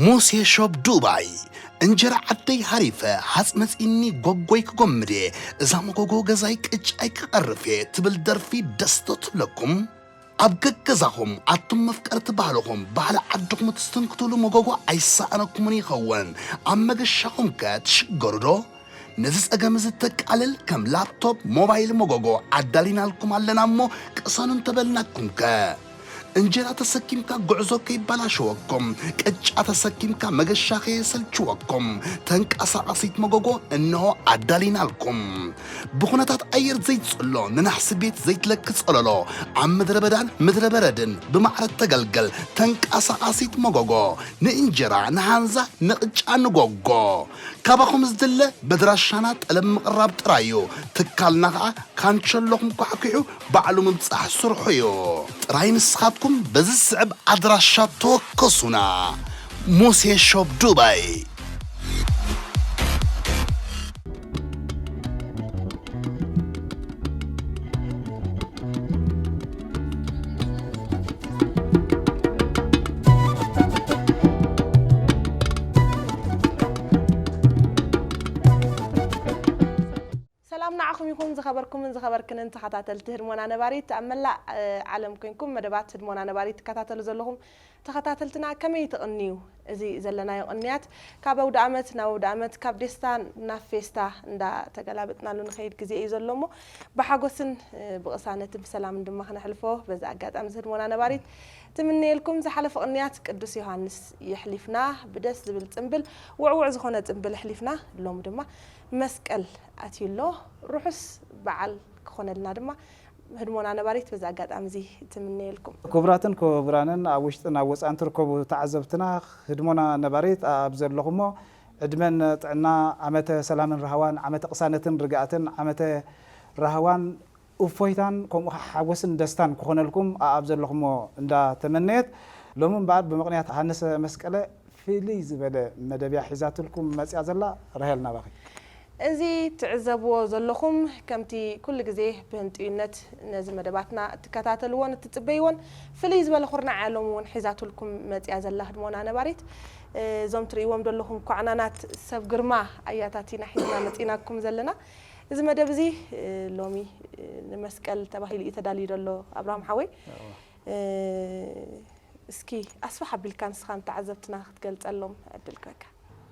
ሙሴ ሾፕ ዱባይ። እንጀራ ዓደይ ሃሪፈ፣ ሃጽ መጺኒ ጎጎይ ክጎምድ እየ፣ እዛ መጎጎ ገዛይ ቅጫይ ክቐርፍ እየ ትብል ደርፊ ደስ ዶ ትብለኩም? ኣብ ገገዛኹም ኣቱም መፍቀርቲ ባህልኹም፣ ባህሊ ዓድኹም ትስትንክቱሉ መጎጎ ኣይሰኣነኩምን ይኸውን። ኣብ መገሻኹም ከ ትሽገሩ ዶ? ነዚ ጸገም እዚ ተቃልል ከም ላፕቶፕ፣ ሞባይል መጎጎ ኣዳሊናልኩም ኣለና እሞ ቅሰኑ እንተበልናኩም ከ? እንጀራ ተሰኪምካ ጉዕዞ ከይበላሸወኩም፣ ቅጫ ተሰኪምካ መገሻ ከየሰልችወኩም፣ ተንቀሳቓሲት መጎጎ እንሆ ኣዳሊናልኩም። ብኹነታት ኣየር ዘይትጽሎ፣ ንናሕሲ ቤት ዘይትለኪ ጸለሎ፣ ኣብ ምድረ በዳን ምድረ በረድን ብማዕረ ተገልገል ተንቀሳቓሲት መጎጎ፣ ንእንጀራ፣ ንሃንዛ፣ ንቕጫ፣ ንጎጎ። ካባኹም ዝድለ በድራሻና ጠለብ ምቕራብ ጥራይ እዩ። ትካልና ኸኣ ካንቸሎኹም ኳሕኲሑ ባዕሉ ምብጻሕ ስርሑ እዩ። ጥራይ ንስኻትኩም በዚ ዝስዕብ ኣድራሻ ተወከሱና። ሙሴ ሾፕ ዱባይ። ሰላም ንዓኹም ይኹን፣ ዝኸበርኩምን ዝኸበርክንን ተኸታተልቲ ህድሞና ነባሪት፣ ኣብ መላእ፣ እ፣ ዓለም ኮንኩም መደባት ህድሞና ነባሪት ትከታተሉ ዘለኹም ተኸታተልትና፣ ከመይ ትቕንዩ? እዚ ዘለናዮ ቅንያት ካብ ኣውደ ኣመት ናብ ኣውደ ኣመት፣ ካብ ዴስታ ናብ ፌስታ እንዳተገላበጥናሉ ንኸይድ ግዜ እዩ ዘሎ እሞ፣ ብሓጎስን፣ እ፣ ብቕሳነትን ብሰላምን ድማ ክነሕልፎ በዚ ኣጋጣሚ እዚ ህድሞና ነባሪት ትምነየልኩም። ዝሓለፈ ቅንያት ቅዱስ ዮሃንስ የሕሊፍና፣ ብደስ ዝብል ጽምብል፣ ውዕውዕ ዝኾነ ጽምብል ኣሕሊፍና። ሎሚ ድማ መስቀል ኣትዩ ኣሎ። ርሑስ በዓል ክኾነልና ድማ ህድሞና ነባሪት በዚ ኣጋጣሚ እዚ ትምነየልኩም። ክቡራትን ክቡራንን ኣብ ውሽጥን ኣብ ወጻእን ትርከቡ ተዓዘብትና፣ ህድሞና ነባሪት ኣብ ዘለኹሞ ዕድመን ጥዕና፣ ዓመተ ሰላምን ራህዋን፣ ዓመተ ቅሳነትን ርግኣትን፣ ዓመተ ራህዋን እፎይታን፣ ከምኡ ኸዓ ሓጎስን ደስታን ክኾነልኩም ኣብ ዘለኹሞ እንዳተመነየት፣ ሎሚ እምበኣር ብምኽንያት ሃንሰ መስቀለ ፍልይ ዝበለ መደብያ ሒዛትልኩም መጽያ ዘላ። ራሄል፣ ናባኺ። እዚ ትዕዘብዎ ዘለኹም፣ ከምቲ ኩሉ ግዜ ብህንጥዩነት ነዚ መደባትና እትከታተልዎን እትጽበይዎን፣ ፍልይ ዝበለ ኩርናዕ እያ ሎሚ እውን ሒዛትልኩም መጽያ ዘላ ህድሞና ነባሪት። እዞም ትርእይዎም ዘለኹም ኳዕናናት ሰብ ግርማ ኣያታት ኢና ሒዝና መጺናኩም ዘለና። እዚ መደብ እዚ፣ እ፣ ሎሚ፣ እ፣ ንመስቀል ተባሂሉ እዩ ተዳልዩ ዘሎ፣ ኣብርሃም ሓወይ። እወ። እ፣ እስኪ ኣስፍሕ ኣቢልካ ንስኻ ንተዓዘብትና ክትገልጸሎም ዕድል ክበካ።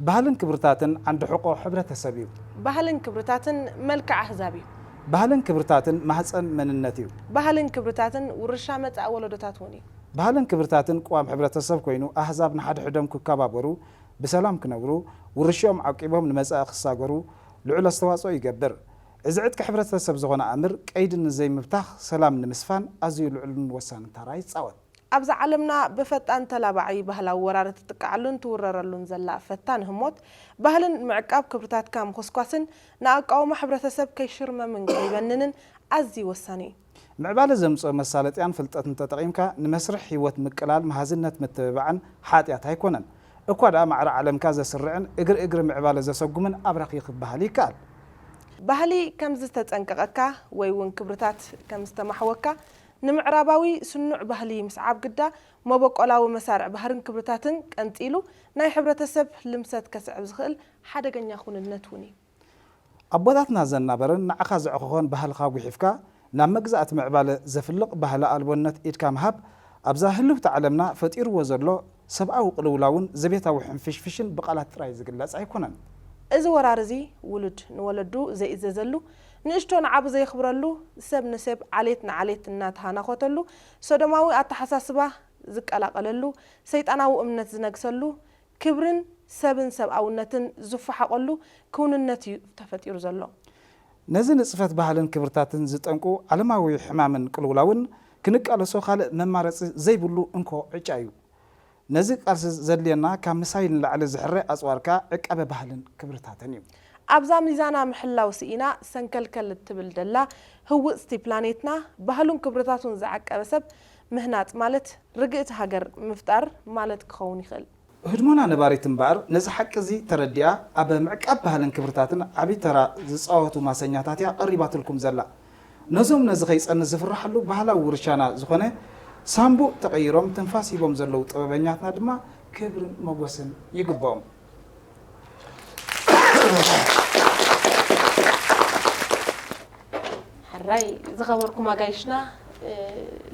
ባህልን ክብርታትን ዓንዲ ሕቆ ሕብረተሰብ እዩ። ባህልን ክብርታትን መልክዕ ኣህዛብ እዩ። ባህልን ክብርታትን ማህጸን መንነት እዩ። ባህልን ክብርታትን ውርሻ መጻኢ ወለዶታት እውን እዩ። ባህልን ክብርታትን ቅዋም ሕብረተሰብ ኮይኑ፣ ኣህዛብ ንሓድሕዶም ክከባበሩ፣ ብሰላም ክነብሩ፣ ውርሽኦም ዓቂቦም ንመጻኢ ክሳገሩ ልዑል ኣስተዋጽኦ ይገብር። እዚ ዕጥቂ ሕብረተሰብ ዝኾነ ኣምር ቀይዲ ንዘይምብታኽ ሰላም ንምስፋን ኣዝዩ ልዑልን ወሳንን ተራ ይጻወት። ኣብዛ ዓለምና ብፈጣን ተላባዒ ባህላዊ ወራር እትጥቃዓሉን ትውረረሉን ዘላ ፈታኒ ህሞት፣ ባህልን ምዕቃብ ክብርታትካ ምኹስኳስን ንኣቃውማ ሕብረተሰብ ከይሽርመምን ከይበንንን ኣዝዩ ወሳኒ እዩ። ምዕባለ ዘምጽኦ መሳለጥያን ፍልጠትን ተጠቒምካ ንመስርሕ ህይወት ምቅላል መሃዝነት ምትብባዕን ሓጢኣት ኣይኮነን። እኳ ደኣ ማዕረ ዓለምካ ዘስርዕን እግሪ እግሪ ምዕባለ ዘሰጉምን ኣብራኺ ክበሃል ይከኣል። ባህሊ ከም ዝተጸንቀቐካ ወይ እውን ክብርታት ከም ዝተማሕወካ ንምዕራባዊ ስኑዕ ባህሊ ምስዓብ ግዳ መበቆላዊ መሳርዕ ባህርን ክብርታትን ቀንጺሉ ናይ ሕብረተሰብ ልምሰት ከስዕብ ዝኽእል ሓደገኛ ኩንነት እውን እዩ። ኣቦታትና ዘናበረን ንዓኻ ዘዕኾኾን ባህልኻ ጉሒፍካ ናብ መግዛእቲ ምዕባለ ዘፍልቕ ባህሊ ኣልቦነት ኢድካ ምሃብ ኣብዛ ህልውቲ ዓለምና ፈጢርዎ ዘሎ ሰብኣዊ ቅልውላውን ዘቤታዊ ሕንፍሽፍሽን ብቓላት ጥራይ ዝግለጽ ኣይኮነን። እዚ ወራር እዚ ውሉድ ንወለዱ ዘይእዘዘሉ፣ ንእሽቶ ንዓቡ ዘየኽብረሉ፣ ሰብ ንሰብ ዓሌት ንዓሌት እናተሃናኾተሉ፣ ሶዶማዊ ኣተሓሳስባ ዝቀላቐለሉ፣ ሰይጣናዊ እምነት ዝነግሰሉ፣ ክብርን ሰብን ሰብኣውነትን ዝፈሓቐሉ ክውንነት እዩ ተፈጢሩ ዘሎ። ነዚ ንጽፈት ባህልን ክብርታትን ዝጠንቁ ዓለማዊ ሕማምን ቅልውላውን ክንቃለሶ ካልእ መማረጺ ዘይብሉ እንኮ ዕጫ እዩ። ነዚ ቃልሲ ዘድልየና ካብ ምሳይ ንላዕሊ ዝሕረ ኣጽዋርካ ዕቃበ ባህልን ክብርታትን እዩ። ኣብዛ ሚዛና ምሕላው ስኢና ሰንከልከል እትብል ደላ ህውጽቲ ፕላኔትና ባህሉን ክብርታቱን ዝዓቀበ ሰብ ምህናጽ ማለት ርግእቲ ሃገር ምፍጣር ማለት ክኸውን ይኽእል። ህድሞና ነባሪት እምበኣር ነዚ ሓቂ እዚ ተረዲኣ ኣብ ምዕቃብ ባህልን ክብርታትን ዓቢ ተራ ዝጻወቱ ማሰኛታት እያ ቀሪባትልኩም ዘላ። ነዞም ነዚ ከይጸንት ዝፍርሓሉ ባህላዊ ውርሻና ዝኾነ ሳምቡእ ተቐይሮም ትንፋስ ሂቦም ዘለዉ ጥበበኛትና ድማ ክብርን ሞጎስን ይግብኦም። ሕራይ ዝኸበርኩም ኣጋይሽና፣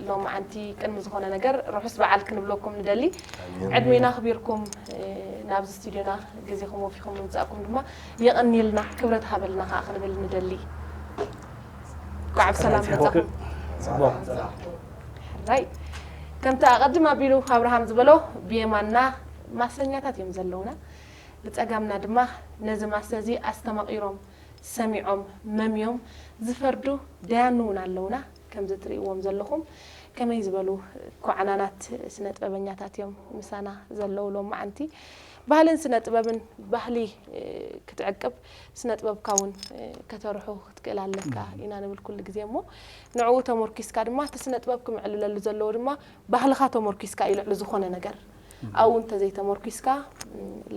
ሎማዓንቲ ቅድሚ ዝኾነ ነገር ርሑስ በዓል ክንብለኩም ንደሊ። ዕድሜና ኣኽቢርኩም ናብዚ ስቱድዮና ግዜኹም ወፊኹም ምምጻእኩም ድማ የቐንየልና፣ ክብረት ሃበልና ከኣ ክንብል ንደሊ። እንኳዕ ብሰላም መጻኹም። ሕራይ ከምቲ ኣቐድም ኣቢሉ ኣብርሃም ዝበሎ፣ ብየማንና ማሰኛታት እዮም ዘለውና፣ ብጸጋምና ድማ ነዚ ማሰ እዚ ኣስተማቒሮም ሰሚዖም መምዮም ዝፈርዱ ደያኑ እውን ኣለውና። ከምዚ ትርእይዎም ዘለኹም ከመይ ዝበሉ ኮዓናናት ስነ ጥበበኛታት እዮም ምሳና ዘለዉ ሎማዓንቲ። ባህልን ስነ ጥበብን፣ ባህሊ ክትዕቅብ፣ ስነ ጥበብካ እውን ከተርሑ ክትክእል ኣለካ ኢና ንብል ኩሉ ግዜ። እሞ ንዕኡ ተመርኪስካ ድማ እቲ ስነ ጥበብ ክምዕልለሉ ዘለዎ ድማ ባህልኻ ተመርኪስካ እዩ። ልዕሊ ዝኾነ ነገር ኣብኡ እንተዘይተመርኪስካ፣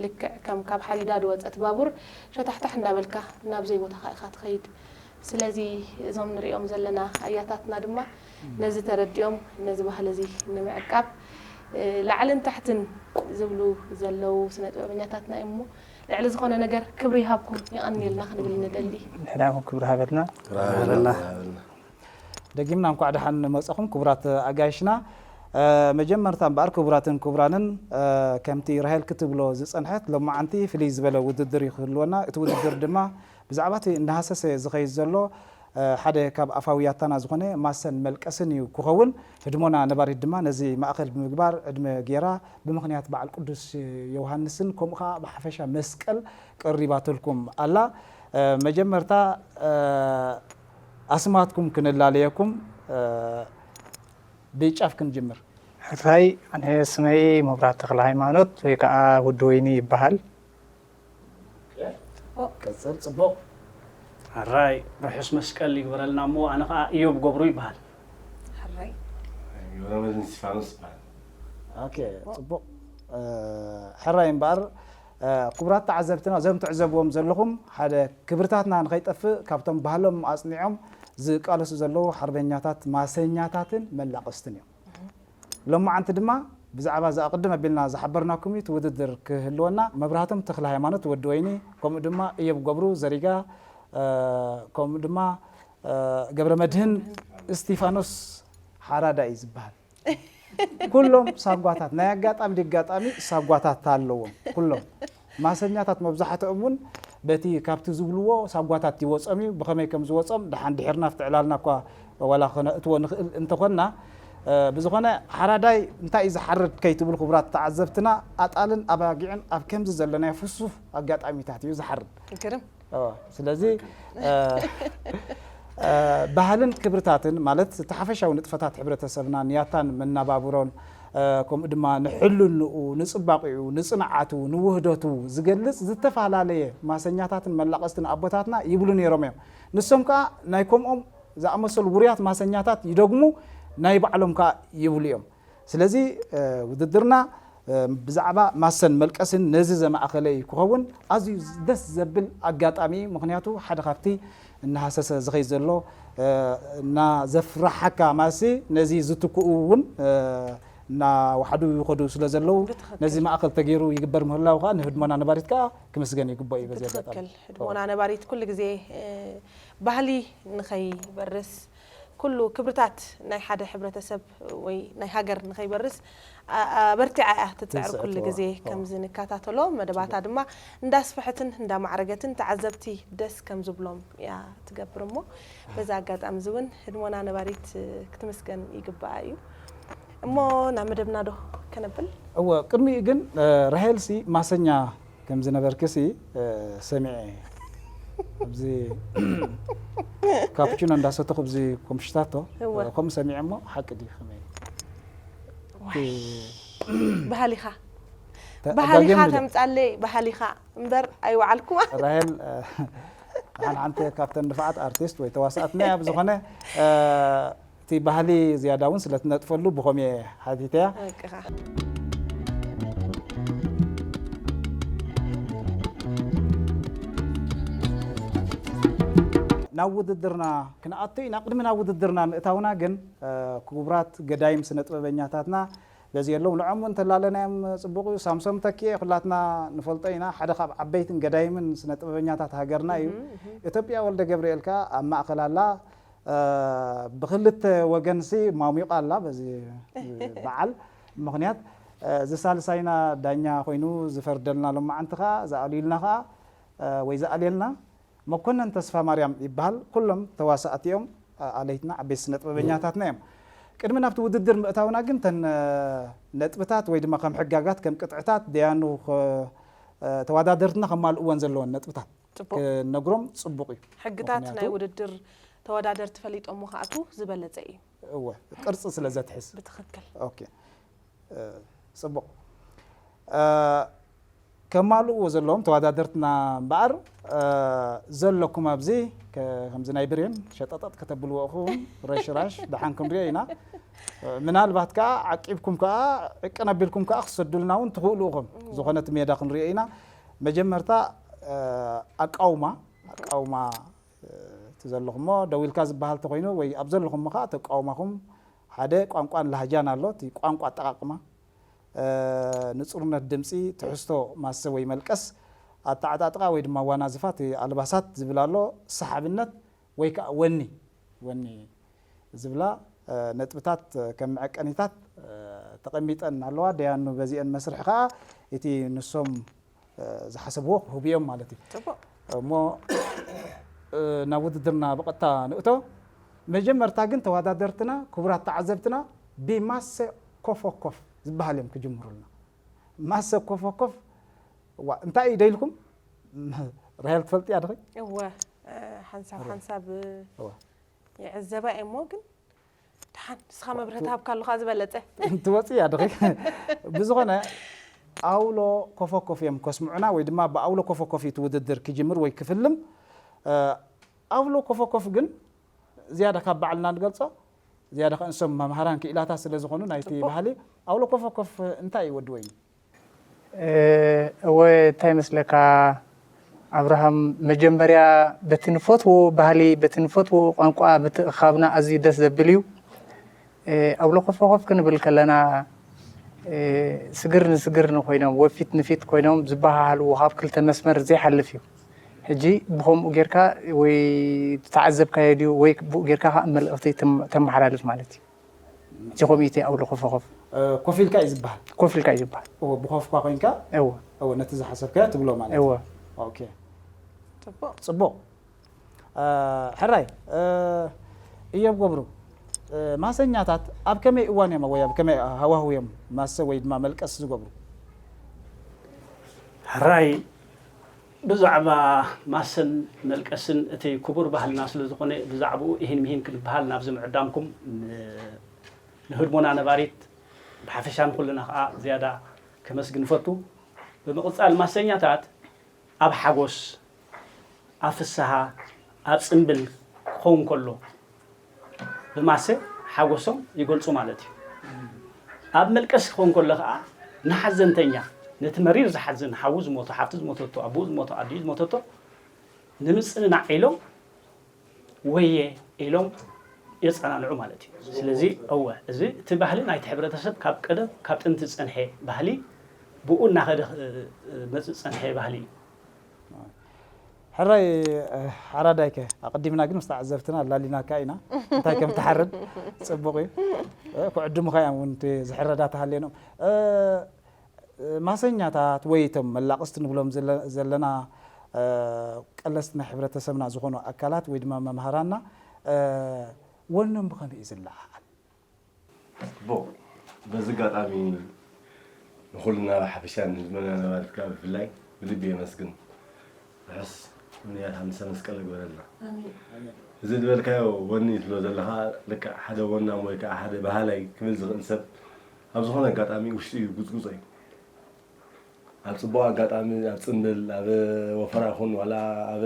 ልክዕ ከም ካብ ሓዲዳ ዝወፀት ባቡር ሸታሕታሕ እንዳበልካ ናብ ዘይቦታኻ ኢኻ ትኸይድ። ስለዚ እዞም ንሪኦም ዘለና ኣያታትና ድማ ነዚ ተረዲኦም ነዚ ባህሊ እዚ ንምዕቃብ ላዕልን ታሕትን ዝብሉ ዘለዉ ስነ ጥበበኛታትና እዮም። እሞ ልዕሊ ዝኾነ ነገር ክብሪ ይሃብኩም፣ የቐንየልና ክንብል ንደሊ። ንሕና እውን ክብሪ ሃበልና። ደጊምና እንኳዕ ደሓን መጻኹም ክቡራት ኣጋይሽና። መጀመርታ እምበኣር ክቡራትን ክቡራንን፣ ከምቲ ራሄል ክትብሎ ዝጸንሐት፣ ሎማዓንቲ ፍልይ ዝበለ ውድድር እዩ ክህልወና። እቲ ውድድር ድማ ብዛዕባ እቲ እናሃሰሰ ዝኸይድ ዘሎ ሓደ ካብ ኣፋዊ ያታና ዝኾነ ማሰን መልቀስን እዩ ክኸውን። ህድሞና ነባሪት ድማ ነዚ ማእኸል ብምግባር ዕድመ ገይራ ብምኽንያት በዓል ቅዱስ ዮሃንስን ከምኡ ኸዓ ብሓፈሻ መስቀል ቀሪባትልኩም ኣላ። መጀመርታ ኣስማትኩም ክንላለየኩም ብጫፍ ክንጅምር። ሕራይ፣ ኣነ ስመይ መብራት ተኽለ ሃይማኖት ወይ ከዓ ወዲ ወይኒ ይበሃል። ቀጽል። ጽቡቕ። ሕራይ፣ ርሑስ መስቀል ይግበረልና። እሞ ኣነ ከዓ እዮብ ገብሩ ይበሃል። ሕራይ፣ ገብረመድህን እስቲፋኖስ ይበሃል። ኦኬ፣ ጽቡቕ። ሕራይ እምበኣር ክቡራት ተዓዘብትና፣ እዞም ትዕዘብዎም ዘለኹም ሓደ ክብርታትና ንኸይጠፍእ ካብቶም ባህሎም ኣጽኒዖም ዝቃለሱ ዘለዉ ሓርበኛታት ማሰኛታትን መላቐስትን እዮም። ሎማዓንቲ ድማ ብዛዕባ እዛ ቅድም ኣቢልና ዝሓበርናኩም እዩ፣ እቲ ውድድር ክህልወና። መብራህቶም ተኽለ ሃይማኖት ወዲ ወይኒ፣ ከምኡ ድማ እዮብ ገብሩ ዘሪጋ፣ ከምኡ ድማ ገብረ መድህን እስቲፋኖስ ሓራዳ እዩ ዝበሃል። ኩሎም ሳጓታት ናይ ኣጋጣሚ ድጋጣሚ ሳጓታት ኣለዎም። ኩሎም ማሰኛታት መብዛሕትኦም እውን በቲ ካብቲ ዝብልዎ ሳጓታት ይወጾም እዩ። ብኸመይ ከም ዝወጾም ደሓን ድሒርና ኣብቲ ዕላልና እኳ ዋላ ከነእትዎ ንኽእል እንተኾንና፣ ብዝኾነ ሓራዳይ እንታይ እዩ ዝሓርድ ከይትብሉ ክቡራት ተዓዘብትና፣ ኣጣልን ኣባጊዕን ኣብ ከምዚ ዘለናዮ ፍሱፍ ኣጋጣሚታት እዩ ዝሓርድ። ግርም። ስለዚ ባህልን ክብርታትን ማለት እቲ ሓፈሻዊ ንጥፈታት ሕብረተሰብናን ያታን መናባብሮን ከምኡ ድማ ንሕልንኡ፣ ንፅባቂኡ፣ ንፅንዓቱ፣ ንውህደቱ ዝገልፅ ዝተፈላለየ ማሰኛታትን መላቐስትን ኣቦታትና ይብሉ ነይሮም እዮም። ንሶም ከዓ ናይ ከምኦም ዝኣመሰሉ ውሩያት ማሰኛታት ይደግሙ፣ ናይ ባዕሎም ከዓ ይብሉ እዮም። ስለዚ ውድድርና ብዛዕባ ማሰን መልቀስን ነዚ ዘማእኸለ እዩ ክኸውን። ኣዝዩ ደስ ዘብል ኣጋጣሚ እዩ። ምኽንያቱ ሓደ ካብቲ እናሃሰሰ ዝኸይ ዘሎ እና ዘፍርሓካ ማሲ ነዚ ዝትክኡ እውን እናወሓዱ ይኸዱ ስለ ዘለዉ ነዚ ማእኸል ተገይሩ ይግበር ምህላው ከዓ ንህድሞና ነባሪት ከዓ ክምስገን ይግባእ እዩ። በዚ ኣጋጣሚ ብትኽክል ህድሞና ነባሪት ኩሉ ግዜ ባህሊ ንኸይበርስ ኩሉ ክብርታት ናይ ሓደ ሕብረተሰብ ወይ ናይ ሃገር ንኸይበርስ ኣበርቲዓ እያ ትፅዕር። ኩሉ ግዜ ከምዚ ንከታተሎ መደባታ ድማ እንዳስፈሐትን እንዳማዕረገትን ተዓዘብቲ ደስ ከም ዝብሎም እያ ትገብር። እሞ በዛ ኣጋጣሚ እዚ እውን ህድሞና ነባሪት ክትምስገን ይግባኣ እዩ። እሞ ናብ መደብና ዶ ከነብል? እወ፣ ቅድሚኡ ግን ራሄልሲ ማሰኛ ከም ዝነበርክሲ ሰሚዐ። ኣብዚ ካፕቹኖ እንዳሰተኹ ኣብዚ ኮምሽታቶ ከምኡ ሰሚዐ። እሞ ሓቂ ድዩ ከመይ? ባህሊኻ ባህሊኻ ተምጻለይ ባህሊኻ እምበር ኣይወዓልኩማ። ራሄል ሓንቲ ካብተን ንፋዓት ኣርቲስት ወይ ተዋሳእትና እያ። ብዝኾነ እቲ ባህሊ ዝያዳ እውን ስለ ትነጥፈሉ ብኸምኡ እየ ሓቲተያ። ናብ ውድድርና ክንኣቱ ኢና። ቅድሚ ናብ ውድድርና ምእታውና ግን ክቡራት ገዳይም ስነ ጥበበኛታትና በዚ የለዉ ንዖም እውን ተላለናዮም ጽቡቕ እዩ። ሳምሶም ተኪኤ ኩላትና ንፈልጦ ኢና፣ ሓደ ካብ ዓበይትን ገዳይምን ስነ ጥበበኛታት ሃገርና እዩ። ኢትዮጵያ ወልደ ገብርኤል ከኣ ኣብ ማእከል ኣላ። ብክልተ ወገንሲ ማሙቃ ኣላ በዚ በዓል ምክንያት። እዚ ሳልሳይና ዳኛ ኮይኑ ዝፈርደልና ሎማዓንቲ ከኣ ዝኣልዩልና ከኣ ወይ ዝኣልየልና መኮነን ተስፋ ማርያም ይበሃል። ኩሎም ተዋሳእቲ እዮም፣ ኣለይትና ዓበይቲ ስነ ጥበበኛታትና እዮም። ቅድሚ ናብቲ ውድድር ምእታውና ግን ተን ነጥብታት ወይ ድማ ከም ሕጋጋት ከም ቅጥዕታት ደያኑ ተዋዳደርትና ከማልእወን ዘለወን ነጥብታት ክነግሮም ጽቡቕ እዩ። ሕግታት ናይ ውድድር ተወዳደርቲ ፈሊጦሞ ክኣትዉ ዝበለጸ እዩ። እወ፣ ቅርጺ ስለ ዘትሕዝ። ብትኽክል። ኦኬ፣ ጽቡቕ። ከማልእዎ ዘለዎም ተወዳደርትና እምበኣር ዘለኩም ኣብዚ ከምዚ ናይ ብሬን ሸጠጠጥ ከተብልዎ ኢኹም። ረሽራሽ ደሓን ክንሪኦ ኢና። ምናልባት ከኣ ዓቂብኩም ከኣ ዕቅን ኣቢልኩም ከኣ ክትሰዱልና እውን ትኽእሉ ኢኹም። ዝኾነ እቲ ሜዳ ክንሪኦ ኢና። መጀመርታ ኣቃውማ ኣቃውማ እቲ ዘለኹሞ ደው ኢልካ ዝበሃል ተኾይኑ ወይ ኣብ ዘለኹሞ ከዓ እቲ ኣቃውማኹም ሓደ ቋንቋን ላህጃን ኣሎ። እቲ ቋንቋ ኣጠቓቕማ፣ ንጹርነት ድምጺ፣ ትሕዝቶ ማሰ ወይ መልቀስ፣ ኣተዓጣጥቓ ወይ ድማ ዋና ዝፋ እቲ ኣልባሳት ዝብል ኣሎ። ሰሓብነት ወይ ከዓ ወኒ ወኒ ዝብላ ነጥብታት ከም መዐቀኒታት ተቐሚጠን ኣለዋ። ደያኑ በዚአን መስርሒ ከዓ እቲ ንሶም ዝሓሰብዎ ክህቡ እዮም ማለት እዩ። ጽቡቕ። እሞ ናብ ውድድርና ብቐጥታ ንእቶ። መጀመርታ ግን ተወዳደርትና ክቡራት ተዓዘብትና ብማሰ ኮፎኮፍ ዝበሃል እዮም ክጅምሩልና። ማሰ ኮፎኮፍ ዋ እንታይ እዩ ደይልኩም? ራሄል ትፈልጥያ ድኺ? እወ ሓንሳብ ሓንሳብ ይዕዘባ እየ እሞ ግን ደሓን ንስኻ መብርሂ ትሃብካ ኣለኻ ዝበለጸ። እንትወጽእ እያ ድኺ። ብዝኾነ ኣውሎ ኮፎኮፍ እዮም ከስምዑና ወይ ድማ ብኣውሎ ኮፎኮፍ እዩ እቲ ውድድር ክጅምር ወይ ክፍልም። ኣውሎ ኮፎኮፍ ግን ዝያዳ ካብ ባዕልና ንገልጾ ዝያዳ ከንሶም መምሃራን ክኢላታት ስለ ዝኾኑ ናይቲ ባህሊ ኣውሎ ኮፎኮፍ እንታይ እዩ ወዲ ወይኒ? እወ እንታይ መስለካ ኣብርሃም፣ መጀመርያ በቲ ንፈትዎ ባህሊ በቲ ንፈትዎ ቋንቋ ምትእኻብና ኣዝዩ ደስ ዘብል እዩ። ኣውሎ ኮፎኮፍ ክንብል ከለና ስግር ንስግር ንኮይኖም ወፊት ንፊት ኮይኖም ዝበሃሃልዎ ካብ ክልተ መስመር ዘይሓልፍ እዩ። ሕጂ ብኸምኡ ጌርካ ወይ ዝተዓዘብካዮ ድዩ ወይ ብኡ ጌርካ ከዓ መልእኽቲ ተመሓላልፍ ማለት እዩ። እቲ ኮሚቴ ኣውሎ ኮፎ ኮፍ። ኮፍ ኢልካ እዩ ዝበሃል። ኮፍ ኢልካ እዩ ዝበሃል። እወ ብኾፍኳ ኮይንካ እወ እወ ነቲ ዝሓሰብካዮ ትብሎ ማለት እዩ። እወ ኦኬ ጽቡቕ። ጽቡቕ። ሕራይ እዮብ ገብሩ፣ ማሰኛታት ኣብ ከመይ እዋን እዮም ወይ ኣብ ከመይ ሃዋህው እዮም ማሰ ወይ ድማ መልቀስ ዝገብሩ? ሕራይ ብዛዕባ ማሰን መልቀስን እቲ ክቡር ባህልና ስለ ዝኾነ ብዛዕባኡ ኢሂን ምሂን ክንበሃል ናብዚ ምዕዳምኩም ንህድሞና ነባሪት ብሓፈሻ ንኹልና ከዓ ዝያዳ ከመስግን እፈቱ። ብምቕፃል ማሰኛታት ኣብ ሓጎስ፣ ኣብ ፍስሃ፣ ኣብ ፅምብል ክኸውን ከሎ ብማሰ ሓጎሶም ይገልፁ ማለት እዩ። ኣብ መልቀስ ክኸውን ከሎ ከዓ ንሓዘንተኛ፣ ነቲ መሪር ዝሓዝን ሓዉ ዝሞቶ፣ ሓፍቲ ዝሞተቶ፣ ኣቦኡ ዝሞቶ፣ ኣዲኡ ዝሞተቶ ንምፅንናዕ ኢሎም ወየ ኢሎም የፀናንዑ ማለት እዩ። ስለዚ እወ እዚ እቲ ባህሊ ናይቲ ሕብረተሰብ ካብ ቀደም ካብ ጥንቲ ዝፀንሐ ባህሊ ብኡ እናኸደ መፅእ ዝፀንሐ ባህሊ እዩ። ሕራይ ሓራዳይከ ኣቐዲምና ግን ምስ ተዓዘብትና ኣላሊናካ ኢና እንታይ ከም ትሓርድ ፅቡቕ እዩ። ክዕድሙኻ እዮም እውን ዝሕረዳ ተሃልየኖም ማሰኛታት ወይ እቶም መላቕስቲ ንብሎም ዘለና ቀለስቲ ናይ ሕብረተሰብና ዝኾኑ ኣካላት ወይ ድማ መምሃራንና ወኖም ብኸመይ እዩ ዝለዓዓል? ጽቡቕ። በዚ ኣጋጣሚ ንኹልና ብሓፈሻ ንህዝብና ነባሪት ከዓ ብፍላይ ብልቢ የመስግን። ርሑስ ምንያት ሃምሳ መስቀል ይግበረልና። እዚ ዝበልካዮ ወኒ ትብሎ ዘለኻ ልክዕ ሓደ ወናም ወይ ከዓ ሓደ በሃላይ ክብል ዝኽእል ሰብ ኣብ ዝኾነ ኣጋጣሚ ውሽጡ ይጉፅጉፆ እዩ። ኣብ ፅቡቕ ኣጋጣሚ ኣብ ፅምብል ኣብ ወፈራ ኹን ዋላ ኣብ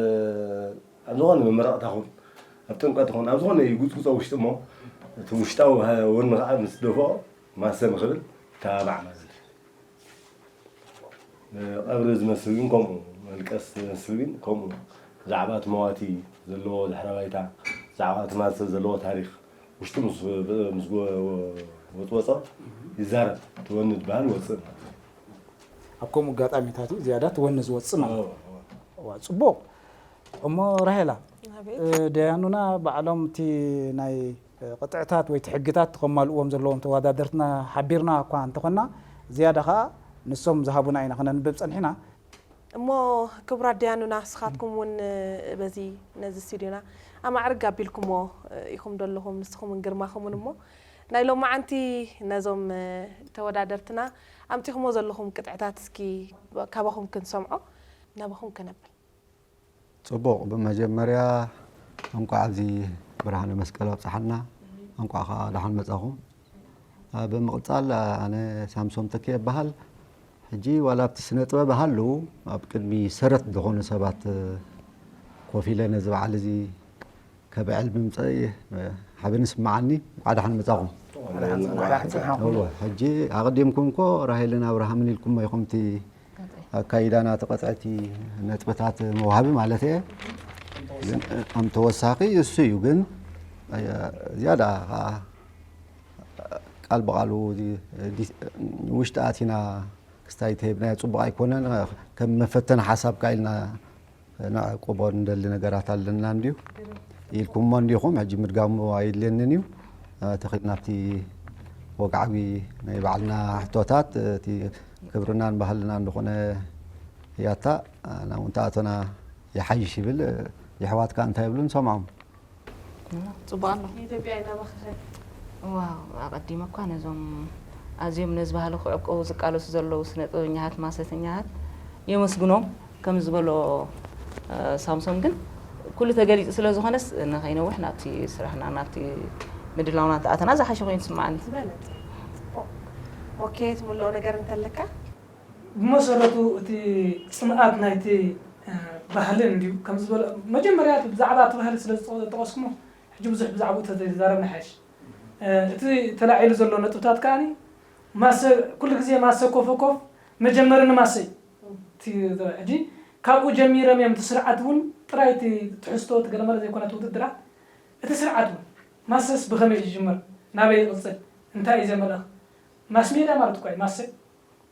ኣብ ዝኾነ መመረቕታ ኹን ኣብ ጥምቀት ኹን ኣብ ዝኾነ ይጉፅጉፆ ውሽጡ እሞ እቲ ውሽጣዊ ወኒ ከዓ ምስ ደፍኦ ማሰ ንኽብል ይተባባዕ ማለት እዩ። ቀብሪ ዝመስል ግን ከምኡ መልቀስ ዝመስል ግን ከምኡ ብዛዕባ እቲ መዋቲ ዘለዎ ድሕረ ባይታ ብዛዕባ እቲ ማሰ ዘለዎ ታሪኽ ውሽጡ ምስ ወፅወፃ ይዛረብ። ትወኒ ዝበሃል ወፅእ ማለት እዩ። ኣብ ከምኡ ኣጋጣሚታት እዩ ዝያዳ ትወኒ ዝወፅእ ማለት እዩ። እዋ፣ ፅቡቕ። እሞ ራሄላ፣ ደያኑና ባዕሎም እቲ ናይ ቅጥዕታት ወይ እቲ ሕግታት ከማልእዎም ዘለዎም ተወዳደርትና ሓቢርና እኳ እንተኾንና፣ ዝያዳ ከዓ ንሶም ዝሃቡና ኢና ክነንብብ ፀኒሕና። እሞ ክቡራት ደያኑና፣ ንስኻትኩም እውን በዚ ነዚ ስቱድዮና ኣማዕርግ ኣቢልኩሞ ኢኹም ዘለኹም፣ ንስኹምን ግርማኹምን። እሞ ናይ ሎማዓንቲ ነዞም ተወዳደርትና ኣምጺኹሞ ዘለኹም ቅጥዕታት እስኪ ካባኹም ክንሰምዖ ናባኹም ከነብል። ጽቡቕ፣ ብመጀመርያ እንቋዕ ኣብዚ ብርሃነ መስቀል ኣብጽሓና፣ እንቋዕ ኸዓ ደሓን መጻኹም። እ፣ ብምቕጻል ኣነ ሳምሶም ተኪኤ እበሃል። ሕጂ ዋላ ኣብቲ ስነ ጥበብ እሃሉ ኣብ ቅድሚ ሰረት ዝኾኑ ሰባት ኮፍ ኢለ ነዚ በዓል እዚ ከብዕል ብምምጸይ ሓበን ይስምዓኒ። እንቋዕ ደሓን መጻኹም። እወ፣ ሕጂ ኣቐዲምኩም እኮ ራሄልን ኣብርሃምን ኢልኩሞ ኢኹም እቲ ኣካይዳና እቲ ቀጽዕቲ ነጥብታት መውሃቢ ማለት እየ። ግን ከም ተወሳኺ እሱ እዩ። ግን ዝያዳ ኸዓ ቃል ብቓሉ እዚ ዲ-፣ ውሽጢ ኣቲና ክስታይ ተሂብናዮ ጽቡቕ ኣይኮነን። ከም መፈተኒ ሓሳብ ከኣ ኢልና ነዕቅቦ ንደሊ ነገራት ኣለና እንድዩ ኢልኩሞ እንዲኹም። ሕጂ ምድጋሙ ኣየድልየንን እዩ። ተኺልና ኣብቲ ወግዓዊ ናይ ባዕልና ሕቶታት፣ እቲ ክብርናን ባህልናን ዝኾነ ያታ ናብኡ እንተኣቶና ይሓይሽ ይብል። የሕዋትካ እንታይ ይብሉ ንሰምዖም። ጽቡቕ ኣሎ። ኢትዮጵያ ኢናባኸኸ። ዋው፣ ኣቐዲመ እኳ ነዞም ኣዝዮም ነዚ ባህሊ ክዕቅቡ ዝቃለሱ ዘለዉ ስነ ጥበበኛታት፣ ማሰተኛታት የመስግኖም። ከም ዝበሎ፣ እ፣ ሳምሶም ግን ኩሉ ተገሊጹ ስለ ዝኾነስ ንኸይነውሕ ናብቲ ስራሕና፣ ናብቲ ምድላውና እንተኣተና ዝሓሸ ኮይኑ ይስምዓኒ። ዝበለጸ። ጽቡቕ። ኦኬ፣ ትምልኦ ነገር እንተለካ? ብመሰረቱ እቲ ጽምኣት ናይቲ፣ እ፣ ባህልን እንድዩ። ከም ዝበሎ መጀመርያ ብዛዕባ እቲ ባህሊ ስለ ዝጠ-፣ ዝጠቐስኩሞ፣ ሕጂ ብዙሕ ብዛዕባኡ ተዘይተዛረብና ይሓይሽ። እ፣ እቲ ተላዒሉ ዘሎ ነጥብታት ከኣኒ ማሰ፣ ኩሉ ግዜ ማሰ ኮፈ ኮፍ መጀመሪ ንማሰ እዩ። እቲ ዘ-፣ ሕጂ ካብኡ ጀሚሮም እዮም እቲ ስርዓት እውን ጥራይ እቲ ትሕዝቶ እቲ ገለመለ ዘይኮነ እቲ ውድድራት፣ እቲ ስርዓት እውን ማሰስ ብኸመይ እዩ ዝጅምር፣ ናበይ ይቕጽል፣ እንታይ እዩ ዘመልእኽ? ማስ ሜድያ ማለት እኳ እዩ ማሰ።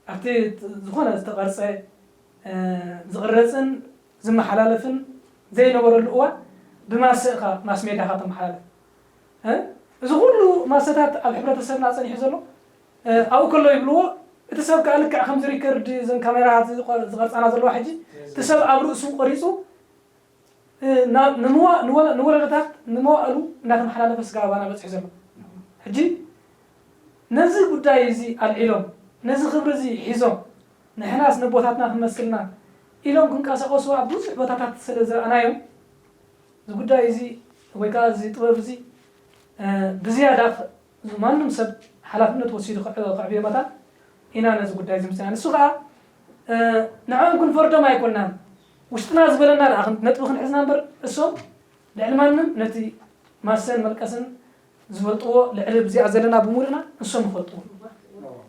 ኣብቲ ዝኾነ ዝተቐርጸ፣ እ፣ ዝቕረጽን ዝመሓላለፍን ዘይነበረሉ እዋን ብማሰ ኢኻ ማስ ሜድያኻ ተመሓላልፍ። እ፣ እዚ ኩሉ ማሰታት ኣብ ሕብረተሰብና ጸኒሑ ዘሎ፣ እ፣ ኣብኡ ከሎ ይብልዎ፣ እቲ ሰብ ከኣ ልክዕ ከምዚ ሪከርድ እዘን ካሜራታት ዝቐ-፣ ዝቐርጻና ዘለዋ ሕጂ፣ እቲ ሰብ ኣብ ርእሱ ቆሪጹ፣ እ፣ ናብ፣ ንምዋ-፣ ንወለ-፣ ንወለዶታት ንመዋእሉ እናተመሓላለፈ ስጋብ ኣባና በጺሑ ዘሎ። ሕጂ ነዚ ጉዳይ እዚ ኣልዒሎም፣ ነዚ ክብሪ እዚ ሒዞም፣ ንሕናስ ነቦታትና ክንመስልና ኢሎም ክንቀሳቐሱ ኣብ ብዙሕ ቦታታት ስለ ዝረኣናዮም፣ እዚ ጉዳይ እዚ ወይ ከዓ እዚ ጥበብ እዚ፣ እ፣ ብዝያዳ ክ-፣ ማንም ሰብ ሓላፍነት ወሲዱ ክዕ-፣ ከዕብዮ መታን ኢና ነዚ ጉዳይ እዚ ምፅና። ንሱ ከዓ፣ እ፣ ንዕኦም ክንፈርዶም ኣይኮንናን። ውሽጥና ዝበለና ደኣ ክን-፣ ነጥቢ ክንሕዝና እምበር፣ እሶም ልዕሊ ማንም ነቲ ማሰን መልቀስን ዝፈልጥዎ ልዕሊ ብዚኣ ዘለና ብምሉእና ንሶም ይፈልጥዎ።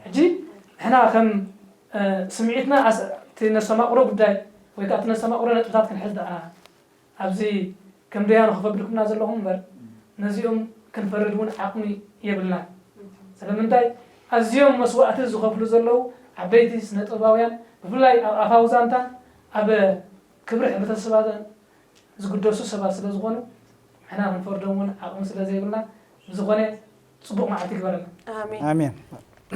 ሕጂ ንሕና ከም፣ እ፣ ስምዒትና ኣስ-፣ እቲ ነስተማቕሮ ጉዳይ ወይ ከዓ እቲ ነስተማቕሮ ነጥብታት ክንሕዝ ደኣ ኣብዚ ከም ደያኑ ክፈርድኩምና ዘለኹም እምበር፣ ነዚኦም ክንፈርድ እውን ዓቕሚ የብልናን። ስለምንታይ? ኣዝዮም መስዋእቲ ዝኸፍሉ ዘለዉ ዓበይቲ ስነ ጥበባውያን፣ ብፍላይ ኣብ ኣፋዊ ዛንታን ኣብ ክብሪ ሕብረተሰባትን ዝግደሱ ሰባት ስለ ዝኾኑ፣ ንሕና ክንፈርዶም እውን ዓቕሚ ስለ ዘይብልና፣ ብዝኾነ ጽቡቕ መዓልቲ ይግበረልና። ኣሜን። ኣሜን።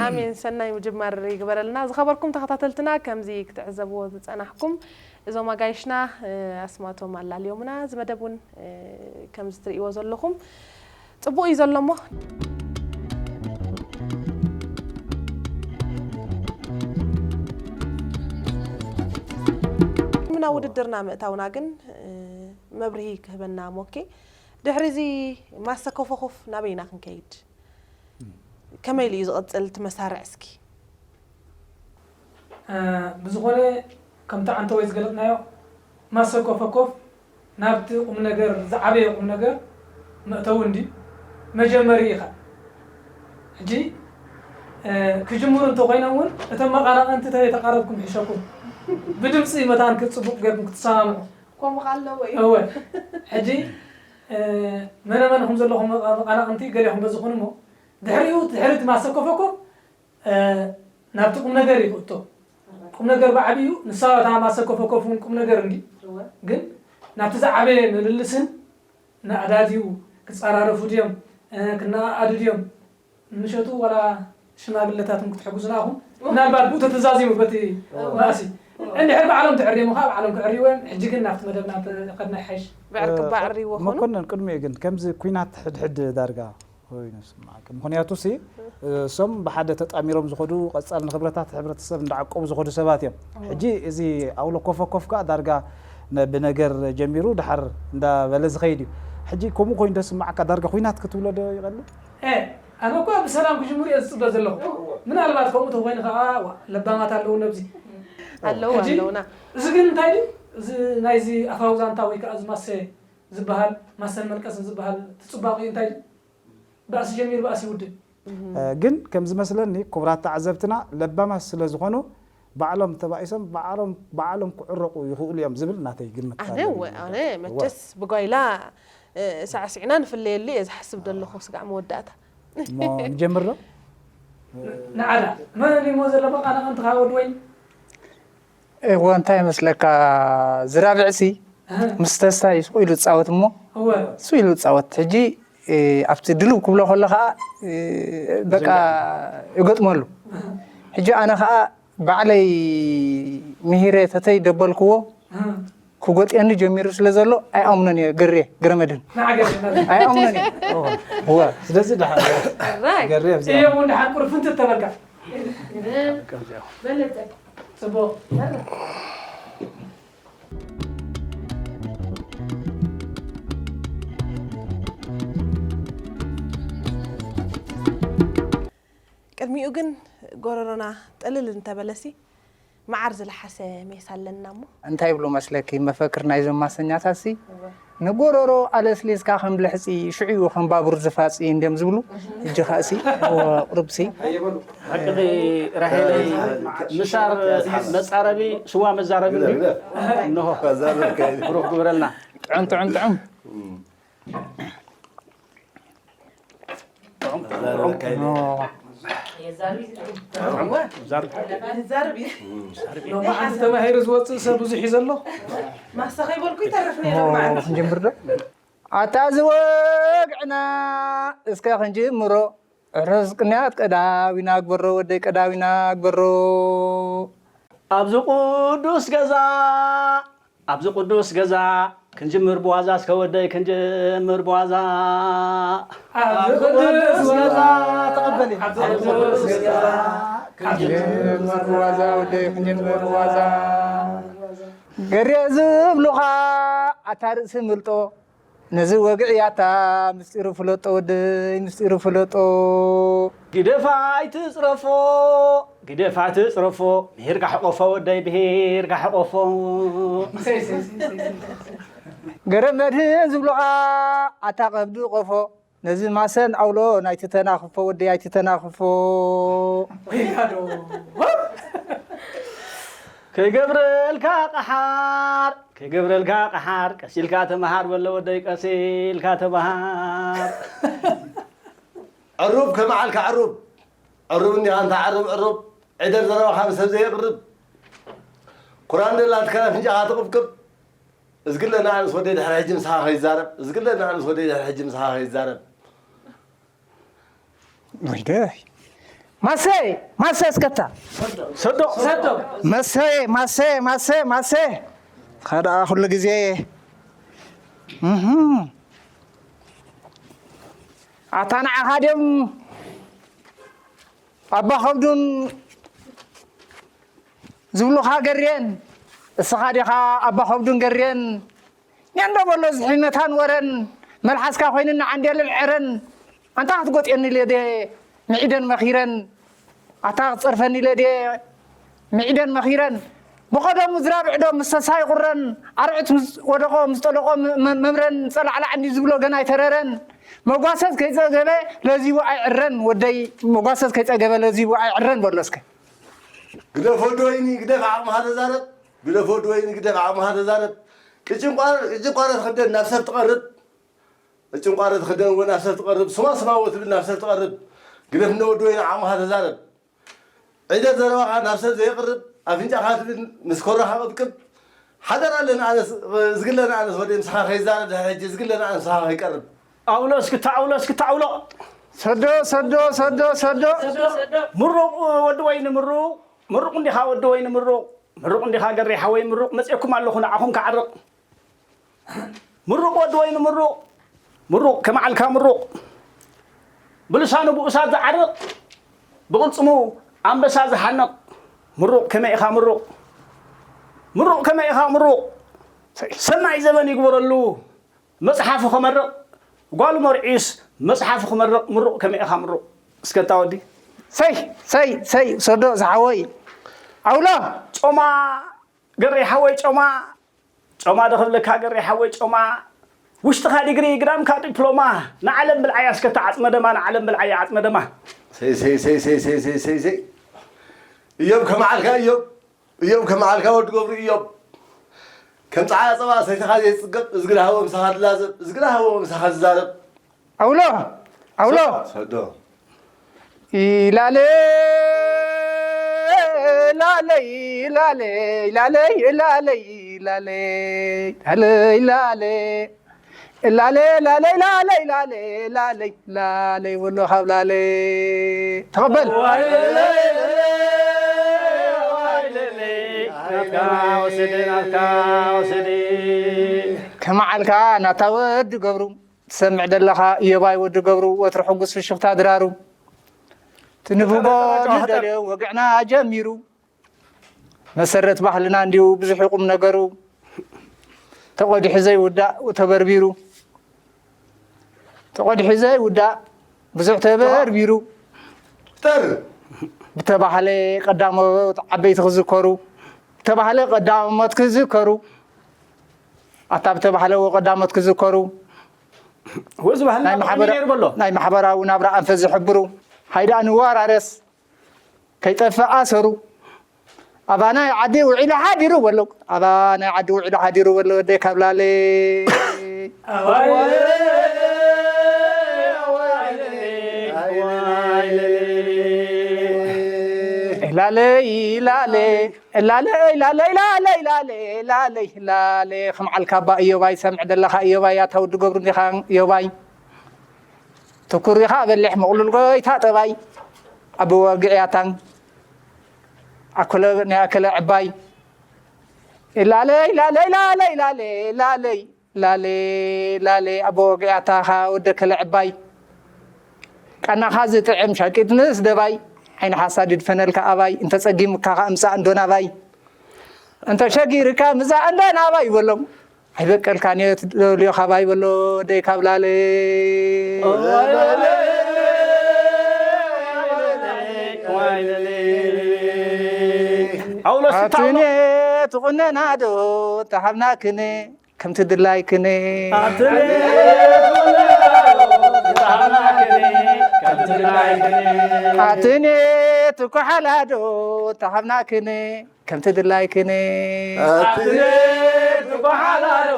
ኣሜን። ሰናይ ምጅማር ይግበረልና። ዝኸበርኩም ተኸታተልትና፣ ከምዚ ክትዕዘብዎ ዝጸናሕኩም፣ እዞም ኣጋይሽና፣ እ፣ ኣስማቶም ኣላልዮምና፣ እዚ መደብ እውን፣ እ፣ ከምዚ ትርእይዎ ዘለኹም ጽቡቕ እዩ ዘሎ እሞ። ናብ ውድድርና ምእታውና ግን፣ እ፣ መብርሂ ክህበና ሞኬ። ድሕሪ እዚ ማሰ ኮፈ ኮፍ ናበይና ክንከይድ? ከመይ ኢሉ እዩ ዝቕጽል እቲ መሳርዕ እስኪ? እ፣ ብዝኾነ ከምቲ ዓንተወይ ዝገለጽናዮ ማሰ ኮፈ ኮፍ ናብቲ ቁም ነገር፣ ዝዓበየ ቁም ነገር መእተዊ እንድዩ፣ መጀመሪ ኢኻ። ሕጂ፣ እ፣ ክጅምሩ እንተኾይኖም እውን እቶም መቓናቐንቲ ተዘይተቓረብኩም ይሕሸኩም። ብድምፂ መታን ክጽቡቕ ጌርኩም ክትሰማምዑ። ከምኡ ከ ኣለዎ እዩ። እወ። ሕጂ፣ እ፣ መነ መን ኢኹም ዘለኹም መቓ-፣ መቓናቐንቲ ገሊኹም በዝኹን እሞ፣ ድሕሪኡ ድሕሪ እቲ ማሰ ኮፈኮፍ ናብቲ ቁም ነገር ይኽእቶ። ቁም ነገር ብዓብዩ ንሳ እታ ማሰ ኮፈኮፍ እውን ቁም ነገር እንዲ ግን ናብቲ ዝዓበየ ምልልስን ንኣዳድዩ ክፃራረፉ ድዮም ክነኣኣዱ ድዮም ምሸቱ ዋላ ሽማግለታትን ክትሕግዙና ኣኹም ምናልባት ብኡ ተተዛዚሙ በቲ ባእሲ እንድሕር ባዕሎም ተዕርዮም ከዓ ባዕሎም ክዕርይዎ እዮም። ሕጂ ግን ናብቲ መደብና ከድና ይሓይሽ። ብዕርቂ ባዕርይዎ ኾኑ። መኮንን ቅድሚኡ ግን ከምዚ ኩናት ሕድሕድ ዳርጋ ኮይኑ ስማዓካ። ምኽንያቱ ሲ እሶም ብሓደ ተጣሚሮም ዝኸዱ ቀጻል ንኽብረታት ሕብረተሰብ እንዳዓቀቡ ዝኸዱ ሰባት እዮም። ሕጂ እዚ ኣውሎ ኮፈኮፍ ከዓ ዳርጋ ብነገር ጀሚሩ ድሓር እንዳበለ ዝኸይድ እዩ። ሕጂ ከምኡ ኮይኑ ዶ ስማዓካ? ዳርጋ ኩናት ክትብሎ ዶ ይቐልል? ኤ ኣነ እኳ ብሰላም ክጅምሩ እየ ዝፅበ ዘለኹ። ምናልባት ከምኡ ተኮይኑ ከዓ ለባማት ኣለዉ ነብዚ ኣለዉ ኣለውና። እዚ ግን እንታይ ድዩ? እዚ ናይዚ ኣፋዊ ዛንታ ወይ ከዓ እዚ ማሰ ዝበሃል ማሰን መልቀስን ዝበሃል ትፅባቂ እንታይ ድዩ? ባእሲ ጀሚሩ ባእሲ ይውድእ። ግን ከም ዝመስለኒ ክቡራት ተዓዘብትና ለባማት ስለ ዝኾኑ ባዕሎም ተባኢሶም ባዕሎም ባዕሎም ክዕረቑ ይኽእሉ እዮም ዝብል ናተይ ግምት ኣነ ኣለኒ። ወ- ኣነ መቸስ ብጓይላ እ፣ ሳዕሲዕና ንፍለየሉ እየ ዝሓስብ ዘለኹ ስጋዕ መወዳእታ። እሞ ንጀምር ዶ? ንዓዳ መን እሞ ዘለማ ቃና ቀንትኻ ወዲ ወይን እወ እንታይ ይመስለካ ዝራብዕሲ ምስ ተስታይ ስቕ ኢሉ ዝፃወት እሞ እወ ስቕ ኢሉ ዝፃወት ሕጂ ኣብቲ ድልው ክብሎ ከሎ ከዓ በቃ ይገጥመሉ ሕጂ ኣነ ከዓ ባዕለይ ምሂረ ተተይ ደበልክዎ ክጎጥየኒ ጀሚሩ ስለ ዘሎ ኣይኣምኖን እየ ገሬ ገረመድህን ኣይኣምኖን እየ እወ ስለዚ ደሓን ገሬ ኣብዚኣ እየ እውን ደሓን ቁርፍንት ተበልካ ጽቡቕ ቅድሚኡ ግን ጎረሮና ጥልል እንተበለሲ መዓር ዝለሓሰ ሜስ ኣለና እሞ እንታይ ይብሉ መስለኪ መፈክር ናይዞም ማሰኛታትሲ ንጎረሮ ኣለስሊስካ ከም ልሕፂ ሽዑ እዩ ከም ባቡር ዝፋፂ እንድዮም ዝብሉ ሕጂ ከእሲ ቁርብሲ ሓቅኺ ራሄለይ ምሻር መፃረቢ ስዋ መዛረቢ እንድዩ እንሆ ብሩክ ግበረልና ጥዑም ጥዑም ጥዑም ሎማዓንቲ ተማሂሩ ዝወፅእ ሰብ ብዙሕ እዩ ዘሎ። ማስታ ከይበልኩ ይተርፍ ነይረ ሎማዓንቲ። ክንጅምር ዶ? ኣታ ዝወግዕና እስከ ክንጅምሮ ርሑስ ቅንያት ቀዳዊና ግበሮ ወደይ ቀዳዊና ግበሮ። ኣብዚ ቅዱስ ገዛ ኣብዚ ቅዱስ ገዛ ክንጅምር ብዋዛ እስከ ወደይ ክንጅምር ብዋዛ ኣብዚ ቅዱስ ገዛ ተቐበሊ ኣብዚ ቅዱስ ገዛ ክንጅምር ብዋዛ ወደይ ክንጅምር ብዋዛ ገሬ ዝብሉኻ ኣታ ርእሲ ምልጦ ነዚ ወግዒ ያታ ምስጢሩ ፍለጦ ወደይ ምስጢሩ ፍለጦ። ግደፋ ኣይትጽረፎ ግደፋ ኣይትጽረፎ ምሂርካ ሕቆፎ ወደይ ብሂርካ ሕቆፎ። ገረ መድህን ዝብሉኻ ኣታ ቀብዲ ቆፎ ነዚ ማሰን ኣውሎ ናይትተናኽፎ ወደይ ኣይትተናኽፎ። ወይካዶ ከይገብረልካ ቀሓር ከይገብረልካ ቀሓር ቀሲልካ ተመሃር በሎ ወደይ ቀሲልካ ተመሃር። ዕሩብ ከመዓልካ ዕሩብ ዕሩብ እንዲኻ እንታ ዕሩብ ዕሩብ ዕደር ዘረባኻ ንሰብ ዘየቕርብ ኩራንደላ ትከላ ፍንጫኻ ትቕብቅብ እዝግለ ንኣንስ ወደይ ድሕሪ ሕጂ ምሳኻ ከይዛረብ እዝግለ ንኣንስ ወደይ ድሕሪ ሕጂ ምሳኻ ከይዛረብ ወይደይ ማሰ ማሰ እስከታ ሰዶ ሰዶ ማሰ ማሰ ማሰ ማሰ ከደኣ ኩሉ ግዜ እህ ኣታ ንዓኻ ድዮም ኣባ ከብዱን ዝብሉኻ ገርየን እስኻ ዲኻ ኣባ ከብዱን ገርየን ኛንዶ በሎ ዝሒመታን ወረን መልሓስካ ኮይንና ዓንዴልን ዕረን ኣንታ ክትጎጥየኒ ለደ ምዒደን መኺረን ኣታ ክትፀርፈኒ ለደ ምዒደን መኺረን ብቐደሙ ዝራብዕ ዶ ምስ ተሳይ ቁረን ኣርዑት ምስ ወደቆ ምስ ጠለቆ መምረን ፀላዕላዕ እንዲ ዝብሎ ገና ኣይተረረን መጓሰት ከይፀገበ ለዚቡ ኣይዕረን ወደይ መጓሰት ከይፀገበ ለዚቡ ኣይዕረን በሎ እስከ ግደፍ ወዲ ወይኒ ግደፍ ዓቕምኻ ተዛረብ ግደፍ ወዲ ወይኒ ግደፍ ዓቕምኻ ተዛረብ ቅጭን ቋረ ቅጭን ቋረ ትኽደን ናብ ሰብ ትቐርብ ቅጭን ቋረ ትኽደን እውን ናብ ሰብ ትቐርብ ስማ ስማ ወትብል ናብ ሰብ ትቐርብ ግደፍ፣ እንደ ወዲ ወይኒ ዓቕምኻ ተዛረብ። ዒደት ዘረባኻ ናብ ሰብ ዘየቕርብ፣ ኣፍንጫኻ ትብል፣ ምስ ኮራኻ ቅብቅብ። ሓደራ ኣለና ኣነስ፣ ዝግለና ኣነስ ወደ ምሳኻ ከይዛረብ፣ ድሕሪ ሕጂ ዝግለና ኣነስ ምሳኻ ከይቀርብ። ኣውሎ እስክታ፣ ኣውሎ እስክታ፣ ኣውሎ። ሰዶ፣ ሰዶ፣ ሰዶ፣ ሰዶ። ምሩቕ ወዲ ወይኒ ምሩቕ፣ ምሩቕ እንዲኻ ወዲ ወይኒ ምሩቕ፣ ምሩቕ እንዲኻ ገሬ ሓወይ ምሩቕ፣ መፅኤኩም ኣለኹ ንዓኹም ክዓርቕ። ምሩቕ ወዲ ወይኒ ምሩቕ፣ ምሩቕ ከመዓልካ ምሩቕ፣ ብልሳኑ ብኡሳት ዝዓርቕ፣ ብቕልፅሙ ኣንበሳ ዝሓንቕ፣ ምሩቕ ከመይ ኢኻ ምሩቕ፣ ምሩቕ ከመይ ኢኻ ምሩቕ፣ ሰናይ ዘበን ይግበረሉ፣ መፅሓፉ ከመርቕ፣ ጓሉ መርዒስ መፅሓፉ ክመርቕ፣ ምሩቕ ከመይ ኢኻ ምሩቕ። እስከ እታ ወዲ። ሰይ፣ ሰይ፣ ሰይ፣ ሰዶ ዝሓወይ። ኣውሎ። ጮማ፣ ገሬ ሓወይ ጮማ፣ ጮማ ዶ ክብለካ ገሬ ሓወይ ጮማ፣ ውሽጥኻ ዲግሪ ግዳምካ ዲፕሎማ፣ ንዓለም ብልዓያ እስከ እታ ዓጽመ ደማ፣ ንዓለም ብልዓያ ዓጽመ ደማ። ሰይ፣ ሰይ፣ ሰይ፣ ሰይ፣ ሰይ፣ ሰይ፣ ሰይ፣ ሰይ። እዮብ ከመዓልካ እዮብ፣ እዮብ ከመዓልካ ወዲ ገብሩ እዮብ። ከም ጸዓይ ጸባ ሰይትኻ ዘይጽገብ፣ እዝግር ሃቦ ምሳኻ ትላዘብ፣ እዝግር ሃቦ ምሳኻ ትዛረብ። ኣውሎ፣ ኣውሎ። ሰዶ። ኢላለ፣ ላለይ፣ ላለ፣ ላለይ፣ ላለይ፣ ላለ፣ ላለይ፣ ላለ፣ ላለ፣ ላለይ፣ ላለይ፣ ላለ፣ ላለይ፣ ላለይ፣ ወሎ ካብ ላለ። ተቐበል። ዋይ ለለይ፣ ዋይ ለለይ፣ ናትካ ወስድ፣ ናትካ ወስድ። ከመዓልካ ናታ ወዲ ገብሩ። ትሰምዕ ደለኻ እዮባይ ወዲ ገብሩ፣ ወትሩ ሕጉስ ፍሽኽታ ድራሩ። ትንብቦ ተረጋጋ፣ ንደልዮ ወግዕና ጀሚሩ። መሰረት ባህልና እንዲዩ ብዙሕ ቁም ነገሩ። ተቐዲሑ ዘይውዳእ ተበርቢሩ። ተቐዲሑ ዘይውዳእ ብዙሕ ተበርቢሩ። ጠር። ብተባህለ ቀዳሞት ዓበይቲ ክዝከሩ። ብተባህለ ቀዳሞት ክዝከሩ። ኣታ ብተባህለ ቀዳሞት ክዝከሩ። ወዚ ባህልና ናይ ማሕበራ-፣ ነይሩ በሎ። ናይ ማሕበራዊ ናብራ ኣንፈት ዝሕብሩ። ሃይዳ ንዋራረስ ከይጠፍእ ኣሰሩ። ኣባናይ ዓዲ ውዒሉ ሓዲሩ በሎ። ኣባናይ ዓዲ ውዒሉ ሓዲሩ በሎ። ወደይ ካብ ላለ። ኣዋይ፣ ኣዋይ፣ ኣዋይ፣ ላለይ፣ ላለ። ላለይ፣ ላለይ፣ ላለይ፣ ላለይ፣ ላለይ፣ ላለይ፣ ላለይ። ከም ዓልካ ኣባ እዮባይ፣ ሰምዕ ደለኻ እዮባይ፣ ኣታ ወዲ ገብሩ እንዲኻ እዮባይ። ትኩር ኢኻ በሊሕ፣ ምቕሉል ጎይታ ጠባይ። ኣቢ ወግዕ ያታን፣ ኣኮለ ናይ ኣከለ ዕባይ። ላለይ፣ ላለይ፣ ላለይ፣ ላለይ፣ ላለይ። ላሌ፣ ላሌ፣ ኣቦ ገያታኻ ወደ ከለ ዕባይ። ቃናኻ ዝጥዕም ሻቂት ምስ ደባይ። ዓይኒ ሓሳድ ይድፈነልካ ኣባይ። እንተ ጸጊምካ ኸኣ ምጻእ እንዶ ናባይ። እንተ ሸጊርካ ምጻእ እንዶ ናባይ በሎም። ኣይበቀልካን እየ ትደልዮ ካባይ በሎ ደይ ካብ ላሌ። ኣውሎስ ኣቱኔ ትቑነና ዶ ተሃብናክን። ከምቲ ድላይክን። ኣትሌት ወለዶ፣ ተሃብናክን፣ ከምቲ ድላይክን። ኣትኔ ትኳሓላዶ፣ ተሃብናክን፣ ከምቲ ድላይክን። ኣትሌት ትኳሓላዶ፣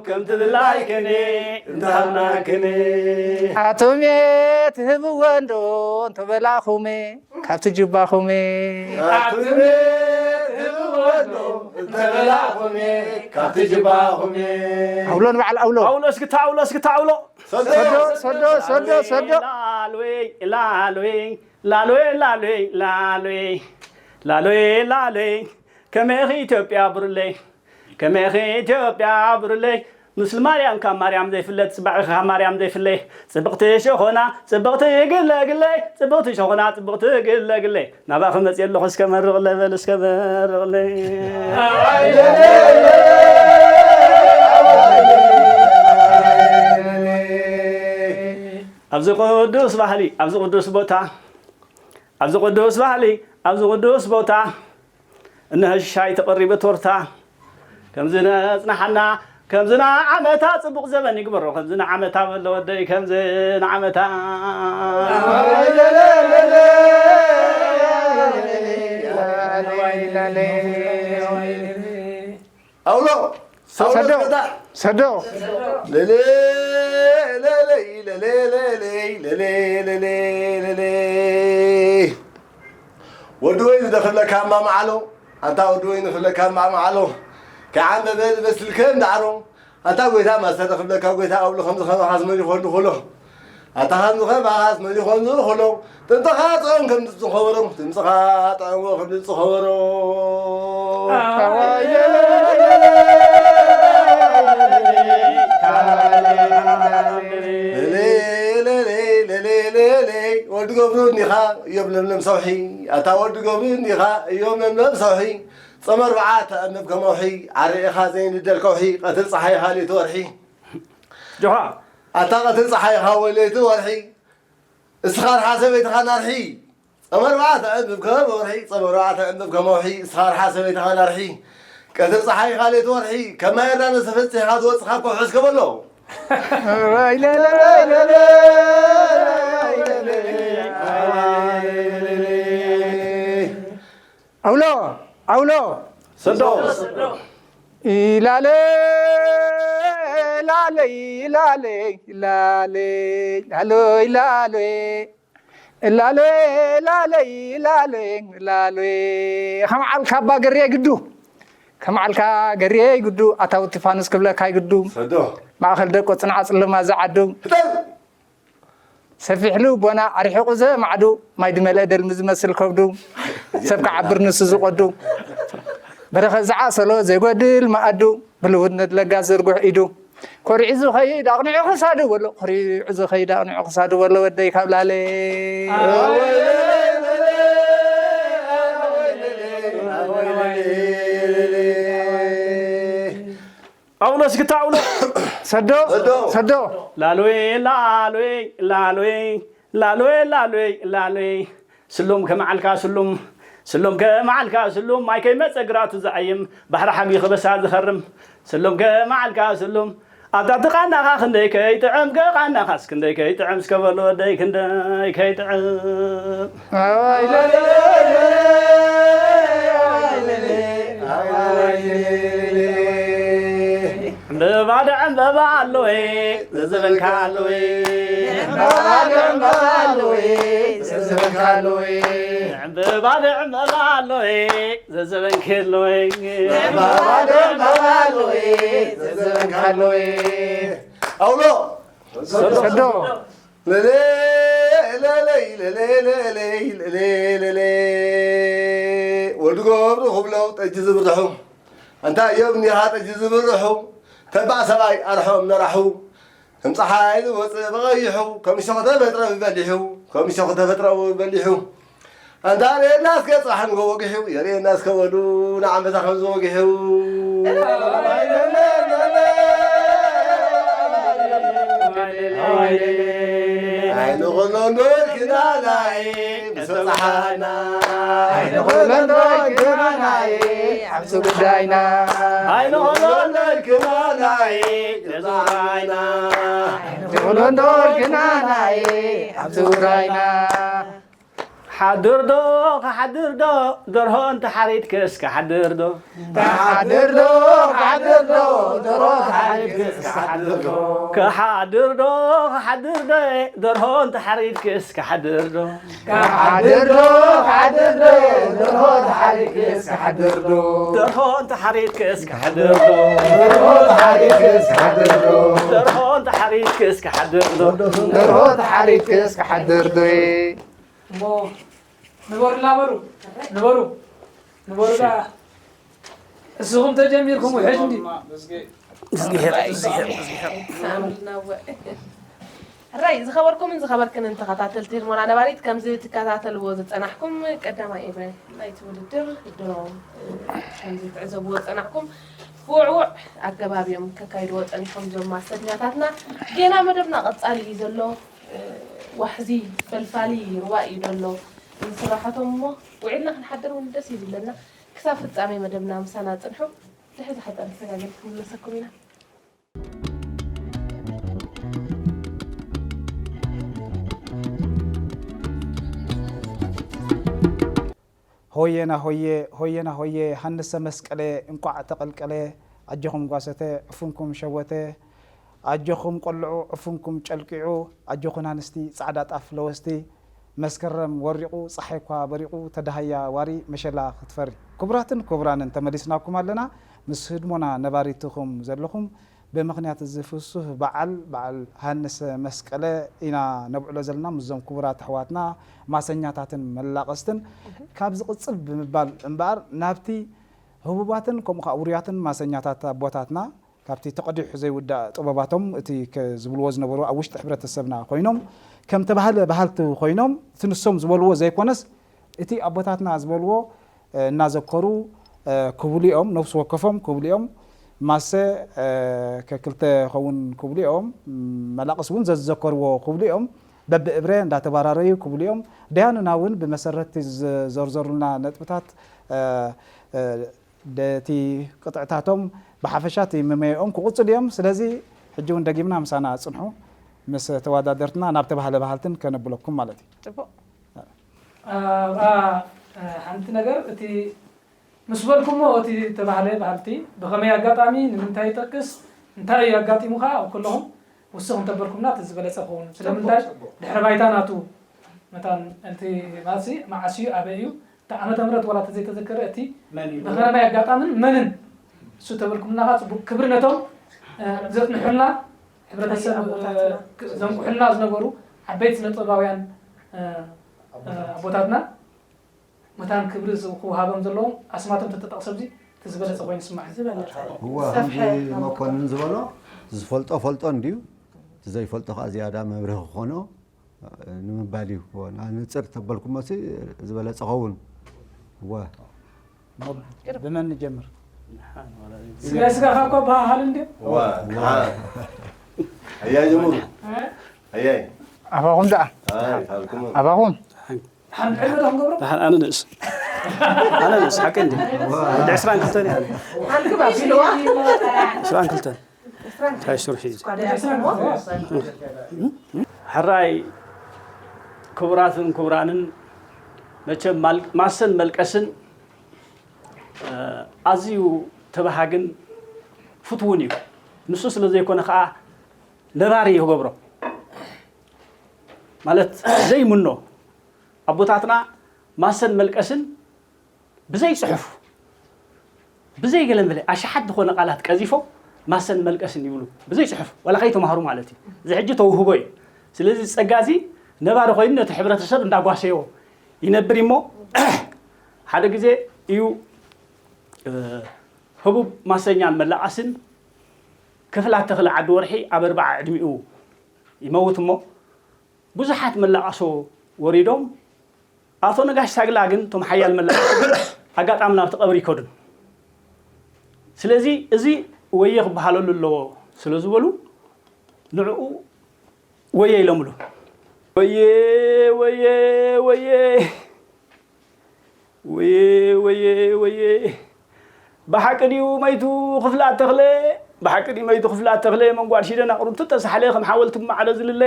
ከምቲ ድላይክን፣ እንተሃብናክን። ኣቱሜ ትህብወ እንዶ፣ እንተበላኹሜ። ካብቲ ጅባኹም። ኣቱሜ ትህብወ እንዶ እንተበላኹም፣ ካብቲ ጅባኹም። ኣውሎ ንበዓል ኣውሎ። ኣውሎ እስክታ፣ ኣውሎ እስክታ፣ ኣውሎ። ሰዶ፣ ሰዶ፣ ሰዶ፣ ሰዶ። ላልወይ፣ ላልወይ፣ ላልወይ፣ ላልወይ፣ ላልወይ፣ ላልወይ፣ ላልወይ። ከመይኺ ኢትዮጵያ ብሩለይ? ከመይኺ ኢትዮጵያ ብሩለይ? ምስሊ ማርያም ካብ ማርያም ዘይፍለ፣ ጽባዕኺ ካብ ማርያም ዘይፍለ። ጽብቕቲ ሸኾና፣ ጽብቕቲ ግለ ግለይ፣ ጽብቕቲ ሸኾና፣ ጽብቕቲ ግለ ግለይ። ናባኺ መጽየ ኣለኹ፣ እስከ መርቕለይ በል፣ እስከ መርቕለይ። ኣብዚ ቅዱስ ባህሊ፣ ኣብዚ ቅዱስ ቦታ፣ ኣብዚ ቅዱስ ባህሊ፣ ኣብዚ ቅዱስ ቦታ፣ እነሆ ሻይ ተቐሪቡ ቶርታ። ከምዚ ነጽናሓና፣ ከምዚ ንዓመታ ጽቡቕ ዘበን ይግበሮ። ከምዚ ንዓመታ በሎ ወደይ፣ ከምዚ ንዓመታ። ኣውሎ፣ ኣውሎ ሰዶ፣ እስከታ። ሰዶ። ለሌ፣ ለሌ፣ ለሌ፣ ለሌ፣ ለሌ፣ ለሌ፣ ለሌ፣ ለሌ። ወዲ ወይኒ ዶ ክብለካ እማመዓሎ፣ ኣንታ ወዲ ወይኒ ክብለካ እማመዓሎ፣ ከይዓምበበ ዝበስል ከም ዳዕሮ፣ ኣንታ ጎይታ ማስተር ዶ ክብለካ ጎይታ ኣብሉ ከምዚ ከማኻስ መን ይኾን ድኾሎ፣ ኣንታ ከምዚ ከማኻስ መን ይኾን ዝኾሎ፣ ድምፅኻ ጥዑም ከም ድምፂ ከበሮ፣ ድምፅኻ ጥዑም ከም ድምፂ ከበሮ። ለለይ ለለይ ለለይ ለለይ ወዲ ገብሩ እኒኻ እዮም ለምለም ሰውሒ፣ ኣታ ወዲ ገብሩ እኒኻ እዮም ለምለም ሰውሒ፣ ጾም ኣርብዓ ተቐንብ ከመውሒ፣ ዓሪቕኻ ዘይንደል ከውሒ፣ ቀትር ጸሓይኻ ለይቲ ወርሒ። ጆኻ። ኣታ ቀትር ጸሓይኻ ወይ ለይቲ ወርሒ፣ እስኻ ርሓ ሰበይትኻ ናርሒ። ጾም ኣርብዓ ተቐንብ ከመውሒ፣ ጾም ኣርብዓ ተቐንብ ከመውሒ፣ እስኻ ርሓ ሰበይትኻ ናርሒ። ቀትር ጸሓይኻ ለይቲ ወርሒ፣ ከማይ ዮርዳኖስ ተፈጺሕኻ ትወጽእ ካብ ከውሒ እስከ በሎ። ኣውሎ፣ ኣውሎ። ሰዶ። ኢላለ፣ ኢላለ፣ ኢላለ፣ ኢላለ፣ ኢላለ፣ ኢላለ፣ ኢላለ፣ ኢላለ፣ ኢላለ። ከም ዓልካ ኣባ ገርየ ግዱ፣ ከም ዓልካ ገርየ ግዱ፣ ኣታው ቲፋኖስ ክብለካ ይግዱ። ሰዶ። ማእኸል ደቆ ጽንዓ ጽልማ ዝዓዱ። ህጠም። ሰፊሕ ልቦና ኣርሒቑ ዘማዕዱ፣ ማይ ድመልአ ደልሚ ዝመስል ከብዱ፣ ሰብ ክዓብር ንሱ ዝቖዱ፣ በረኸት ዝዓሰሎ ዘይጎድል መኣዱ፣ ብልውድነት ለጋስ ዝርጉሕ ኢዱ፣ ኮሪዑ ዝኸይድ ኣቕኒዑ ክሳዱ በሎ፣ ኮሪዑ ዝኸይድ ኣቕኒዑ ክሳዱ በሎ፣ ወደይ ካብ ላለ። ኣውሎ እስኪ ታውሎ። ሰዶ፣ ሰዶ። ሰዶ። ላሎይ፣ ላሎይ፣ ላሎይ፣ ላሎይ፣ ላሎይ፣ ላሎይ። ስሉም ከመዓልካ ስሉም፣ ስሉም ከመዓልካ ስሉም፣ ማይ ከይመጸ ግራቱ ዝዓይም፣ ባሕሪ ሓግቢ ከበሳ ዝኸርም። ስሉም ከመዓልካ ስሉም፣ ኣታ እቲ ቃናኻ ክንደይ ከይጥዕም፣ ከቃናኻስ ክንደይ ከይጥዕም፣ እስከ በሉ ወደይ ክንደይ ከይጥዕም። ዕምበባ ደዕምበባ ኣለወይ፣ ዘዘበንካ ኣለወይ። ዕምበባ ደዕምበባ ኣለወይ፣ ዘዘበንካ ኣለወይ። ዕምበባ ደዕምበባ ኣለወይ፣ ዘዘበንኪ ኣለወይ። ዕምበባ ደዕምበባ ኣለወይ፣ ዘዘበንካ ኣለወይ። ኣውሎ! ሰዶ። ሰዶ። ለለይ፣ ለለይ፣ ለለይ፣ ለለይ፣ ለለይ፣ ለለይ። ወዲ ገብሩ ክብሎ ጠጅ ዝብርሑ። ኣንታ እዮም እኒኻ ጠጅ ዝብርሑ። ተባዕ ሰብኣይ ኣርሖም ነራሑ። ከም ፀሓይ ዝወፅእ ብቐይሑ። ከም ሸኹ ተፈጥሮ ብበሊሑ። ከም ሸኹ ተፈጥሮ ብበሊሑ። ኣንታ ርእየና እስከ ጽባሕ ንጎ ወጊሑ፣ የርእየና እስከ ወዱ ንዓመታ ከም ዝወጊሑ። ኣይንኹሎ እንዶ ኢልክናናይ ምስ በጻሓና። ኣይንኹሎ እንዶ ኢልክናናይ ኣብዚ ጉዳይና። ኣይንኹሎ እንዶ ኢልክናናይ ዘዝራይና። ኣይንኹሎ እንዶ ኢልክናናይ ኣብዚ ጉዳይና። ሓድር ዶ ክሓድር ዶ ደርሆ እንተ ሓሪድክስ ክሓድር ዶ። ክሓድር ዶ ክሓድር ዶ ደርሆ ተሓሪድክስ ክሓድር ዶ። ክሓድር ዶ ክሓድር ዶ ደርሆ እንተ ሓሪድክስ ክሓድር ዶ። ክሓድር ዶ ክሓድር ዶ ደርሆ ተሓሪድክስ ክሓድር ዶ። ደርሆ እንተ ሓሪድክስ ክሓድር ዶ። ደርሆ ተሓሪድክስ ክሓድር ዶ። ደርሆ እንተ ሓሪድክስ ክሓድር ዶ። ደርሆ ተሓሪድክስ ክሓድር ዶ። እሞ ንበሩ እናበሩ ንበሩ ንበሩ ዳ እስኹም ተጀሚርኩም ውሕድ እንዲ። ሕራይ ዝኸበርኩምን ዝኸበርክንን ተኸታተልቲ ህልሞና ነባሪት፣ ከምዚ ትከታተልዎ ዝጸናሕኩም ቀዳማይ ኤቨ ናይቲ ውድድር ድሮ ከምዚ ትዕዘብዎ ዝጸናሕኩም ብውዕዉዕ ኣገባብ እዮም ከካይድዎ ጸኒሖም እዞም ማስተርኛታትና። ጌና መደብና ቀጻሊ እዩ ዘሎ። ዋሕዚ ፈልፋሊ ሩባ እዩ ዘሎ ዝስራሓቶም እሞ ውዒልና ክንሓድር እውን ደስ እዩ ዝብለና። ክሳብ ፍጻሜ መደብና ምሳና ጽንሑ። ድሕሪ ዝሓጸረ መሰጋገሪ ክንምለሰኩም ኢና። ሆየና ሆየ ሆየና ሆየ ሃንሰ መስቀለ እንቋዕ ተቐልቀለ። ኣጆኹም ጓሰተ ዕፉንኩም ሸወተ። ኣጆኹም ቆልዑ ዕፉንኩም ጨልቂዑ። ኣጆኹን ኣንስቲ ጻዕዳ ጣፍ ለወስቲ። መስከረም ወሪቑ፣ ጸሓይ እኳ በሪቑ፣ ተዳሃያ ዋሪ መሸላ ክትፈሪ። ክቡራትን ክቡራንን፣ ተመሊስናኩም ኣለና። ምስ ህድሞና ነባሪትኹም ዘለኹም፣ ብምኽንያት እዚ ፍሱህ በዓል፣ በዓል ሃንሰ መስቀለ ኢና ነብዕሎ ዘለና ምስዞም ክቡራት ኣሕዋትና ማሰኛታትን መላቐስትን። ካብ ዝቕጽል ብምባል እምበኣር፣ ናብቲ ህቡባትን ከምኡ ኸኣ ውሩያትን ማሰኛታት ኣቦታትና፣ ካብቲ ተቐዲሑ ዘይውዳእ ጥበባቶም፣ እቲ ከ-፣ ዝብልዎ ዝነበሩ ኣብ ውሽጢ ሕብረተሰብና ኮይኖም፣ ከም ተባህለ በሃልቲ ኮይኖም፣ እቲ ንሶም ዝበልዎ ዘይኮነስ፣ እቲ ኣቦታትና ዝበልዎ፣ እ፣ እናዘከሩ፣ እ፣ ክብሉ እዮም፣ ነፍሲ ወከፎም ክብሉ እዮም። ማሰ፣ እ፣ ከክልተ ኸውን ክብሉ እዮም፣ መላቕስ እውን ዘዝዘከርዎ ክብሉ እዮም። በብእብረ እንዳተባራረዩ ክብሉ እዮም። ደያኑና እውን ብመሰረት እቲ ዝዘርዘሩልና ነጥብታት፣ እ፣ እ፣ ደቲ ቅጥዕታቶም ብሓፈሻ እቲ መመያኦም ክቕጽሉ እዮም። ስለዚ ሕጂ እውን ደጊምና ምሳና ጽንሑ፣ ምስ ተወዳደርትና ናብ ተባህለ በሃልትን ከነብለኩም ማለት እዩ። ጽቡቕ። ኣብኣ፣ እ፣ ሓንቲ ነገር፣ እቲ ምስ በልኩሞ፣ እቲ ተባህለ በሃልቲ ብኸመይ ኣጋጣሚ፣ ንምንታይ ይጠቅስ፣ እንታይ እዩ ኣጋጢሙ ከኣ ኣብ ኩለኹም ውስኽ እንተበልኩምና እቲ ዝበለጸ ክኸውን። ስለምንታይ? ጽቡቕ። ድሕሪ ባይታ ናቱ መታን እቲ ማሲ መዓስ እዩ፣ ኣበይ እዩ፣ እቲ ዓመተ ምህረት ዋላ ተዘይተዘከረ፣ እቲ መን እዩ? ብኸመይ ኣጋጣምን መንን እሱ ተበልኩምና ከኣ ጽቡቕ። ክብሪ ነቶም፣ እ፣ ዘጽንሑልና፣ ሕብረተሰብ፣ ኣቦታትና። እ፣ ዘንቁሑልና ዝነበሩ ዓበይቲ ስነ ጥበባውያን፣ እ፣ እ፣ ኣቦታትና መታን ክብሪ ዝ-፣ ክወሃቦም ዘለዎም ኣስማቶም ተተጠቕሰ፣ ኣብዚ እቲ ዝበለጸ ኮይኑ ይስማዕ። ዝበለጸ። እወ፣ ሰፍሐ ከምዚ መኮንን ዝበሎ፣ ዝፈልጦ ፈልጦ እንድዩ፣ እቲ ዘይፈልጦ ከኣ ዝያዳ መብርሂ ክኾኖ ንምባል እዩ። እወ፣ ንጽር ተበልኩሞሲ ዝበለጸ ኸውን። እወ። ብመን ንጀምር? ስጋይ ስጋኻ እኮ በሃሃል እንድዩ። እወ፣ ኣያይ ጀምሩ። ኣያይ። ኣባኹም ደኣ ኣይ፣ ካልኩም። ኣባኹም ሓንቲ ዕድመ ዶ ክንገብሮ? ደሓን ኣነ ንእስ ኣነ ንእስ ሓቂ እንዲ ወዲ ዕስራን ክልተን እየ ኣነ። ኣንክብ ኣቢልዋ ዕስራን ክልተን እንታይ ስርሑ እዩ? ዕስራን ክልተን። ሕራይ ክቡራትን ክቡራንን፣ መቸም ማል- ማሰን መልቀስን እ፣ ኣዝዩ ተባሃግን ፍትውን እዩ። ንሱ ስለ ዘይኮነ ከዓ ነባሪ እዩ ክገብሮ። ማለት ዘይምኖ ኣቦታትና ማሰን መልቀስን ብዘይ ጽሑፍ ብዘይ ገለመለ ኣሽሓት ዝኾነ ቃላት ቀዚፎም ማሰን መልቀስን ይብሉ ብዘይ ጽሑፍ ዋላ ከይተማሃሩ ማለት እዩ። እዚ ሕጂ ተውህቦ እዩ። ስለዚ ጸጋ እዚ ነባሪ ኮይኑ ነቲ ሕብረተሰብ እንዳጓሰዮ ይነብር እሞ ሓደ ግዜ እዩ እ፣ ህቡብ ማሰኛን መላቓስን ክፍላት ተኽለ ዓዲ ወርሒ ኣብ ኣርብዓ ዕድሚኡ ይመውት እሞ ብዙሓት መላቓሶ ወሪዶም ኣቶ ነጋሽ ሳግላ ግን እቶም ሓያል መላቓሶ ግን ኣጋጣሚ ናብቲ ቀብሪ ይከዱን። ስለዚ እዚ ወየ ክበሃለሉ ኣለዎ ስለ ዝበሉ ንዕኡ ወየ ኢሎምሉ። ወየ ወየ ወየ ወየ ወየ ወየ ብሓቂ ድዩ መይቱ ክፍላት ተኽለ? ብሓቂ ድዩ መይቱ ክፍላት ተኽለ? መንጓድ ሽደን ኣቕርብቱ ተሳሕለ ከም ሓወልቲ ማዕረ ዝልለ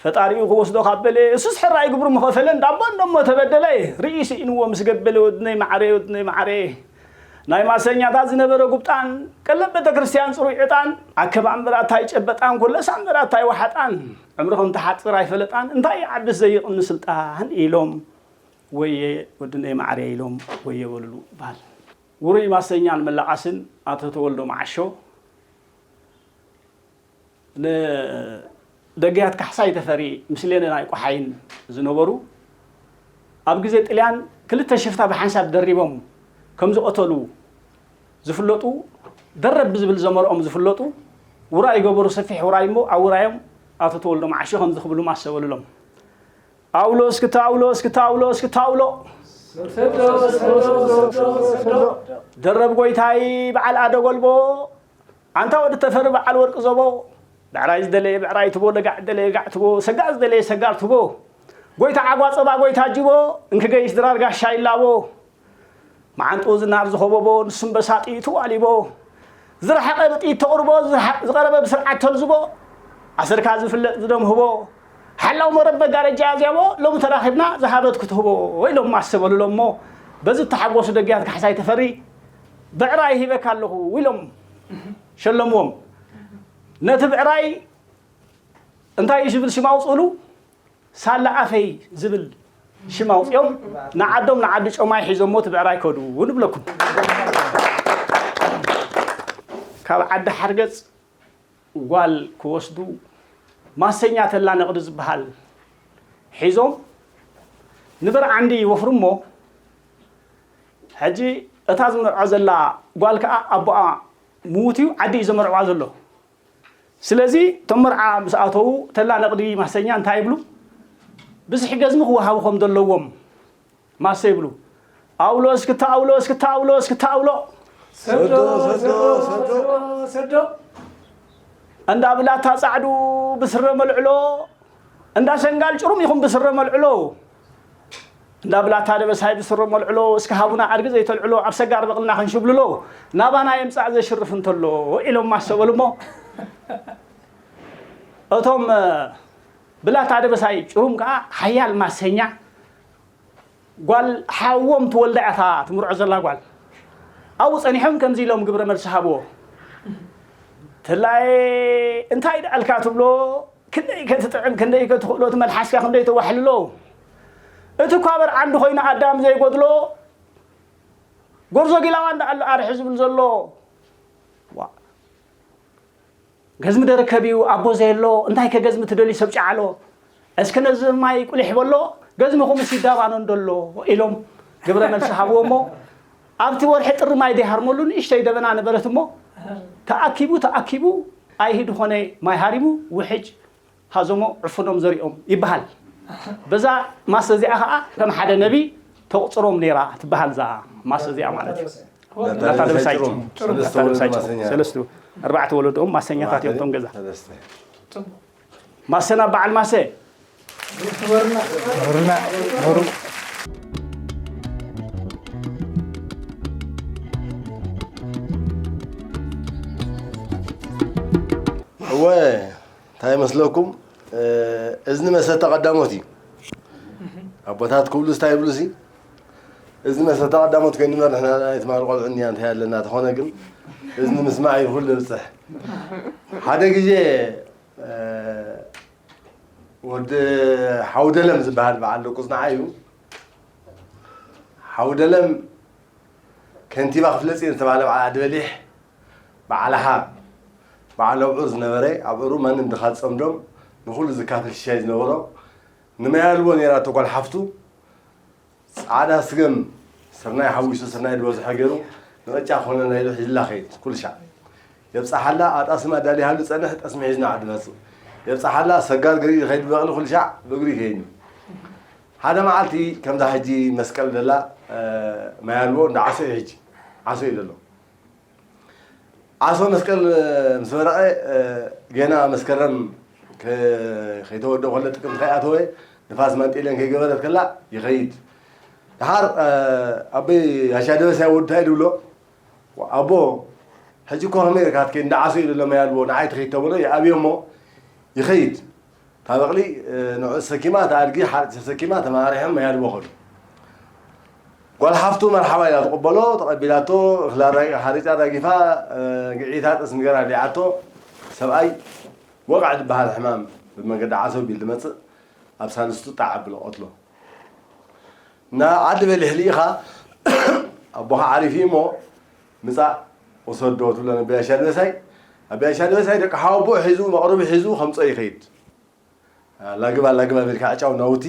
ፈጣሪኡ ክወስዶ ካብ በለ እሱስ ሕራይ ግብሩ ምኸፈለ እንዳቦ እንደሞ ተበደለ ርእዩ ስኢንዎ ምስ ገበለ ወድነይ ማዕረ ወድነይ ማዕረ ናይ ማሰኛታት ዝነበረ ጉብጣን ቀለብ ቤተክርስትያን ጽሩይ ዕጣን ኣከባ እምበር ኣታይ ጨበጣን ኮለሳ እምበር ኣታይ ወሓጣን ዕምሪ ከም ትሓጽር ኣይፈለጣን እንታይ ይዓብስ ዘይቕኒ ስልጣን ኢሎም ወየ ወድነይ ማዕረ ኢሎም ወየ በልሉ በሃል። ውሩይ ማሰኛን መላቓስን ኣቶ ተወልዶ መዓሾ ንደገያት ካሕሳይ ተፈሪ ምስሌነ ናይ ቆሓይን ዝነበሩ ኣብ ግዜ ጥልያን ክልተ ሽፍታ ብሓንሳብ ደሪቦም ከም ዝቐተሉ ዝፍለጡ ደረብ ብዝብል ዘመርኦም ዝፍለጡ ውራይ ገበሩ ሰፊሕ ውራይ እሞ ኣብ ውራዮም ኣቶ ተወልዶ መዓሾ ከምዚ ክብሉ ማሰበሉሎም። ኣውሎ እስክታ ኣውሎ እስክታ ኣውሎ እስክታ ኣውሎ ደረብ ጎይታይ በዓል ኣደ ጎልቦ ኣንታ ወዲ ተፈሪ በዓል ወርቂ ዘቦ ብዕራይ ዝደለየ ብዕራይ ትቦ ለጋዕ ዝደለየ ጋዕ ትቦ ሰጋር ዝደለየ ሰጋር ትቦ ጎይታ ዓጓ ጸባ ጎይታ ጅቦ እንክገይሽ ድራር ጋሻ ይላቦ መዓንጥኡ ዝናር ዝኸበቦ ንሱ እምበሳ ጥይቱ ኣሊቦ ዝረሓቐ ብጥይት ተቕርቦ ዝቐረበ ብስርዓት ተልዝቦ ኣሰርካ ዝፍለጥ ዝደምህቦ ሓላው መረብ መጋረጃ ኣዝያቦ ሎሚ ተራኺብና ዝሃበት ክትህቦ ኢሎም ኣሰበሉሎም እሞ በዚ እተሓጎሱ ደግያት ካሕሳይ ተፈሪ ብዕራይ ሂበካ ኣለኹ ኢሎም ሸለምዎም። ነቲ ብዕራይ እንታይ እዩ ዝብል ሽም ኣውፅእሉ? ሳላ ኣፈይ ዝብል ሽም ኣውፅኦም ንዓዶም ንዓዲ ጮማይ ሒዞሞ እቲ ብዕራይ ከዱ ንብለኩም። ካብ ዓዲ ሓርገፅ ጓል ክወስዱ ማሰኛ ተላ ነቕዲ ዝበሃል ሒዞም ንበር ዓንዲ ይወፍሩ እሞ ሕጂ እታ ዝመርዖ ዘላ ጓል ከዓ ኣቦኣ ምዉት እዩ፣ ዓዲ እዩ ዘመርዕዋ ዘሎ። ስለዚ እቶም መርዓ ምስ ኣተዉ ተላ ነቕዲ ማሰኛ እንታይ ይብሉ? ብዝሒ ገዝሚ ክወሃቡ ከም ዘለዎም ማሰ ይብሉ። ኣውሎ እስክታ ኣውሎ እስክታ ኣውሎ እስክታ ኣውሎ ሰዶ ሰዶ ሰዶ ሰዶ እንዳ ብላታ ጻዕዱ ብስረ መልዕሎ እንዳ ሰንጋል ጭሩም ይኹን ብስረ መልዕሎ እንዳ ብላታ ደበሳይ ብስረ መልዕሎ እስከ ሃቡና ኣድጊ ዘይተልዕሎ ኣብ ሰጋር በቕልና ክንሽብልሎ ናባና የምጻእ ዘሽርፍ እንተሎ ኢሎም ማሰ በሉ እሞ እቶም ብላታ ደበሳይ ጭሩም ከዓ ሓያል ማሰኛ ጓል ሓዎም ትወልዳ እያ እታ ትምርዖ ዘላ ጓል። ኣብኡ ጸኒሖም ከምዚ ኢሎም ግብረ መልሲ ሃብዎ። ተላየ እንታይ ደኣልካ ትብሎ? ክንደይ ከትጥዕም ክንደይ ከትኽእሎ እቲ መልሓስካ ክንደይ ተዋሕልሎ? እቲ ኳበር ዓንዲ ኮይኑ ኣዳም ዘይጎድሎ ጎርዞ ጊላዋ እንዳ ኣሎ ኣርሒ ዝብል ዘሎ ዋ ገዝሚ ደርከብ እዩ ኣቦ ዘየሎ እንታይ ከገዝሚ ትደልዩ ሰብ ጨዓሎ እስከ ነዚ ማይ ቁሊሕ በሎ ገዝምኹም ሲ ዳባኖ እንደሎ ኢሎም ግብረ መልሲ ሃብዎ እሞ ኣብቲ ወርሒ ጥሪ ማይ ዘይሃርመሉ ንእሽተይ ደበና ነበረት እሞ ተኣኪቡ ተኣኪቡ ኣይሂ ድኾነ ማይ ሃሪሙ ውሕጅ ሃዞሞ ዕፉኖም ዘሪኦም ይበሃል። በዛ ማሰ እዚኣ ከዓ ከም ሓደ ነቢ ተቑፅሮም ነይራ ትበሃል እዛ ማሰ እዚኣ ማለት እዩ። ናታ ደበሳይ ሰለስተ ወለዶ ማሰኛ ሰለስተ ኣርባዕተ ወለዶኦም ማሰኛታት እዮም ቶም ገዛ ሰለስተ ማሰና በዓል ማሰ ኖርና ኖሩ እወ እንታይ ይመስለኩም እዝኒ መሰተ ቀዳሞት እዩ ኣቦታት ክብሉ ስታይ ይብሉ ሲ እዝኒ መሰተ ቀዳሞት ኮይኑ ንበር ንሕና ናይ ትማል ቆልዑ እኒያ እንታይ ኣለና ተኾነ ግን እዝኒ ምስማዕ እዩ ኩሉ ብፅሕ ሓደ ግዜ ወዲ ሓውደለም ዝበሃል በዓል ደቁ ፅንዓ እዩ ሓውደለም ከንቲባ ክፍለ ፅዮን ዝተባህለ በዓል ዓዲ በሊሕ በዓል ሃ በዓል ኣብዑር ዝነበረ ኣብዑሩ ማንም ድኻ ዝፀምዶም ንኹሉ ዝካፈል ሽሻይ ዝነበሮ ንመያልቦ ነይራ ተጓል ሓፍቱ ፃዕዳ ስገም ስርናይ ሓዊሱ ስርናይ ዝበዝሖ ገይሩ ንቕጫ ኮነ ናይ ሒዝላ ከይድ ኩልሻዕ የብፃሓላ ኣጣስማ ዳሊሃሉ ፀንሕ ጠስሚ ሒዝና ዓዲ መፅእ የብፃሓላ ሰጋር ገሪድ ከይድ ብበቕሊ ኩልሻዕ ብእግሪ ከይድ ሓደ መዓልቲ ከምዛ ሕጂ መስቀል ደላ መያልቦ እንዳ ዓሶ እዩ ሕጂ ዓሶ እዩ ደሎ ዓሶ መስቀል ምስ መረቐ ገና መስከረም ከይተወደ ከሎ ጥቅምቲ ከይኣተወ ንፋስ ማንጤልዮን ከይገበረት ከላ ይኸይድ። ደሓር ኣቦይ ጋሻ ደበሳይ ወዱ እንታይ ድብሎ ኣቦ ሕጂ እኮ ከመይ ኢልካ ትከይድ እንዳ ዓሶ እዩ ደሎ መያልቦ ንዓይ ትኸይድ ተብሎ ይኣብዮ እሞ ይኸይድ። እታ በቕሊ ንዑ ተሰኪማ፣ እታ ኣድጊ ሓርጭ ተሰኪማ ተመራሪሖም መያድቦ ከዱ። ጓል ሓፍቱ መርሓባ ኢላ ትቕበሎ፣ ተቐቢላቶ፣ እኽሊ ኣራጊ-፣ ሓሪጫ ኣራጊፋ፣ ግዒታ፣ ጠስሚ ገራ ኣብሊዓቶ። ሰብኣይ ወቕዕ ዝበሃል ሕማም ብመገዲ ዓሰብ ቢል ዝመጽእ ኣብ ሳልስቱ ጣዕ ኣብሎ፣ ቀትሎ። ንዓዲ በሊሕ ልኢኻ ኣቦኻ ዓሪፉ እሞ ምጻእ ውሰዶ ትብሎ ነቢያሻ ድበሳይ። ኣቢያሻ ድበሳይ ደቂ ሓወቦኡ ሒዙ መቕርቡ ሒዙ ከምጾ ይኸይድ። ኣላግባ ኣላግባ ቤልካ ዕጫው ናውቲ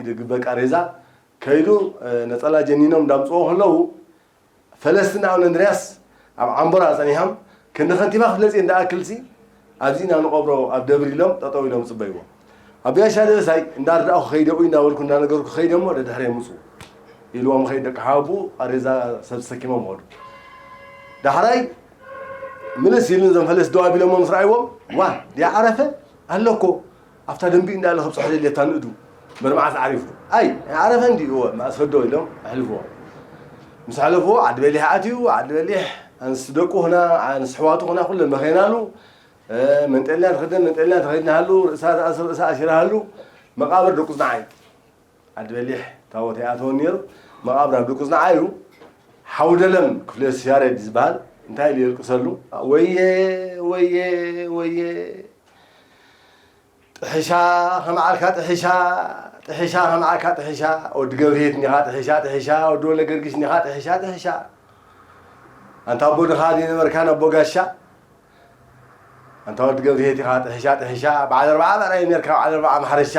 ኢዱ ግበ ቃሬዛ ከይዱ ነጸላ ጀኒኖም እንዳምጽዎ ከለዉ ፈለስቲ ንኣብነ እንድርያስ ኣብ ዓምቦራ ጸኒሖም ክንዲ ከንቲባ ክፍለጽ እንዳ ኣክልሲ ኣብዚ ኢና ንቐብሮ ኣብ ደብር ኢሎም ጠጠው ኢሎም ጽበይዎ። ኣቢያሻ ደበሳይ እንዳርዳእኩ ከይደ ኡይ እንዳበልኩ እንዳነገርኩ ከይደ እሞ ደድሕረ ይምጹ ኢልዎም ከይድ ደቂ ሓወቡ ቃሬዛ ሰብ ተሰኪሞም ከዱ። ዳሕራይ ምልስ ኢሉ እዞም ፈለስቲ ደው ኣቢሎሞ ምስ ረኣይዎም ዋ ድያ ዓረፈ ኣለኮ ኣብታ ደንቢኡ እንዳለ ከብፅሖ ደልየታ ንእዱ መርማዓት ዓሪፉ ኣይ ኣይዓረፈ እንዲ እወ ማእሰዶ ኢሎም ኣሕልፍዎ ምስ ኣሕለፍዎ ዓዲ በሊሕ ኣትዩ ዓዲ በሊሕ ኣንስቲ ደቁ ኹና ኣንስቲ ኣሕዋቱ ኹና ኩለን መኸይናሉ መንጠልና ትኽደን መንጠልና ተኸዲናሃሉ ርእሳ ተኣስር ርእሳ ኣሲራሃሉ መቃብር ደቁ ዝነዓይ ዓዲ በሊሕ ታቦት ኣይኣተወን ነይሩ መቃብር ኣብ ደቁ ዝነዓይ እዩ ሓውደለም ክፍለስ ያሬድ ዝበሃል እንታይ ኢሉ የልቅሰሉ ወየ ወየ ወየ ጥሒሻ ከመዓልካ ጥሒሻ፣ ጥሒሻ ከመዓልካ ጥሒሻ፣ ወዲ ገብርሄት እኒኻ ጥሒሻ፣ ጥሒሻ፣ ወዲ ወለ ገርጊስ እኒኻ ጥሒሻ፣ ጥሒሻ። ኣንታ ኣቦ ድኻ ዘይነበርካ ነቦ ጋሻ፣ ኣንታ ወዲ ገብርሄት ኢኻ ጥሒሻ፣ ጥሒሻ፣ በዓል ኣርባዓ በራይ ነርካ፣ በዓል ኣርባዓ ማሕረሻ፣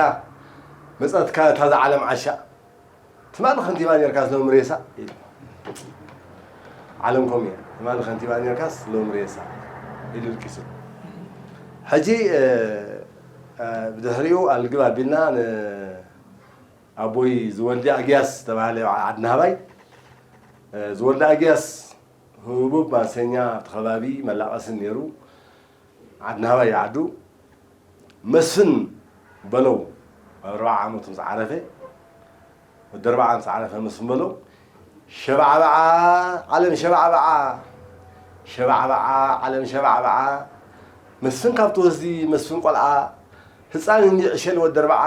መጸትካ እታ ዝዓለም ዓሻ። ትማሊ ከንቲባ ኔርካስ ሎሚ ሬሳ ኢሉ። ዓለም ከምኡ እያ። ትማሊ ከንቲባ ኔርካስ ሎሚ ሬሳ ኢሉ ልቂሱ። ሕጂ፣ እ፣ እ፣ ብድሕሪኡ ኣልግብ ኣቢልና ንኣቦይ ዝወልዲ ኣግያስ ዝተባህለ ዓድናሃባይ፣ እ፣ ዝወልዲ ኣግያስ ህቡብ ማሰኛ ኣብቲ ከባቢ መላቐስን ነይሩ። ዓድናሃባይ ዓዱ መስፍን በለው ኣብ ኣርባዓ ዓመቱ ምስ ዓረፈ፣ ወዲ ኣርባዓ ምስ ዓረፈ መስፍን በለው፣ ሸባዕባዓ ዓለም ሸባዕባዓ፣ ሸባዕባዓ ዓለም ሸባዕባዓ፣ መስፍን ካብ ትወስዲ መስፍን ቆልዓ፣ ህፃን እንዲ ዕሸል ወዲ ኣርባዓ፣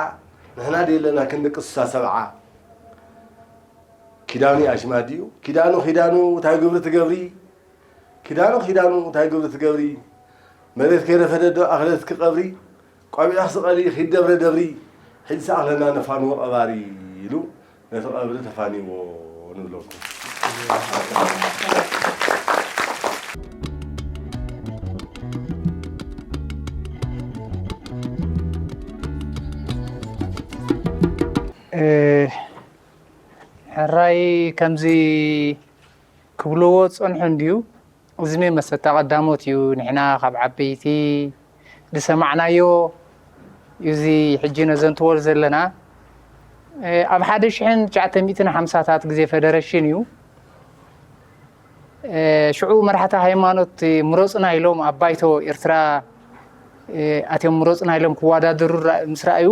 ንሕና ደለና ክንድቅስ እሳ ሰብዓ። ኪዳኑ ኣሽማት ድዩ? ኪዳኑ ኪዳኑ እንታይ ግብሪ ትገብሪ? ኪዳኑ ኪዳኑ እንታይ ግብሪ ትገብሪ? መሬት ከይረፈደ ዶ ኣኽለትኪ ቀብሪ? ቆቢዕኺ ስቐሊ ኺድ ደብረ ደብሪ፣ ሕጂ ሰኣኽለና ነፋንዎ ቀባሪ ኢሉ ነቲ ቀብሪ ተፋንዎ ንብለኩም። እ፣ ሕራይ ከምዚ ክብልዎ ዝጸንሑ እንድዩ። እዚ መሰታ ቀዳሞት እዩ። ንሕና ካብ ዓበይቲ ዝሰማዕናዮ እዩ እዚ ሕጂ ነዘንትዎ ዘለና። እ፣ ኣብ ሓደ ሽሕን ትሽዓተ ሚእትን ሓምሳታት ግዜ ፈደረሽን እዩ። እ፣ ሽዑ መራሕቲ ሃይማኖት ምረጹና ኢሎም ኣብ ባይቶ ኤርትራ፣ እ፣ ኣትዮም ምረጹና ኢሎም ክወዳደሩ ራ-፣ ምስ ረኣዩ፣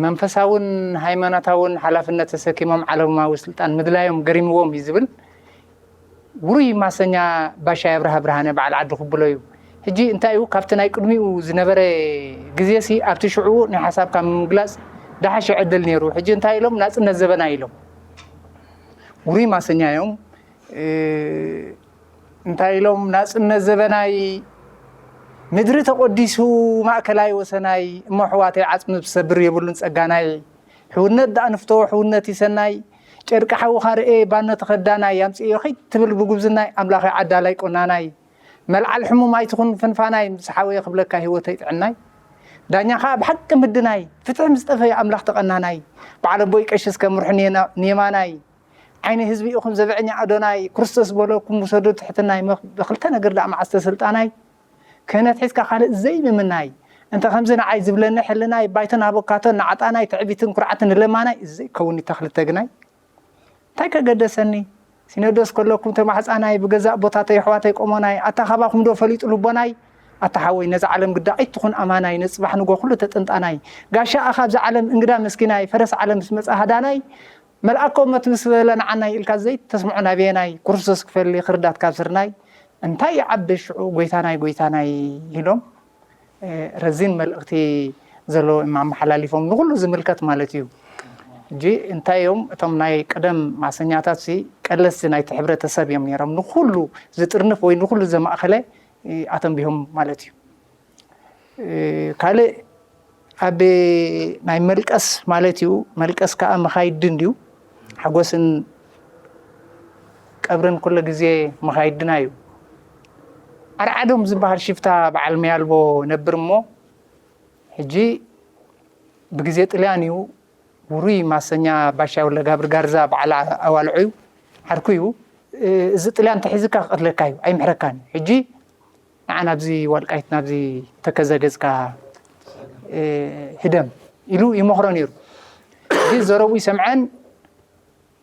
መንፈሳውን ሃይማኖታውን ሓላፍነት ተሰኪሞም ዓለማዊ ስልጣን ምድላዮም ገሪምዎም እዩ ዝብል ውሩይ ማሰኛ ባሻይ ኣብርሃ ብርሃነ በዓል ዓዲ ክብሎ እዩ። ሕጂ እንታይ እዩ ካብቲ ናይ ቅድሚኡ ዝነበረ ግዜሲ ኣብቲ ሽዑ ናይ ሓሳብካ ንምግላጽ ደሓሸ ዕድል ነይሩ። ሕጂ እንታይ ኢሎም ናጽነት ዘበናይ ኢሎም ውሩይ ማሰኛ እዮም። እ፣ እንታይ ኢሎም ናጽነት ዘበናይ ምድሪ ተቆዲሱ ማእከላይ ወሰናይ እሞ ኣሕዋተይ ዓጽሚ ብሰብር የብሉን ጸጋናይ ሕውነት ደኣ ንፍቶ ሕውነት ይሰናይ ጨርቂ ሓውኻ ርኤ ባኖ ተኸዳናይ ኣምጽእዮ ከይትብል ብጉብዝናይ ኣምላኸይ ዓዳላይ ቆናናይ መልዓል ሕሙም ኣይትኹን ፍንፋናይ ምስ ሓወየ ክብለካ ህይወተይ ጥዕናይ ዳኛኻ ኣብ ሓቂ ምድናይ ፍትሒ ምስ ጠፈየ ኣምላኽ ተቐናናይ በዓል ኣቦይ ቀሺ እስከ ምርሑኒ የማናይ ዓይኒ ህዝቢ ኢኹም ዘብዐኛ ኣዶናይ ክርስቶስ በለኩም ውሰዱ ትሕትናይ መኽ- ብኽልተ ነገር ደኣ መዓዝ ተስልጣናይ ክህነት ሒዝካ ካልእ ዘይምምናይ እንተ ከምዚ ንዓይ ዝብለኒ ሕልናይ ባይቶን ኣቦካቶን ንዓጣናይ ትዕቢትን ኩርዓትን ንለማናይ እዚ ዘይከውን እዩ ተኽልተ ግናይ እንታይ ከገደሰኒ ሲኖዶስ ከለኩም ተማሕፃናይ ብገዛእ ቦታተይ ኣሕዋተይ ቆሞናይ ኣታ ካባኹም ዶ ፈሊጡ ልቦናይ ኣታ ሓወይ ነዛ ዓለም ግዳ ኣይትኹን ኣማናይ ነፅባሕ ንጎ ኩሉ ተጥንጣናይ ጋሻ ኣኻ ኣብዛ ዓለም እንግዳ መስኪናይ ፈረስ ዓለም ምስ መፃ ሃዳናይ መልኣኮ መት ምስ በለ ንዓናይ ኢልካ ዘይተስምዖ ናበየናይ ክርስቶስ ክፈሊ ክርዳት ካብ ስርናይ እንታይ ይዓቢ ሽዑ ጎይታናይ ጎይታናይ ኢሎም ረዚን መልእኽቲ ዘለዎ እዮም ኣመሓላሊፎም ንኩሉ ዝምልከት ማለት እዩ። ሕጂ እንታይ እዮም እቶም ናይ ቀደም ማሰኛታት ሲ ቀለስቲ ናይቲ ሕብረተሰብ እዮም ነይሮም ንኩሉ ዝጥርንፍ ወይ ንኩሉ ዘማእኸለ ኣተንቢሆም ማለት እዩ። ካልእ ኣብ ናይ መልቀስ ማለት እዩ። መልቀስ ከዓ መኻይድን ድዩ ሓጎስን ቀብርን ኩሉ ግዜ መኻይድና እዩ። ኣርዓዶም ዝበሃል ሽፍታ በዓል መያልቦ ነብር እሞ ሕጂ ብግዜ ጥልያን እዩ ውሩይ ማሰኛ ባሻ ወለጋብር ጋርዛ በዓል ኣዋልዑ እዩ ዓርኩ እዩ። እዚ ጥልያን ተሒዝካ ክቐትለካ እዩ ኣይምሕረካን እዩ። ሕጂ ንዓ ናብዚ ዋልቃይት ናብዚ ተከዘ ገጽካ ህደም ኢሉ ይመኽሮ ነይሩ። ሕጂ ዘረቡ ይሰምዐን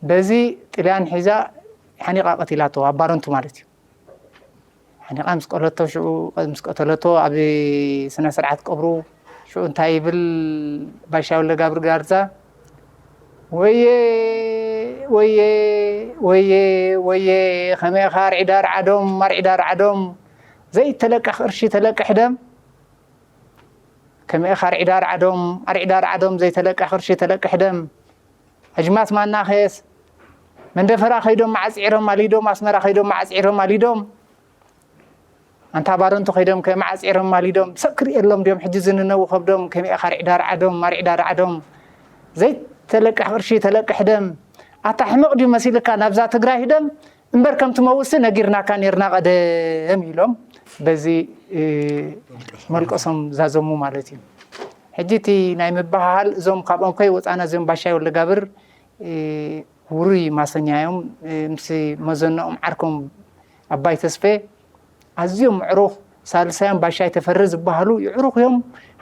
በዚ ጥልያን ሒዛ ሓኒቓ ቀቲላቶ ኣብ ባረንቱ ማለት እዩ። ሓኒቓ ምስ ቀለቶ ሽዑ ምስ ቀተለቶ ኣብ ስነ ስርዓት ቀብሩ ሽዑ እንታይ ይብል ባሻ ወለጋብር ጋርዛ ወየ ወየ ወየ ወየ ከመይ ኢኻ ኣርዒዳ ኣርዓዶም ኣርዒዳ ኣርዓዶም ዘይተለቀሕ ቅርሺ ተለቅሕ ደም ከመይ ኢኻ ኣርዒዳ ኣርዓዶም ኣርዒዳ ኣርዓዶም ዘይተለቀሕ ቅርሺ ተለቅሕ ደም ኣጅማት ማና ኸየስ መንደፈራ ከይዶም መዓጽዒሮም ኣሊዶም ኣስመራ ከይዶም መዓጽዒሮም ኣሊዶም ኣንታ ባረንቱ ከይዶም ከመዓፂሮም ማሊዶም ሰብ ክርእየሎም ድዮም ሕጂ ዝንነው ከብዶም ከመይ ኢኻ ርዕዳ ርዓዶም ማርዕዳ ርዓዶም ዘይተለቅሕ ቅርሺ ተለቅሕ ደም ኣታ ሕመቕ ድዩ መሲልካ ናብዛ ትግራይ ህደም እምበር ከም ትመውሲ ነጊርናካ ኔርና ቀደም ኢሎም በዚ መልቀሶም ዛዘሙ ማለት እዩ። ሕጂ እቲ ናይ ምበሃሃል እዞም ካብኦም ከይወፃና እዚኦም ባሻይ ወልደጋብር ውሩይ ማሰኛ እዮም። ምስ መዘንኦም ዓርኮም ኣባይ ተስፌ ኣዝዮም ምዕሩኽ ሳልሳዮም ባሻይ ተፈሪ ዝበሃሉ ይዕሩኽ እዮም።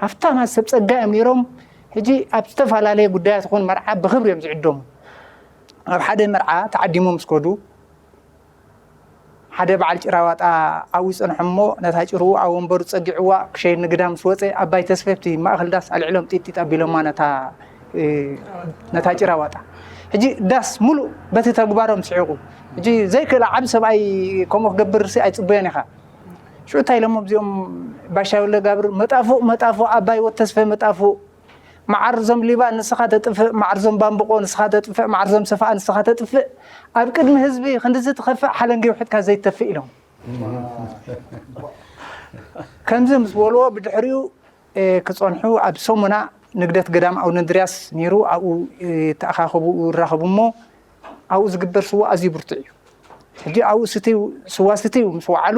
ሃፍታማት ሰብ ፀጋ እዮም ነይሮም። ሕጂ ኣብ ዝተፈላለየ ጉዳያት ይኹን መርዓ ብኽብሪ እዮም ዝዕደሙ። ኣብ ሓደ መርዓ ተዓዲሞም ምስ ከዱ ሓደ በዓል ጭራ ዋጣ ኣብኡ ይጸንሖ እሞ ነታ ጭርኡ ኣብ ወንበሩ ጸጊዕዋ ክሸይድ ንግዳ ምስ ወጸ ኣባይ ተስፌ ኣብቲ ማእኸል ዳስ ኣልዒሎም ጢጢጥ ኣቢሎማ ነታ እ፣ ነታ ጭራ ዋጣ። ሕጂ ዳስ ሙሉእ በቲ ተግባሮም ስሒቑ። ሕጂ ዘይክእል ዓቢ ሰብኣይ ከምኡ ክገብር ሲ ኣይጽበዮን ኢኻ። ሽዑ እንታይ ኢሎሞ እዚኦም ባሻይ ወልደጋብር መጣፉእ መጣፉእ ኣባይ ወተስፈ መጣፉእ መዓር ዞም ሊባ ንስኻ ተጥፍእ፣ መዓር ዞም ባምብቆ ንስኻ ተጥፍእ፣ መዓር ዞም ሰፍኣ ንስኻ ተጥፍእ፣ ኣብ ቅድሚ ህዝቢ ክንድዚ ትኸፍእ ሓለንጊ ውሕጥካ ዘይትተፍእ ኢሎም። ከምዚ ምስ በልዎ ብድሕሪኡ ክፀንሑ ኣብ ሰሙና ንግደት ገዳም ኣቡነ እንድርያስ ነይሩ። ኣብኡ ተኣኻኸቡ ይራኸቡ እሞ ኣብኡ ዝግበር ስዋ ኣዝዩ ብርቱዕ እዩ። ሕጂ ኣብኡ ስትዩ ስዋ ስትዩ ምስ ወዓሉ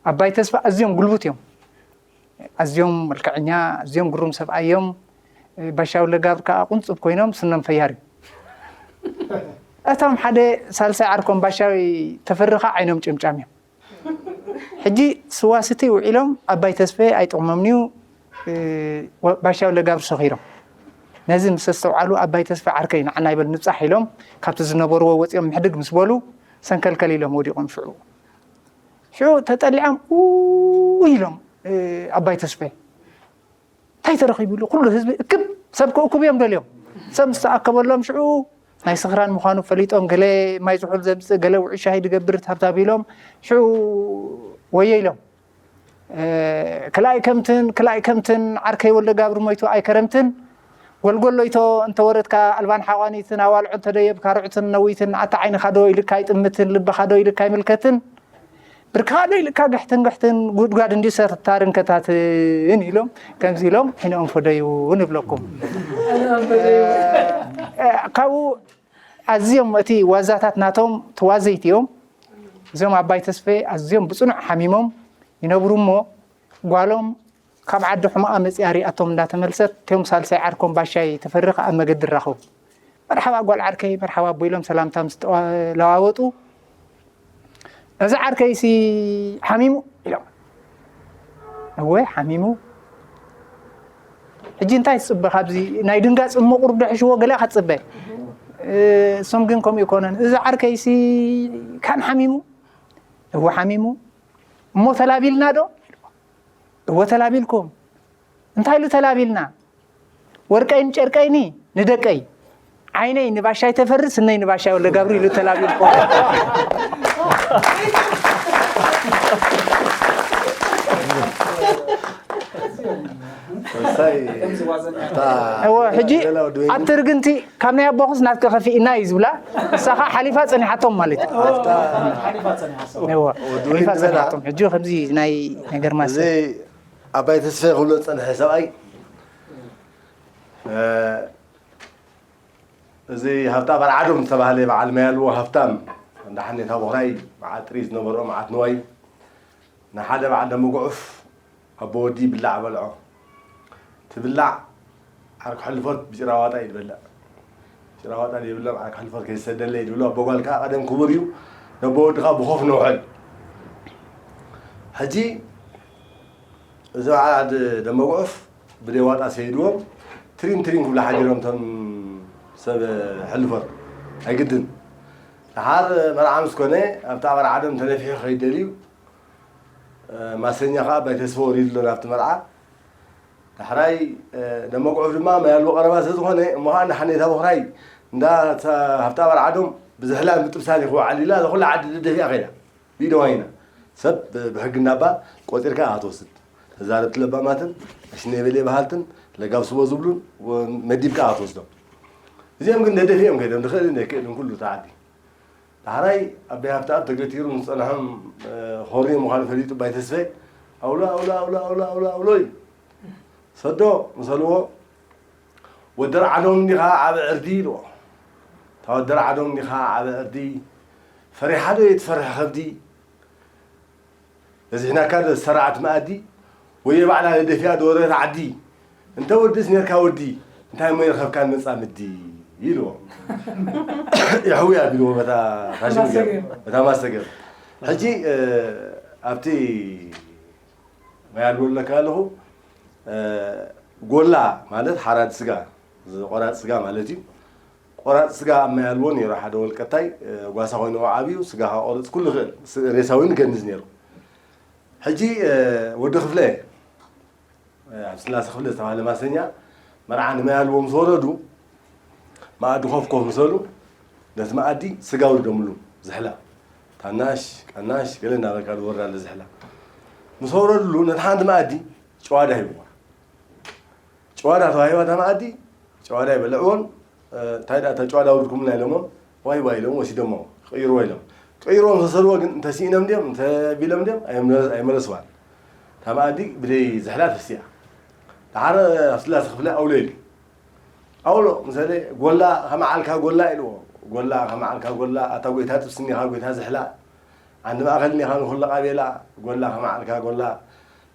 ኣባይ ተስፋ ኣዝዮም ጉልቡት እዮም። ኣዝዮም መልክዐኛ ኣዝዮም ግሩም ሰብኣይ እዮም። ባሻ ወልደጋብር ከዓ ቁንፅብ ኮይኖም ስኖም ፈያር እዩ። እቶም ሓደ ሳልሳይ ዓርኮም ባሻዊ ተፈሪ ከዓ ዓይኖም ጭምጫም እዮም። ሕጂ ስዋ ስቲ ውዒሎም ኣባይ ተስፈ ኣይጥቕሞምንዩ። ባሻ ወልደጋብር ሰኺሮም ነዚ ምስ ኣስተውዓሉ ኣባይ ተስፈ ዓርከይ ንዓና ይበል ንብፃሕ ኢሎም ካብቲ ዝነበርዎ ወፂኦም ምሕድግ ምስ በሉ ሰንከልከል ኢሎም ወዲቖም ሽዑ ሽዑ ተጠሊዖም ኡ ኢሎም ኣባይ ተስፈ እንታይ ተረኺቡ ኢሉ ኩሉ ህዝቢ እክብ ሰብ ክእክቡ እዮም ደልዮም ሰብ ምስ ተኣከበሎም ሽዑ ናይ ስኽራን ምዃኑ ፈሊጦም ገለ ማይ ዝሑል ዘምፅእ ገለ ውዑይ ሻሂ ድገብር ታብታብ ኢሎም ሽዑ ወየ ኢሎም ክላይ ከምትን ክላይ ከምትን ዓርከይ ወልደ ጋብር ሞይቱ ኣይከረምትን ጎልጎሎይቶ እንተወረድካ ኣልባን ሓቋኒትን ኣዋልዖ እንተደየብካ ርዑትን ነዊትን ኣታ ዓይንኻ ዶ ኢልካ ኣይጥምትን ልብኻ ዶ ኢልካ ኣይምልከትን ብርካ ዶ ኢልካ ግሕትን ግሕትን ጉድጓድ እንዲ ሰርታርን ከታትን ኢሎም ከምዚ ኢሎም ሕንኦም ፈደዩ ንብለኩም። ካብኡ ኣዝዮም እቲ ዋዛታት ናቶም ተዋዘይቲ እዮም። እዞም ኣባይ ተስፈ ኣዝዮም ብፅኑዕ ሓሚሞም ይነብሩ እሞ ጓሎም ካብ ዓዲ ሕማኣ መፅያ ሪኣቶም እንዳተመልሰት እቶም ሳልሳይ ዓርኮም ባሻይ ተፈሪ ከዓ ኣብ መገዲ ራኸቡ። መርሓባ ጓል ዓርከይ መርሓባ ኣቦ ኢሎም ሰላምታ ምስ ተለዋወጡ እዚ ዓርከይሲ ሓሚሙ ኢሎም። እወ ሓሚሙ። ሕጂ እንታይ ትፅበ ካብዚ ናይ ድንጋፅ እሞ ቁሩብ ዶ ሕሽዎ ገለ ኢኻ ትፅበ። እሶም ግን ከምኡ ይኮነን። እዚ ዓርከይሲ ካን ሓሚሙ እወ ሓሚሙ። እሞ ተላቢልና ዶ እወ ተላቢልኩም። እንታይ ኢሉ ተላቢልና ወርቀይን ጨርቀይኒ ንደቀይ ዓይነይ ንባሻይ ተፈሪ ስነይ ንባሻይ ወልደጋብሩ ኢሉ ተላቢልኩም። ወሳይ እወ ሕጂ ኣብ ትርግንቲ ካብ ናይ ኣቦኹስ ናትከ ከፊእና እዩ ዝብላ ንሳ ከዓ ሓሊፋ ፀኒሓቶም ማለት እዩ። እወ ሓሊፋ ፀኒሓቶም ሕጂ ከምዚ ናይ ነገር ማሰ ኣባይ ተስፋ ክብሎ ዝፀንሐ ሰብኣይ እዚ ሃብታ በርዓዶም ዝተባህለ በዓል ማይ ኣለዎ ሃብታም እንዳ ሓኔታ ቦኽራይ መዓት ጥሪት ዝነበሮ መዓት ንዋይ ንሓደ በዓል ደመጉዑፍ ኣቦ ወዲ ይብላዕ በልዖ ትብላዕ ዓርኩ ሕልፎት ብጭራዋጣ እዩ ዝበልዕ ጭራዋጣ ዘይብሎም ዓርኩ ሕልፎት ከይሰደለ እዩ ዝብሎ ኣቦ ጓል ከዓ ቀደም ክቡር እዩ ነቦ ወዲ ከዓ ብኾፍ ነውሕል ሕጂ እዚ በዓል ዓዲ ደመጉዑፍ ብደይ ዋጣ ሰይድዎም ትሪን ትሪን ክብሉ ሓዲሮም እቶም ሰብ ሕልፎት ኣይግድን ደሓር መርዓ ምስ ኮነ ኣብቲ ኣበርዓዶም ተነፊሑ ከይደልዩ ማሰኛ ከዓ ኣባይ ተስፋ ወሪዱ ኣሎ ናብቲ መርዓ ዳሕራይ ደመጉዑፍ ድማ ማይ ኣልቦ ቀረባ ስለዝኾነ እሞ ከዓ እንዳ ሓኔታ ቦኽራይ እንዳ ሃብታ ኣበርዓዶም ብዝሕላን ብጥብሳን ይኽውዓል ኢላ እዛ ኩላ ዓዲ ደደፊኣ ከይዳ ብኢደ ዋይና ሰብ ብሕጊ እናባ ቆፂርካ ኢኻ ትወስድ ተዛረብቲ ለባማትን ኣሽኔበሌ በሃልትን ለጋብ ስቦ ዝብሉን መዲብካ ኢኻ ትወስዶም እዚኦም ግን ደደፊኦም ከይዶም ንኽእልን ኣይክእልን ኩሉ ተዓዲ ዳሕራይ ኣቦይ ሃፍተኣብ ተገቲሩ ምስ ጸንሖም፣ እ፣ ኾርዩ ምዃኑ ፈሊጡ ኣባይ ተስፋይ፣ "ኣውሎ፣ ኣውሎ፣ ኣውሎ፣ ኣውሎ፣ ኣውሎ፣ ኣውሎ" ኢሉ። ሰዶ ምስ በልዎ፣ "ወዲ ኣርዓዶም እንዲኻ ዓቢ ዕርዲ?" ኢልዎ። "እታ ወዲ ኣርዓዶም እንዲኻ ዓቢ ዕርዲ? ፈሪሓ ዶ እየ ትፈርሕ ከብዲ? በዚሕናካ ዶ ዝሰራዓት መኣዲ? ወየ ባዕላ ደፊኣ ዝወረረት ዓዲ? እንተ ወድስ ኔርካ ወዲ፣ እንታይ እሞ ይረኸብካ ንመጻምዲ?" ኢልዎ። "የሕውያ" ቢልዎ በታ ፋሽን ገይሩ፣ ማስተገር። በታ ማስተገር። ሕጂ፣ እ፣ ኣብቲ ማይ ኣልቦ ኣለካ ኣለኹ፣ እ፣ ጎላ ማለት ሓራድ ስጋ፣ እዚ ቆራጽ ስጋ ማለት እዩ። ቆራጽ ስጋ ኣብ ማይ ኣልቦ ነይሩ፣ ሓደ ወልቀታይ፣ እ፣ ጓሳ ኮይኑ ዓብዩ፣ ስጋ ከቆርጽ ኩሉ ይኽእል፣ ስ-፣ ሬሳ እውን ይገንዝ ነይሩ። ሕጂ፣ እ፣ ወዲ ክፍለ፣ እ፣ ኣብ ስላሴ ክፍለ ዝተባህለ ማሰኛ፣ መርዓ ንማይ ኣልቦ ምስ ወረዱ፣ መኣዲ ኮፍ ኮፍ ምስ በሉ፣ ነቲ መኣዲ ስጋ ኣውርዶምሉ፣ ዝሕላ። ታናሽ፣ ቀናሽ፣ ገለ እናበልካ ዝወርድ ኣሎ ዝሕላ። ምስ ኣውረድሉ፣ ነቲ ሓንቲ መኣዲ ጨዋዳ ሂብዋ። ጨዋዳ ተዋሂባ እታ መኣዲ፣ ጨዋዳ ይበልዕዎን፣ እ፣ እንታይ ደኣ እታ ጨዋዳ ኣውሪድኩምልና ኢሎሞም፣ ዋይ ዋይ ኢሎም ወሲዶሞ፣ ክቕይርዎ ኢሎም። ክቕይርዎ ምስ ወሰድዎ ግን እንተ ስኢኖም ድዮም፣ እንተ ቢሎም ድዮም፣ ኣይመለ-፣ ኣይመለስዋን። እታ መኣዲ ብደይ ዝሕላ ተሲኣ። ደሓር ኣብ ስላሴ ክፍለ ኣውሎ ኢሉ። ኣውሎ ምስ በለ፣ "ጎላ ከመዓልካ ጎላ" ኢልዎ። "ጎላ ከመዓልካ ጎላ፣ ኣታ ጎይታ ጥብሲ እኒኻ፣ ጎይታ ዝሕላ፣ ዓንዲ ማእከል እኒኻ ንኹሉ ቃቤላ፣ ጎላ ከመዓልካ ጎላ፣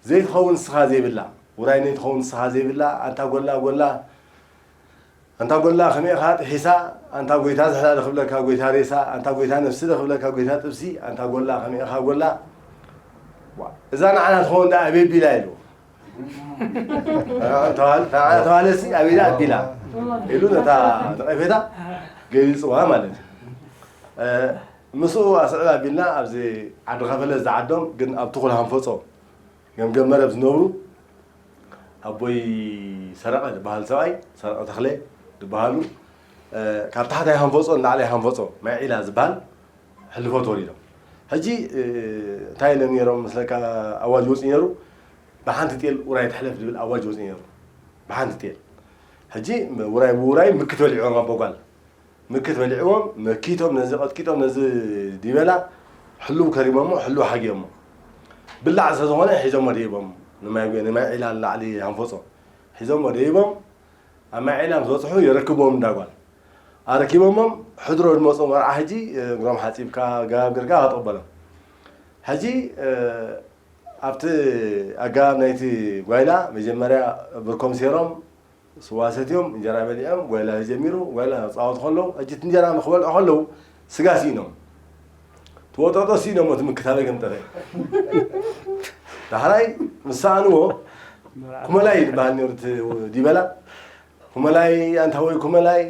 ዘይትኸውን ንስኻ ዘይብላ፣ ውራይ ነይትኸውን ንስኻ ዘይብላ፣ ኣንታ ጎላ ጎላ፣ ኣንታ ጎላ ከመይ ኢኻ ጥሒሳ፣ ኣንታ ጎይታ ዝሕላ ዶ ክብለካ ጎይታ ሬሳ፣ ኣንታ ጎይታ ነፍሲ ዶ ክብለካ ጎይታ ጥብሲ፣ ኣንታ ጎላ ከመይ ኢኻ ጎላ፣ ዋ፣ እዛ ንዓና ትኸውን ደኣ ኣበይ ቢላ?" ኢሉ። ተባለ፣ ተባለ፣ ተባለሲ ኣበይ ደኣ ቢላ? ኢሉ ነታ ነቐፌታ ገሊጽዋ ማለት እዩ። እ፣ ምስኡ ኣስዕብ ኣቢልና ኣብዚ ዓዲ ከፈለ ዝዓዶም ግን ኣብ ትኹል ሃንፈጾ ገምገም መረብ ዝነብሩ ኣቦይ ሰረቐ ዝበሃል ሰብኣይ፣ ሰረቐ ተኽለ ዝበሃሉ፣ እ፣ ካብ ታሕታይ ሃንፈጾ ንላዕላይ ሃንፈጾ ማይ ዒላ ዝበሃል ሕልፎ ተወሊዶም። ሕጂ፣ እ፣ እንታይ ኢሎም ነይሮም መስለካ? ኣዋጅ ወፂኡ ነይሩ፣ "ብሓንቲ ጤል ውራይ ትሕለፍ" ዝብል ኣዋጅ ወፂኡ ነይሩ። ብሓንቲ ጤል። ሕጂ ውራይ ብውራይ ምክት በሊዕዎም ኣቦ ጓል። ምክት በሊዕዎም፣ መኪቶም ነዚ ቀጥቂጦም ነዚ ዲበላ ሕሉው ከሪሞሞ፣ ሕሉው ሓጊዮሞ። ብላዕ ዝተዝኾነ ሒዞሞ ደይቦም፣ ንማይ፣ ንማይ ዒላ ንላዕሊ ኣንፈጾ። ሒዞሞ ደይቦም፣ ኣብ ማይ ዒላ ምስ በጽሑ የረክብዎም እንዳ ጓል። ኣረኪቦሞም፣ ሕድሮ ዝመጹ መርዓ ሕጂ፣ እ፣ እግሮም ሓጺብካ፣ ገባብ ገርካ ከተቐበሎም። ሕጂ፣ እ፣ ኣብቲ ኣገባብ ናይቲ ጓይላ፣ መጀመርያ ብርኮም ሴሮም፣ ስዋ ሰትዮም፣ እንጀራ በሊዖም፣ ጓይላ ተጀሚሩ፣ ጓይላ ክጻወቱ ከለዉ፣ ሕጂ እቲ እንጀራ ክበልዑ ከለዉ፣ ስጋ ስኢኖም። እቲ ወጠጦ ስኢኖም፣ እቲ ምክት ኣበይ ከም ጠፍአ። ዳሕራይ ምስ ሰኣንዎ፣ ኩመላይ ዝበሃል ነይሩ እቲ ዲበላ። ኩመላይ ኣንታ ወይ ኩመላይ፣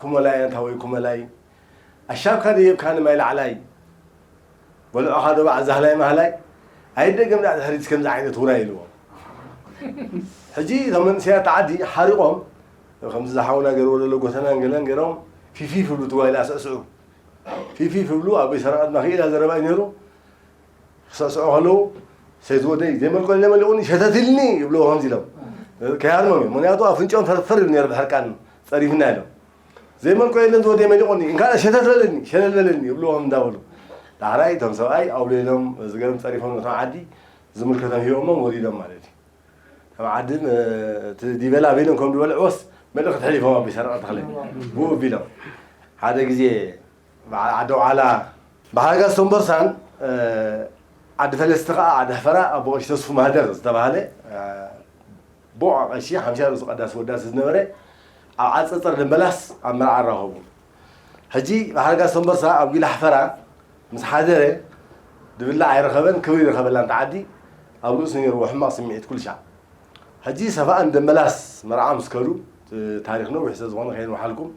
ኩመላይ ኣንታ ወይ ኩመላይ። ኣሻብካ ደየብካ ንማይ ላዕላይ። በልዖኻ ዶ በዓል ዛህላይ ማህላይ? ኣይደገም ደኣ ድሕሪት ከምዚ ዓይነት ውራይ ኢልዎም። ሕጂ እቶም መንእሰያት ዓዲ ሓሪቖም፣ ከምዚ ዝሓውና ገይርዎ ዘሎ ጎተናን ገለን ገይሮም፣ ፊፊ ፍብሉ እቲ ጓይላ ስዕስዑ። ፊፊ ፍብሉ፣ ኣቦይ ሰረቐ ድማ ክኢላ ዘረባ እዩ ነይሩ። ክስዕስዑ ከለዉ፣ "ሰይቲ ወደይ፣ ዘይመልቆ ኢለ መሊቑኒ፣ ሸተት ኢልኒ" ይብልዎ ከምዚ ኢሎም። ከይሃርሞም እዮም። ምኽንያቱ ኣፍንጭኦም ፈርፈር ይብል ነይሩ ብሕርቃን፣ ጸሪፍና ኢሎም። "ዘይመልቆ የለን ዝወደይ መሊቑኒ፣ እንካዕ ሸተት በለኒ፣ ሸለል በለኒ" ይብልዎም እንዳበሉ። ዳሕራይ እቶም ሰብኣይ ኣውሊሎም፣ እዚ ገርም ጸሪፎም ነቶም ዓዲ ዝምልከቶም ሂቦሞም ወሪዶም ማለት እዩ። እቶም ዓዲ፣ እ፣ እቲ ዲበላ ኣበይኖም ከም ዝበልዕዎስ መልእኽቲ ሕሊፎም ኣቦይ ሰረቐ ተኽለ። ብኡ ኣቢሎም። ሓደ ግዜ በዓል ዓዲ ኣውዓላ፣ በዓል ጋስቶን በርሳን፣ እ፣ ዓዲ ፈለስቲ ኸዓ ዓዲ ሕፈራ ኣቦ ቀሺ ተስፉ ማህደር ዝተባህለ፣ እ፣ ቦዕ ቀሺ ሓምሻ ርእሱ ቀዳሲ ወዳሲ ዝነበረ ኣብ ዓጸጸር ደምበላስ ኣብ መርዓ ኣራኸቡ። ሕጂ በዓል ጋስቶን በርሳ ኣብ ጒላ ሕፈራ ምስ ሓደረ ድብላዕ ኣይረኸበን፣ ክብሪ ይረኸበላ እንተ ዓዲ ኣብ ርእሱ ነይርዎ ሕማቕ ስምዒት ኩሉ ሻዕ። ሕጂ ሰፋእን ደምበላስ መርዓ ምስ ከዱ፣ እ፣ ታሪኽ ነዊሕ ስለ ዝኾነ ከየንውሓልኩም፣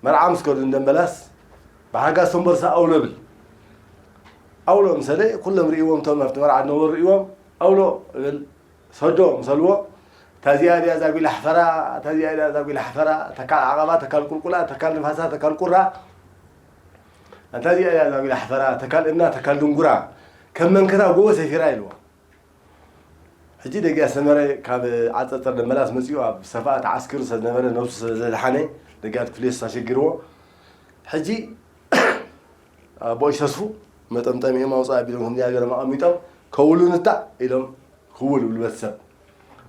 መርዓ ምስ ከዱ ንደምበላስ ብሓጋዝ ተንበርሳ ኣውሎ እብል። ኣውሎ ምሰለ ኩሎም ርእይዎም፣ እቶም ኣብቲ መርዓ ዝነበሩ ርእይዎም፣ ኣውሎ እብል። ሰዶ ምሰልዎ፣ እታ እዚኣ ድያ እዛ ጒላ ሕፈራ፣ እታ እዚኣ ድያ እዛ ጒላ ሕፈራ፣ ተካል ዓቐባ፣ ተካል ቁልቁላ፣ ተካል ንፋሳ፣ ተካል ቁራ፣ እታ እዚኣ ድያ እዛ ጒላ ሕፈራ፣ ተካል እምና፣ ተካል ድንጉራ፣ ከም መንከታ ጎቦ ሰፊራ ኢልዎ። ሕጂ ደጊኣ ሰመረ ካብ ዓጸጸር ደመላስ መጺኡ ኣብ ሰፋ ተዓስኪሩ ስለ ዝነበረ ነብሱ ስለ ዘድሓነ ደጊኣ ክፍልዮስ ኣሸጊርዎ። ሕጂ ኣቦይ ተስፉ መጠምጠሚኦም ኣውፅእ ኣቢሎም ከምዚ ገይሮም ኣቐሚጦም ከውሉ ንታእ ኢሎም ክውል ብልበት ሰብ።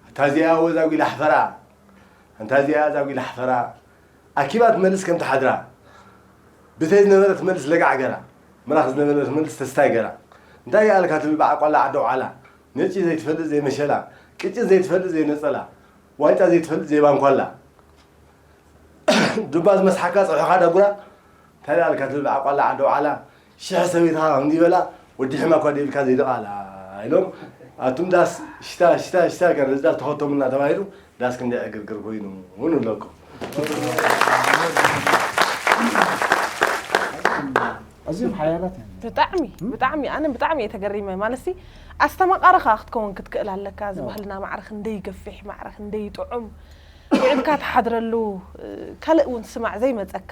እንታ እዚኣ ወዛጒላ ሕፈራ፣ እንታ እዚኣ ዛጒላ ሕፈራ፣ ኣኪባ ትመልስ ከም ተሓድራ፣ ብተይ ዝነበረ ትመልስ ለጋዕ ገራ፣ ምራኽ ዝነበረ ትመልስ ተስታይ ገራ። እንታይ ይኣልካ ትብል ብዓቋላ ዓዲ ውዓላ፣ ነጪ ዘይትፈልጥ ዘይመሸላ፣ ቅጭን ዘይትፈልጥ ዘይነጸላ፣ ዋንጫ ዘይትፈልጥ ዘይባንኳላ። ዱባ ዝመስሓካ ጸውሕኻ ዳጉራ፣ እንታይ ደኣልካ ትብል ብዓቋላ ዓዲ ዋዕላ፣ ሽሕ ሰበይትኻ ከምዚ በላ፣ ወዲ ሕማ እኳ ደይብልካ ዘይድቓላ ኢሎም፣ ኣቱም ዳስ ሽታ ሽታ ሽታ ከ ነዚ ዳስ ተኸተሙና ተባሂሉ፣ ዳስ ክንደይ ዕግርግር ኮይኑ እውን ኣለኩም። ኣዝዮም ሓያላት እዮም። ብጣዕሚ ብጣዕሚ ኣነ ብጣዕሚ እየ ተገሪመ። ማለትሲ ኣስተማቃርኻ ክትከውን ክትክእል ኣለካ። እዚ ባህልና ማዕረ ክንደይ ይገፍሕ፣ ማዕረ ክንደይ ይጥዑም፣ ውዒልካ ትሓድረሉ፣ ካልእ እውን ስማዕ ዘይመፀካ።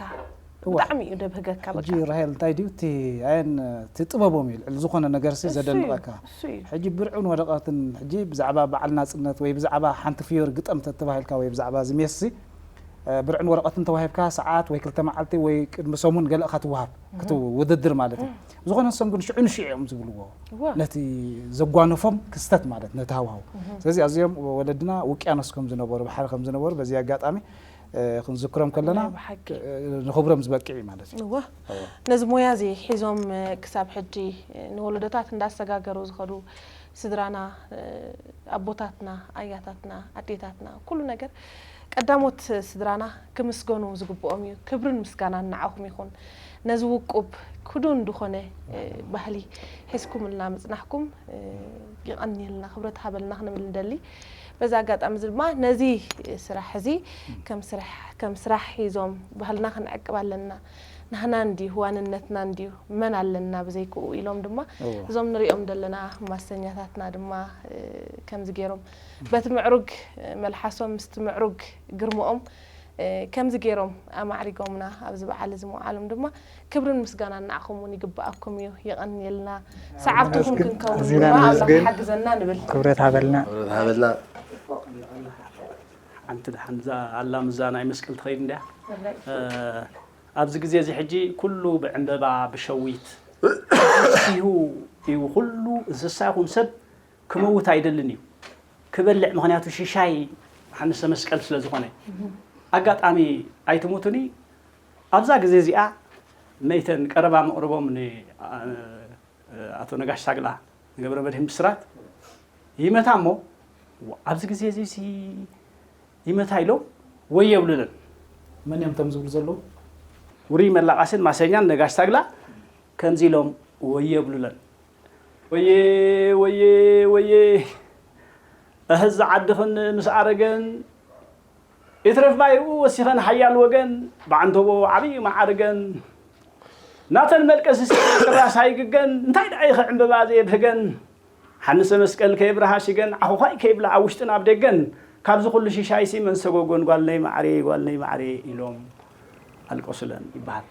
ብጣዕሚ እዩ ደብህገካ። በቃ ሕጂ ራሄል እንታይ ድዩ እቲ ኣየን እቲ ጥበቦም እዩ ልዕሊ ዝኾነ ነገርሲ እሱ እዩ፣ ዘደንቐካ። እሱ እዩ። ሕጂ ብርዕን ወረቐትን ሕጂ ብዛዕባ በዓል ናፅነት ወይ ብዛዕባ ሓንቲ ፍዮሪ ግጠም ተተባሂልካ ወይ ብዛዕባ እዚ ሜስሲ ብርዕን ወረቐትን ተዋሂብካ ሰዓት ወይ ክልተ መዓልቲ ወይ ቅድሚ ሰሙን ገለእኻ ትወሃብ ክትውድድር ማለት እዩ። ዝኾነ ንሶም ግን ሽዑ ንሽዑ እዮም ዝብልዎ እወ። ነቲ ዘጓነፎም ክስተት ማለት ነቲ ሃዋሁ። ስለዚ ኣዝዮም ወለድና ውቅያኖስ ከም ዝነበሩ ባሕሪ ከም ዝነበሩ በዚ ኣጋጣሚ ክንዝክሮም ከለና ናይ ብሓቂ። ንኽብሮም ዝበቅዕ እዩ ማለት እዩ። እወ ነዚ ሞያ እዚ ሒዞም ክሳብ ሕጂ ንወለዶታት እንዳሰጋገሩ ዝኸዱ ስድራና ኣቦታትና ኣያታትና ኣዴታትና ኩሉ ነገር ቀዳሞት ስድራና ክምስገኑ ዝግብኦም እዩ። ክብርን ምስጋናን ንዓኹም ይኹን። ነዚ ውቁብ ክዱን ዝኾነ ባህሊ ሒዝኩምልና ምጽናሕኩም የቐንየልና ክብረት ሃበልና ክንብል ንደሊ። በዚ ኣጋጣሚ እዚ ድማ ነዚ ስራሕ እዚ ከም ስራሕ ከም ስራሕ ሒዞም ባህልና ክንዕቅብ ኣለና። ናህና እንድዩ ዋንነትና እንድዩ መን ኣለና ብዘይክኡ ኢሎም ድማ እወ። እዞም ንሪኦም ዘለና ማሰኛታትና ድማ ከምዚ ገይሮም በቲ ምዕሩግ መልሓሶም ምስቲ ምዕሩግ ግርምኦም ከምዚ ገይሮም ኣማዕሪጎምና ኣብዚ በዓል እዚ ምውዓሎም ድማ ክብርን ምስጋናን ንዓኹም እውን ይግብኣኩም እዩ። የቐንየልና። ሰዓብትኹም ክንከውን ኣዚና ድማ ኣምላኽ ነመስግን። ሓግዘና ንብል። ክብረት ሃበልና። ክብረት ሃበልና። ሓንቲ ደሓን እዛ ኣላ ምዛ ናይ መስቀል ትኸይድ እንድያ። ኣብዚ ግዜ እዚ ሕጂ ኩሉ ብዕንበባ ብሸዊት ሲሁ እዩ። ኩሉ እንስሳ ይኹን ሰብ ክመውት ኣይደልን እዩ ክበልዕ፣ ምኽንያቱ ሽሻይ ሓንሰ መስቀል ስለ ዝኾነ። ኣጋጣሚ ኣይትሙቱኒ ኣብዛ ግዜ እዚኣ ነይተን ቀረባ መቕርቦም ን ኣቶ ነጋሽ ሳግላ ንገብረ መድህን ብስራት ይመታ እሞ ኣብዚ ግዜ እዚ ሲ ይመታ ኢሎም ወይ የብሉለን። መን እዮም እቶም ዝብሉ ዘለዉ? ውሩይ መላቃስን ማሰኛን ነጋሽ ሳግላ ከምዚ ኢሎም ወይ የብሉለን። ወየ ወየ ወየ እህዚ ዓድኽን ምስ ኣረገን ይትረፍ ባይርኡ ወሲኸን ሓያል ወገን ብዓንተቦ ዓብዪ መዓርገን ናተን መልቀስሲ ክራስ ኣይግገን እንታይ ደኣ ኢኸ ዕምበባ ዘየብህገን ሓንሰ መስቀል ከየብርሃ ሽገን ዓኹዃይ ከይብላ ኣብ ውሽጥን ኣብ ደገን ካብዚ ኩሉ ሽሻይሲ መን ሰጎጎን ጓልነይ ማዕሬ ጓልነይ ማዕሬ ኢሎም ኣልቀሱለን ይበሃል።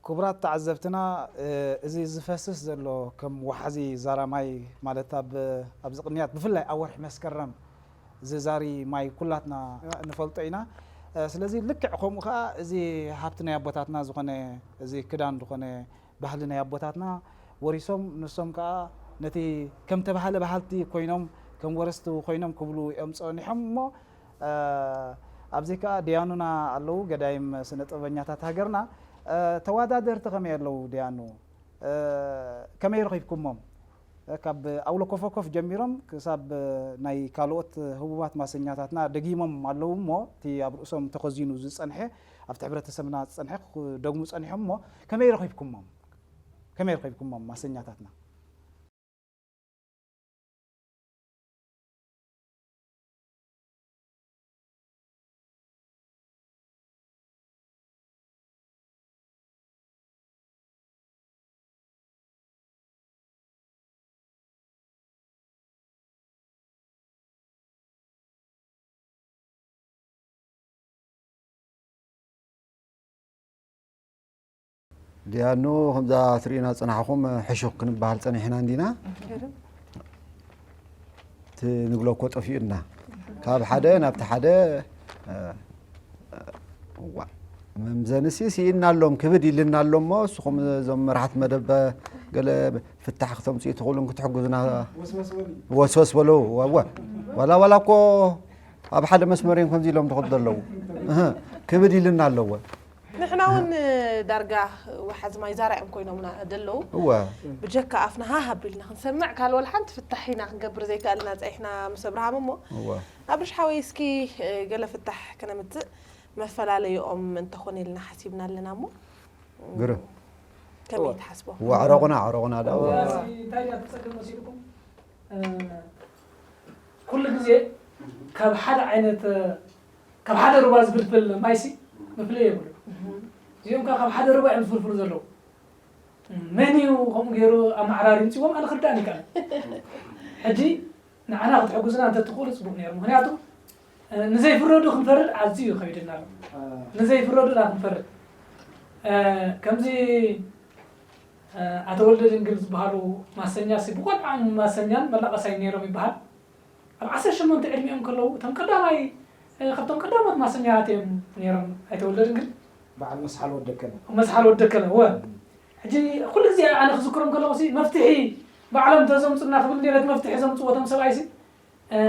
ክቡራት ተዓዘብትና እዚ ዝፈስስ ዘሎ ከም ወሓዚ ዛራ ማይ ማለት ኣብ ኣብዚ ቅንያት ብፍላይ ኣብ ወርሒ መስከረም ዝዛሪ ማይ ኩላትና ንፈልጦ ኢና። ስለዚ ልክዕ ከምኡ ከዓ እዚ ሃብቲ ናይ ኣቦታትና ዝኾነ እዚ ክዳን ዝኾነ ባህሊ ናይ ኣቦታትና ወሪሶም ንሶም ከዓ ነቲ ከም ተባሃለ በሃልቲ ኮይኖም ከም ወረስቲ ኮይኖም ክብሉ እዮም ፀኒሖም እሞ ኣብዚ ከዓ ደያኑና ኣለዉ ገዳይም ስነ ጥበበኛታት ሃገርና ተዋዳደርቲ ከመይ ኣለዉ ደያኑ ከመይ ረኺብኩሞም ካብ ኣውሎ ኮፎኮፍ ጀሚሮም ክሳብ ናይ ካልኦት ህቡባት ማሰኛታትና ደጊሞም ኣለዉ እሞ እቲ ኣብ ርእሶም ተኸዚኑ ዝፀንሐ ኣብቲ ሕብረተሰብና ዝፀንሐ ክደግሙ ፀኒሖም እሞ ከመይ ረኺብኩሞም ከመይ ረኺብኩሞም ማሰኛታትና ዲያኑ ከምዛ ትርእዩና ጽናሕኹም ሕሹኽ ክንበሃል ጸኒሕና እንዲና። እቲ ንብሎ እኮ ጠፊኡና። ካብ ሓደ ናብቲ ሓደ፣ እ፣ እ፣ እዋ። መምዘንሲ ስኢንና ኣሎም፣ ክብድ ኢልና ኣሎ እሞ፣ ንስኹም እዞም መራሕቲ መደብ ገለ ፍታሕ ክተምጽኡ ትኽእሉን ክትሕግዙና ወስወስ በሉ። ወስወስ በሉ። እወ። ዋላ፣ ዋላ እኮ ኣብ ሓደ መስመር እዮም ከምዚ ኢሎም ዝኸዱ ዘለዉ። እህ፣ ክብድ ኢልና ኣለዎ። ንሕና እውን ዳርጋ ወሓዚ ማይ ዛራ እዮም ኮይኖምና ደለዉ። እወ። ብጀካ ኣፍና ሃህ ኣቢልና ክንሰምዕ፣ ካልእ ወላ ሓንቲ ፍታሕ ኢና ክንገብር ዘይከኣልና ጸኒሕና ምስ ኣብርሃም እሞ። እወ። ኣብርሽ ሓወይ፣ እስኪ ገለ ፍታሕ ከነምጽእ፣ መፈላለዩኦም እንተኾነ ኢልና ሓሲብና ኣለና እሞ። ግርም። ከመይ እወ። ትሓስቦ? እወ፣ ኣዕረቑና፣ ኣዕረቑና ደኣ። እወ። እዚ እንታይ ድያ ትጸገም መሲልኩም? እ፣ ኩሉ ግዜ ካብ ሓደ ዓይነት፣ እ፣ ካብ ሓደ ሩባ ዝፍልፍል ማይሲ መፍለይ የብሉ። እዚኦም ከኣ ካብ ሓደ ሩባ እዮም ዝፍልፍሉ ዘለዉ። መን እዩ ከምኡ ገይሩ ኣመዓራሪ ምጽዎም ኣነ ክርዳእኒ ይከኣል። ሕጂ ንዓና ክትሕግዙና እንተትኽእሉ ጽቡቕ ነይሩ። ምኽንያቱ፣ እ፣ ንዘይፍረዱ ክንፈርድ ኣዝዩ ከቢድና ኣሎ። እ። ንዘይፍረዱ ኢና ክንፈርድ። እ፣ ከምዚ፣ እ፣ ኣቶ ወልደ ድንግል ዝበሃሉ ማሰኛ ሲ ብቆልዓም ማሰኛን መላቐሳይ ነይሮም ይበሃል። ኣብ ዓሰርተ ሸሞንተ ዕድሚኦም ከለዉ እቶም ቀዳማይ፣ እ፣ ካብቶም ቀዳሞት ማሰኛታት እዮም ነይሮም ኣይተ ወልደ ድንግል። በዓል መስሓል ወደከለ። መስሓል ወደከለ፣ እወ። ሕጂ ኩሉ ግዜ ኣነ ክዝክሮም ከለኹ ሲ መፍትሒ ባዕሎም ተዘምፁና ክብል እንደ መፍትሒ ዘምፅዎ እቶም ሰብኣይ ሲ፣ እ፣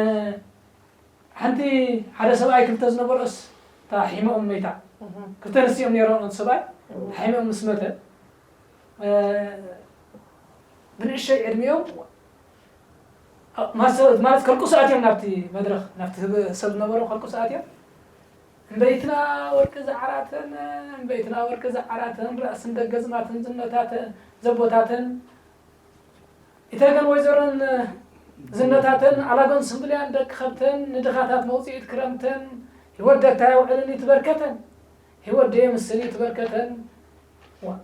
ሓንቲ ሓደ ሰብኣይ ክልተ ዝነበሮስ እታ ሒመኦም መይታ። እህ። ክልተ ኣንስትዮም ነይሮም፣ እቲ ሰብኣይ እህ። ሒመኦም ምስ መተ፣ እ፣ ብንእሸይ ዕድሚኦም ማሰ-፣ ማለት ከልቅሱ ኣትዮም ናብቲ መድረኽ፣ ናብቲ ህብ-፣ ሰብ ዝነበሮ ከልቅሱ ኣትዮም። እምበይትና ወርቂ ዝዓራተን፣ እምበይትና ወርቂ ዝዓራተን፣ ራእስን ደገዝማትን ዝነታተ-፣ ዘቦታተን፣ ኢተገን ወይዘሮን ዝነታተን፣ ኣላጎን ስምብልያን ደቂ ኸብተን፣ ንድኻታት መውፅኢት ክረምተን፣ ህይወት ደታ የውዕልን ይትበርከተን፣ ህይወት ደየምስን ይትበርከተን።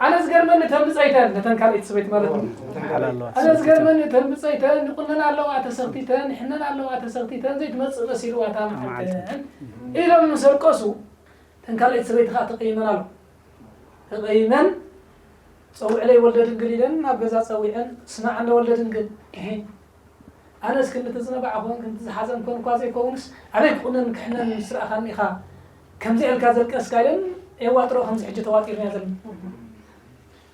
ኣነ ዝገርመኒ ተን ብፀይተን፣ ነተን ካልኣይቲ ሰበይቲ ማለት ነው። ሓላል ኣለዋ። ኣነ ዝገርመኒ ተን ብፀይተን፣ ይቁነና ኣለዋ ተሰኽቲተን፣ ይሕነና ኣለዋ ተሰኽቲተን፣ ዘይትመፅእ መሲልዋ እታ መዓልተን ኢሎም ምስ ኣልቀሱ፣ ተን ካልኣይቲ ሰበይቲ ኸዓ ተቐይመን ኣሎ። ተቐይመን ጸውዕለይ ወልደ ድንግል ኢለን ናብ ገዛ ጸዊዐን፣ ስማዕ እንዶ ወልደ ድንግል፣ እሄ፣ ኣነስ ክንድቲ ዝነባዕኹን ክንድቲ ዝሓዘንኩን እኳ ዘይከውንስ፣ ኣበይ ክቑነን ክሕነን ምስ ረኣኻኒ ኢኻ ከምዚ ኢልካ ዘልቀስካ ኢለን፣ የዋጥሮ ከምዚ ሕጂ ተዋጢርና ዘለና።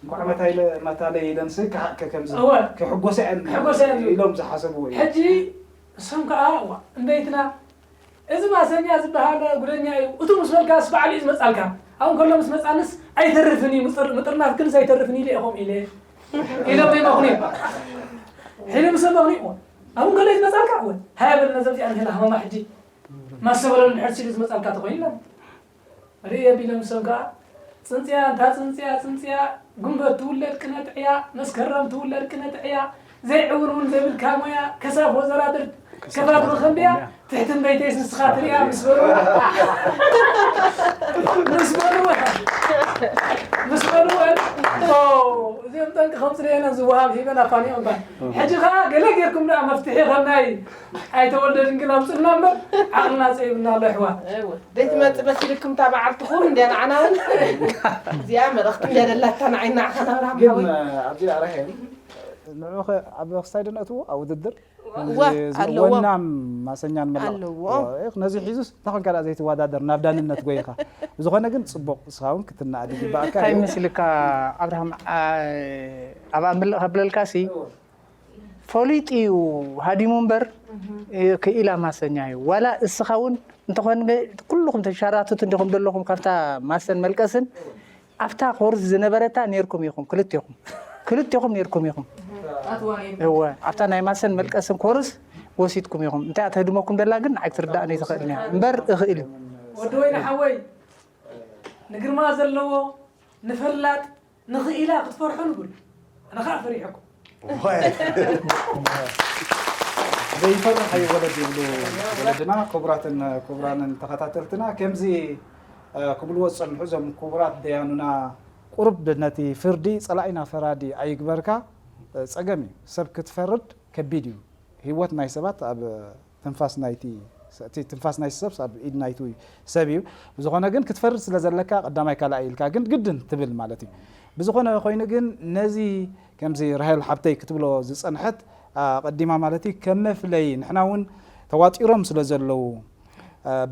እንኳዕ መታይለ-፣ መታለይ ኢለንስ ክሓ-፣ ከ-፣ ከምዚ እወ። ክሕጎሳ እየን ክሕጎሳ እየን። ኢሎም ዝሓሰብዎ እዩ። ሕጂ እሶም ከኣ፣ እዋ፣ እምበይትና፣ እዚ ማሰኛ ዝበሃል ጉደኛ እዩ። እቱ ምስ በልካስ ባዕሉ እዩ ዝመጻልካ። ኣብኡ እንከሎ ምስ መጻንስ ኣይተርፍን እዩ፣ ምጥር-፣ ምጥርናፍ ክንስ ኣይተርፍን ኢለ ኢኹም ኢለ። ኢሎም ይመኽኑ እዮም። ሒሉ ምስ መኽኑ እዮም። ኣብኡ እንከሎ እዩ ዝመጻልካ፣ እወ። ሃያ በል ነዘብዚኣ ንህላ ሃመማ ሕጂ። ማሰ በለሉ እንድሕር ሲሉ ዝመጻልካ ተኾይኑ ኢሎም። ርእየ ቢሎም ሰው ከኣ፣ ጽንጽያ፣ እንታ ጽንጽያ፣ ጽንጽያ፣ ጉንበት ትውለድ ቅነጥዕያ፣ መስከረም ትውለድ ቅነጥዕያ፣ ዘይዕውንውን ዘይብልካ ሞያ፣ ከሳፍ ወዘራድር፣ ከፋት መኸንብያ፣ ትሕቲ እምበይተይስ ንስኻ ትርእያ፣ ምስ በልዎ፣ ምስ በልዎ፣ ምስ በልዎ፣ ኦ፣ እዚኦም ጠንቂ ከም ጽንኤና ዝወሃብ ሂበን ኣፋኒኦም እምበር። ሕጂ ኸኣ ገለ ጌርኩም ደኣ መፍትሒ ከም ናይ ኣይተወልደ ድንግል ኣምጽልና እምበር፣ ዓቕልና ጸይብና ኣሎ፣ ኣሕዋት። እወ። ዘይትመጽእ መሲልኩም እታ በዓልትኹም እንድያ ንዓና እውን። እዚኣ መልእኽቲ እንድያ ደላታ ንዓይ ንዓኻ ናብራ ግን፣ ሓወይ። ኣብዚ ኣርኣየ ንዕኡ ኸ ኣብ ክስታይ ዶ ነእትዎ? ኣብ ውድድር? እዋ፣ ከምዚ ኣለዎ። ወናም ማሰኛን መላቕ-፣ ኣለዎ። እዋ፣ ነዚ ሒዙስ እንታይ ኮንካ ደኣ ዘይትወዳደር ናብ ዳንነት ጎይኻ? ብዝኾነ ግን ጽቡቕ፣ ንስኻ እውን ክትነኣድ ይግባእካ እንታይ እዩ። መሲልካ ኣብርሃም፣ ኣ-፣ ኣብ ኣምልእ ከብለልካሲ፣ እዋ። ፈሊጡ እዩ ሃዲሙ እምበር፣ እህ። እ፣ ክኢላ ማሰኛ እዩ። ዋላ እስኻ እውን እንተኾነ ኩልኹም ተሻራትት እንዲኹም ዘለኹም ካብታ ማሰን መልቀስን ኣብታ ኮርስ ዝነበረታ ነይርኩም ኢኹም፣ ክልቴኹም። ክልቴኹም ነይርኩም ኢኹም። ኣትዋ ነይሩ። እወ፣ ኣብታ ናይ ማሰን መልቀስን ኮርስ ወሲድኩም ኢኹም። እንታይ እያ ተህድመኩም ደላ ግን ንዓይ ክትርዳእኒ ኣይትኽእልን እያ። እምበር እኽእል እዩ። ወዲ ወይኒ ሓወይ፣ ንግርማ ዘለዎ፣ ንፈላጥ፣ ንኽኢላ ክትፈርሑ ንብል። ኣነ ኸዓ ፈሪሐኩም። ዘይፈርሕ ኣይወለድ ይብሉ ወለድና። ክቡራትን ክቡራንን ተኸታተልትና፣ ከምዚ፣ እ፣ ክብልዎ ዝጸንሑ እዞም ክቡራት ደያኑና፣ ቁሩብ ነቲ ፍርዲ ጸላኢና ፈራዲ ኣይግበርካ፣ እ፣ ጸገም እዩ። ሰብ ክትፈርድ ከቢድ እዩ። ህይወት ናይ ሰባት ኣብ ትንፋስ ናይቲ እቲ ትንፋስ ናይ ሰብ ኣብ ኢድ ናይቱ እዩ፣ ሰብ እዩ። ብዝኾነ ግን ክትፈርድ ስለ ዘለካ ቀዳማይ ካልኣይ ኢልካ ግን ግድን ትብል ማለት እዩ። ብዝኾነ ኮይኑ ግን ነዚ ከምዚ ራሄል ሓብተይ ክትብሎ ዝጸንሐት ኣቐዲማ ማለት እዩ ከም መፍለይ ንሕና እውን ተዋጢሮም ስለ ዘለዉ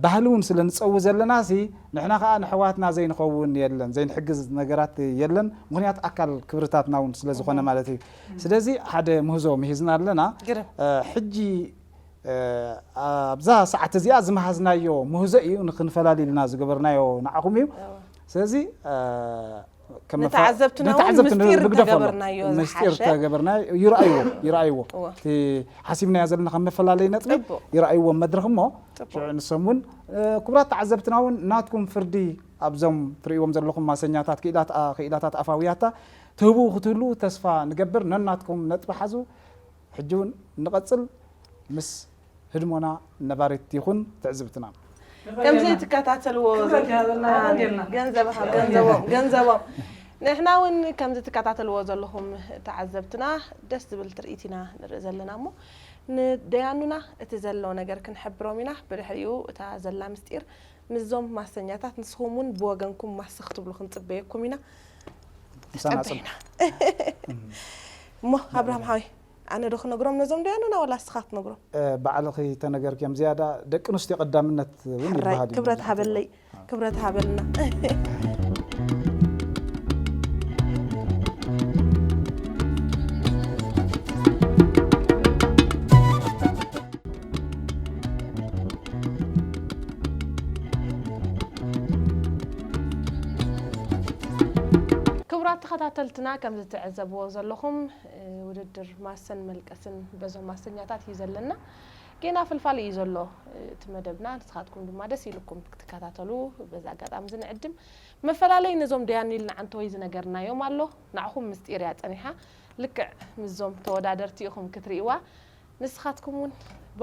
ባህሊ እውን ስለ ንጸዊ ዘለና ሲ ንሕና ከኣ ንሕዋትና ዘይንኸውን የለን ዘይንሕግዝ ነገራት የለን ምክንያት ኣካል ክብርታትና እውን ስለ ዝኾነ ማለት እዩ። ስለዚ ሓደ ምህዞ ምሂዝና ኣለና። ሕጂ ኣብዛ ሰዓት እዚኣ ዝመሃዝናዮ ምህዞ እዩ ንክንፈላልዩልና ዝገበርናዮ ንዓኹም እዩ። ስለዚ ንተዓዘብትና እውን ምስጢር ተገበርናዮ ምስጢር ዝሓሸ ተገበርናዮ ይረኣይዎ ይረኣይዎ እቲ ሓሲብናዮ ዘለና ከም መፈላለይ ነጥቢ ይረኣይዎ መድረኽ እሞ ሽዑ ንሶም እውን ክቡራት ተዓዘብትና እውን ናትኩም ፍርዲ ኣብዞም ትርእይዎም ዘለኹም ማሰኛታት ክኢላት ኣፋውያታ ትህቡ ክትህሉ ተስፋ ንገብር። ነናትኩም ነጥቢ ሓዙ። ሕጂ እውን ንቐጽል ምስ ህድሞና ነባሪት ይኹን ትዕዝብትና። ከምዚ ትከታተልዎ ገንዘብኻ ገንዘቦም ገንዘቦም ንሕና እውን ከምዚ ትከታተልዎ ዘለኹም ተዓዘብትና ደስ ዝብል ትርኢት ኢና ንርኢ ዘለና እሞ ንደያኑና እቲ ዘሎ ነገር ክንሕብሮም ኢና ብድሕሪኡ እታ ዘላ ምስጢር ምስዞም ማሰኛታት ንስኹም እውን ብወገንኩም ማስ ክትብሉ ክንፅበየኩም ኢና። ተፀበዩና። እሞ ኣብርሃም ሓወይ ኣነ ዶ ክነግሮም ነዞም ደያኑና ወላ እስኻ ክትነግሮም? ባዕልኺ ተነገርክዮም ዝያዳ ደቂ ኣንስትዮ ቀዳምነት እውን ይበሃል እዩ። ክብረት ሃበለይ ክብረት ሃበልና። ክቡራት ተኸታተልትና ከም ዝትዕዘብዎ ዘለኹም ውድድር ማሰን መልቀስን በዞም ማሰኛታት እዩ ዘለና። ጌና ፍልፋል እዩ ዘሎ እቲ መደብና ንስኻትኩም ድማ ደስ ኢልኩም ክትከታተሉ በዚ ኣጋጣሚ እዚ ንዕድም። መፈላለይ ነዞም ደያኑ ኢልና ዓንተወይ ዝነገርናዮም ኣሎ። ንዓኹም ምስጢር እያ ጸኒሓ። ልክዕ ምስዞም ተወዳደርቲ ኢኹም ክትርእይዋ። ንስኻትኩም እውን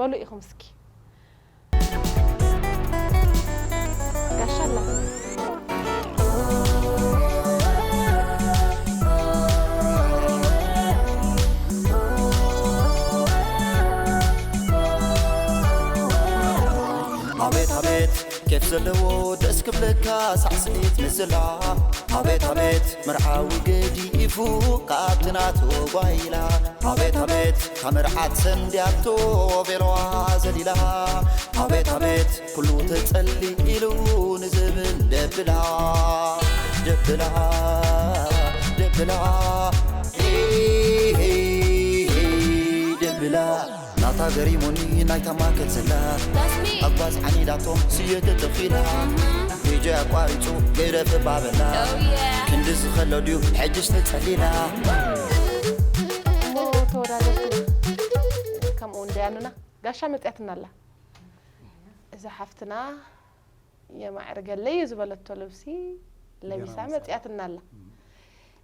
በሉ ኢኹም እስኪ። ጋሻ ኣላ። ኣቤት ኣቤት ኬፍ ዘለዎ ደስ ክብለካ ሳዕስዒት ምስላ ኣቤት ኣቤት መርዓዊ ገዲፉ ካብቲ ናቱ ጓይላ ኣቤት ኣቤት ካብ መርዓት ሰንድያቶ ቬሎዋ ዘሊላ ኣቤት ኣቤት ኩሉ ተጸሊኢሉ ንዝብል ደብላ ደብላ ደብላ ደብላ ናታ ገሪሙኒ ናይታ ማከት ዘላ ኣጓዝ ዓኒዳቶ ስየ ተተኺላ ዲጀ ኣቋሪጹ ገይረ ፍባበላ ክንዲ ዝኸሎ ድዩ ሕጅስ ተጸሊላ እሞ ተወዳደርቲ ከምኡ እውን ደያኑና ጋሻ መጽያትና ኣላ እዛ ሓፍትና የማዕርገለይ እዩ ዝበለቶ ልብሲ ለቢሳ መጽያትና ኣላ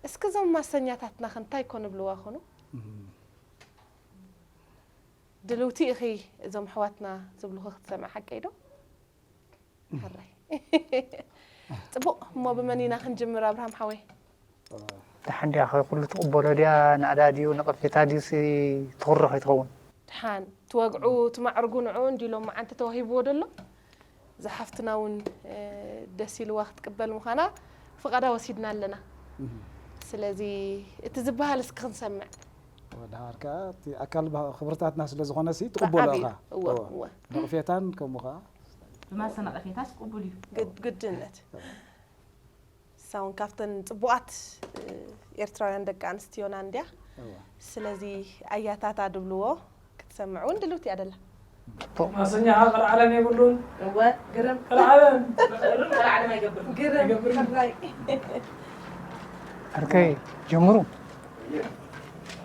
እስኪ እዞም ማሰኛታትና ከ እንታይ ኮን ብልዋ ኮኑ ድልውቲ ኢኺ እዞም ኣሕዋትና ዝብሉኺ ክትሰምዒ ሓቀይ ዶ? ሕራይ። ጽቡቕ እሞ ብመን ኢና ክንጅምር ኣብርሃም ሓወይ? ደሓን ድያ ኸ ኩሉ ትቕበሎ ድያ ናእዳ ድዩ ነቐፌታ ድዩሲ ትኹርኽ ኣይትኸውን? ደሓን ትወግዑ ትማዕርጉ ንዕኡ እንዲ ሎምዓንቲ ተዋሂብዎ ደሎ? እዛ ሓፍትና እውን ደስ ኢልዋ ክትቅበል ምዃና ፍቓዳ ወሲድና ኣለና። ስለዚ እቲ ዝበሃል እስኪ ክንሰምዕ። ወድሃር ከዓ እቲ ኣካል ክብርታትና ስለ ዝኾነ ሲ ትቕበሎ ኢኻ። ነቕፌታን ከምኡ ከዓ። ብማሰ ነቐፌታስ ቅቡል እዩ። ግድነት። እሳ እውን ካብተን ፅቡቓት ኤርትራውያን ደቂ ኣንስትዮና እንድያ። ስለዚ ኣያታታ ድብልዎ ክትሰምዕ እውን ድልውቲ እያ ደላ። ማሰኛኻ ቀልዓለም የብሉን። እወ ግርም። ቀልዓለም። ግርም ቀልዓለም ኣይገብርን። ግርም ሕራይ። ዓርከይ ጀምሩ።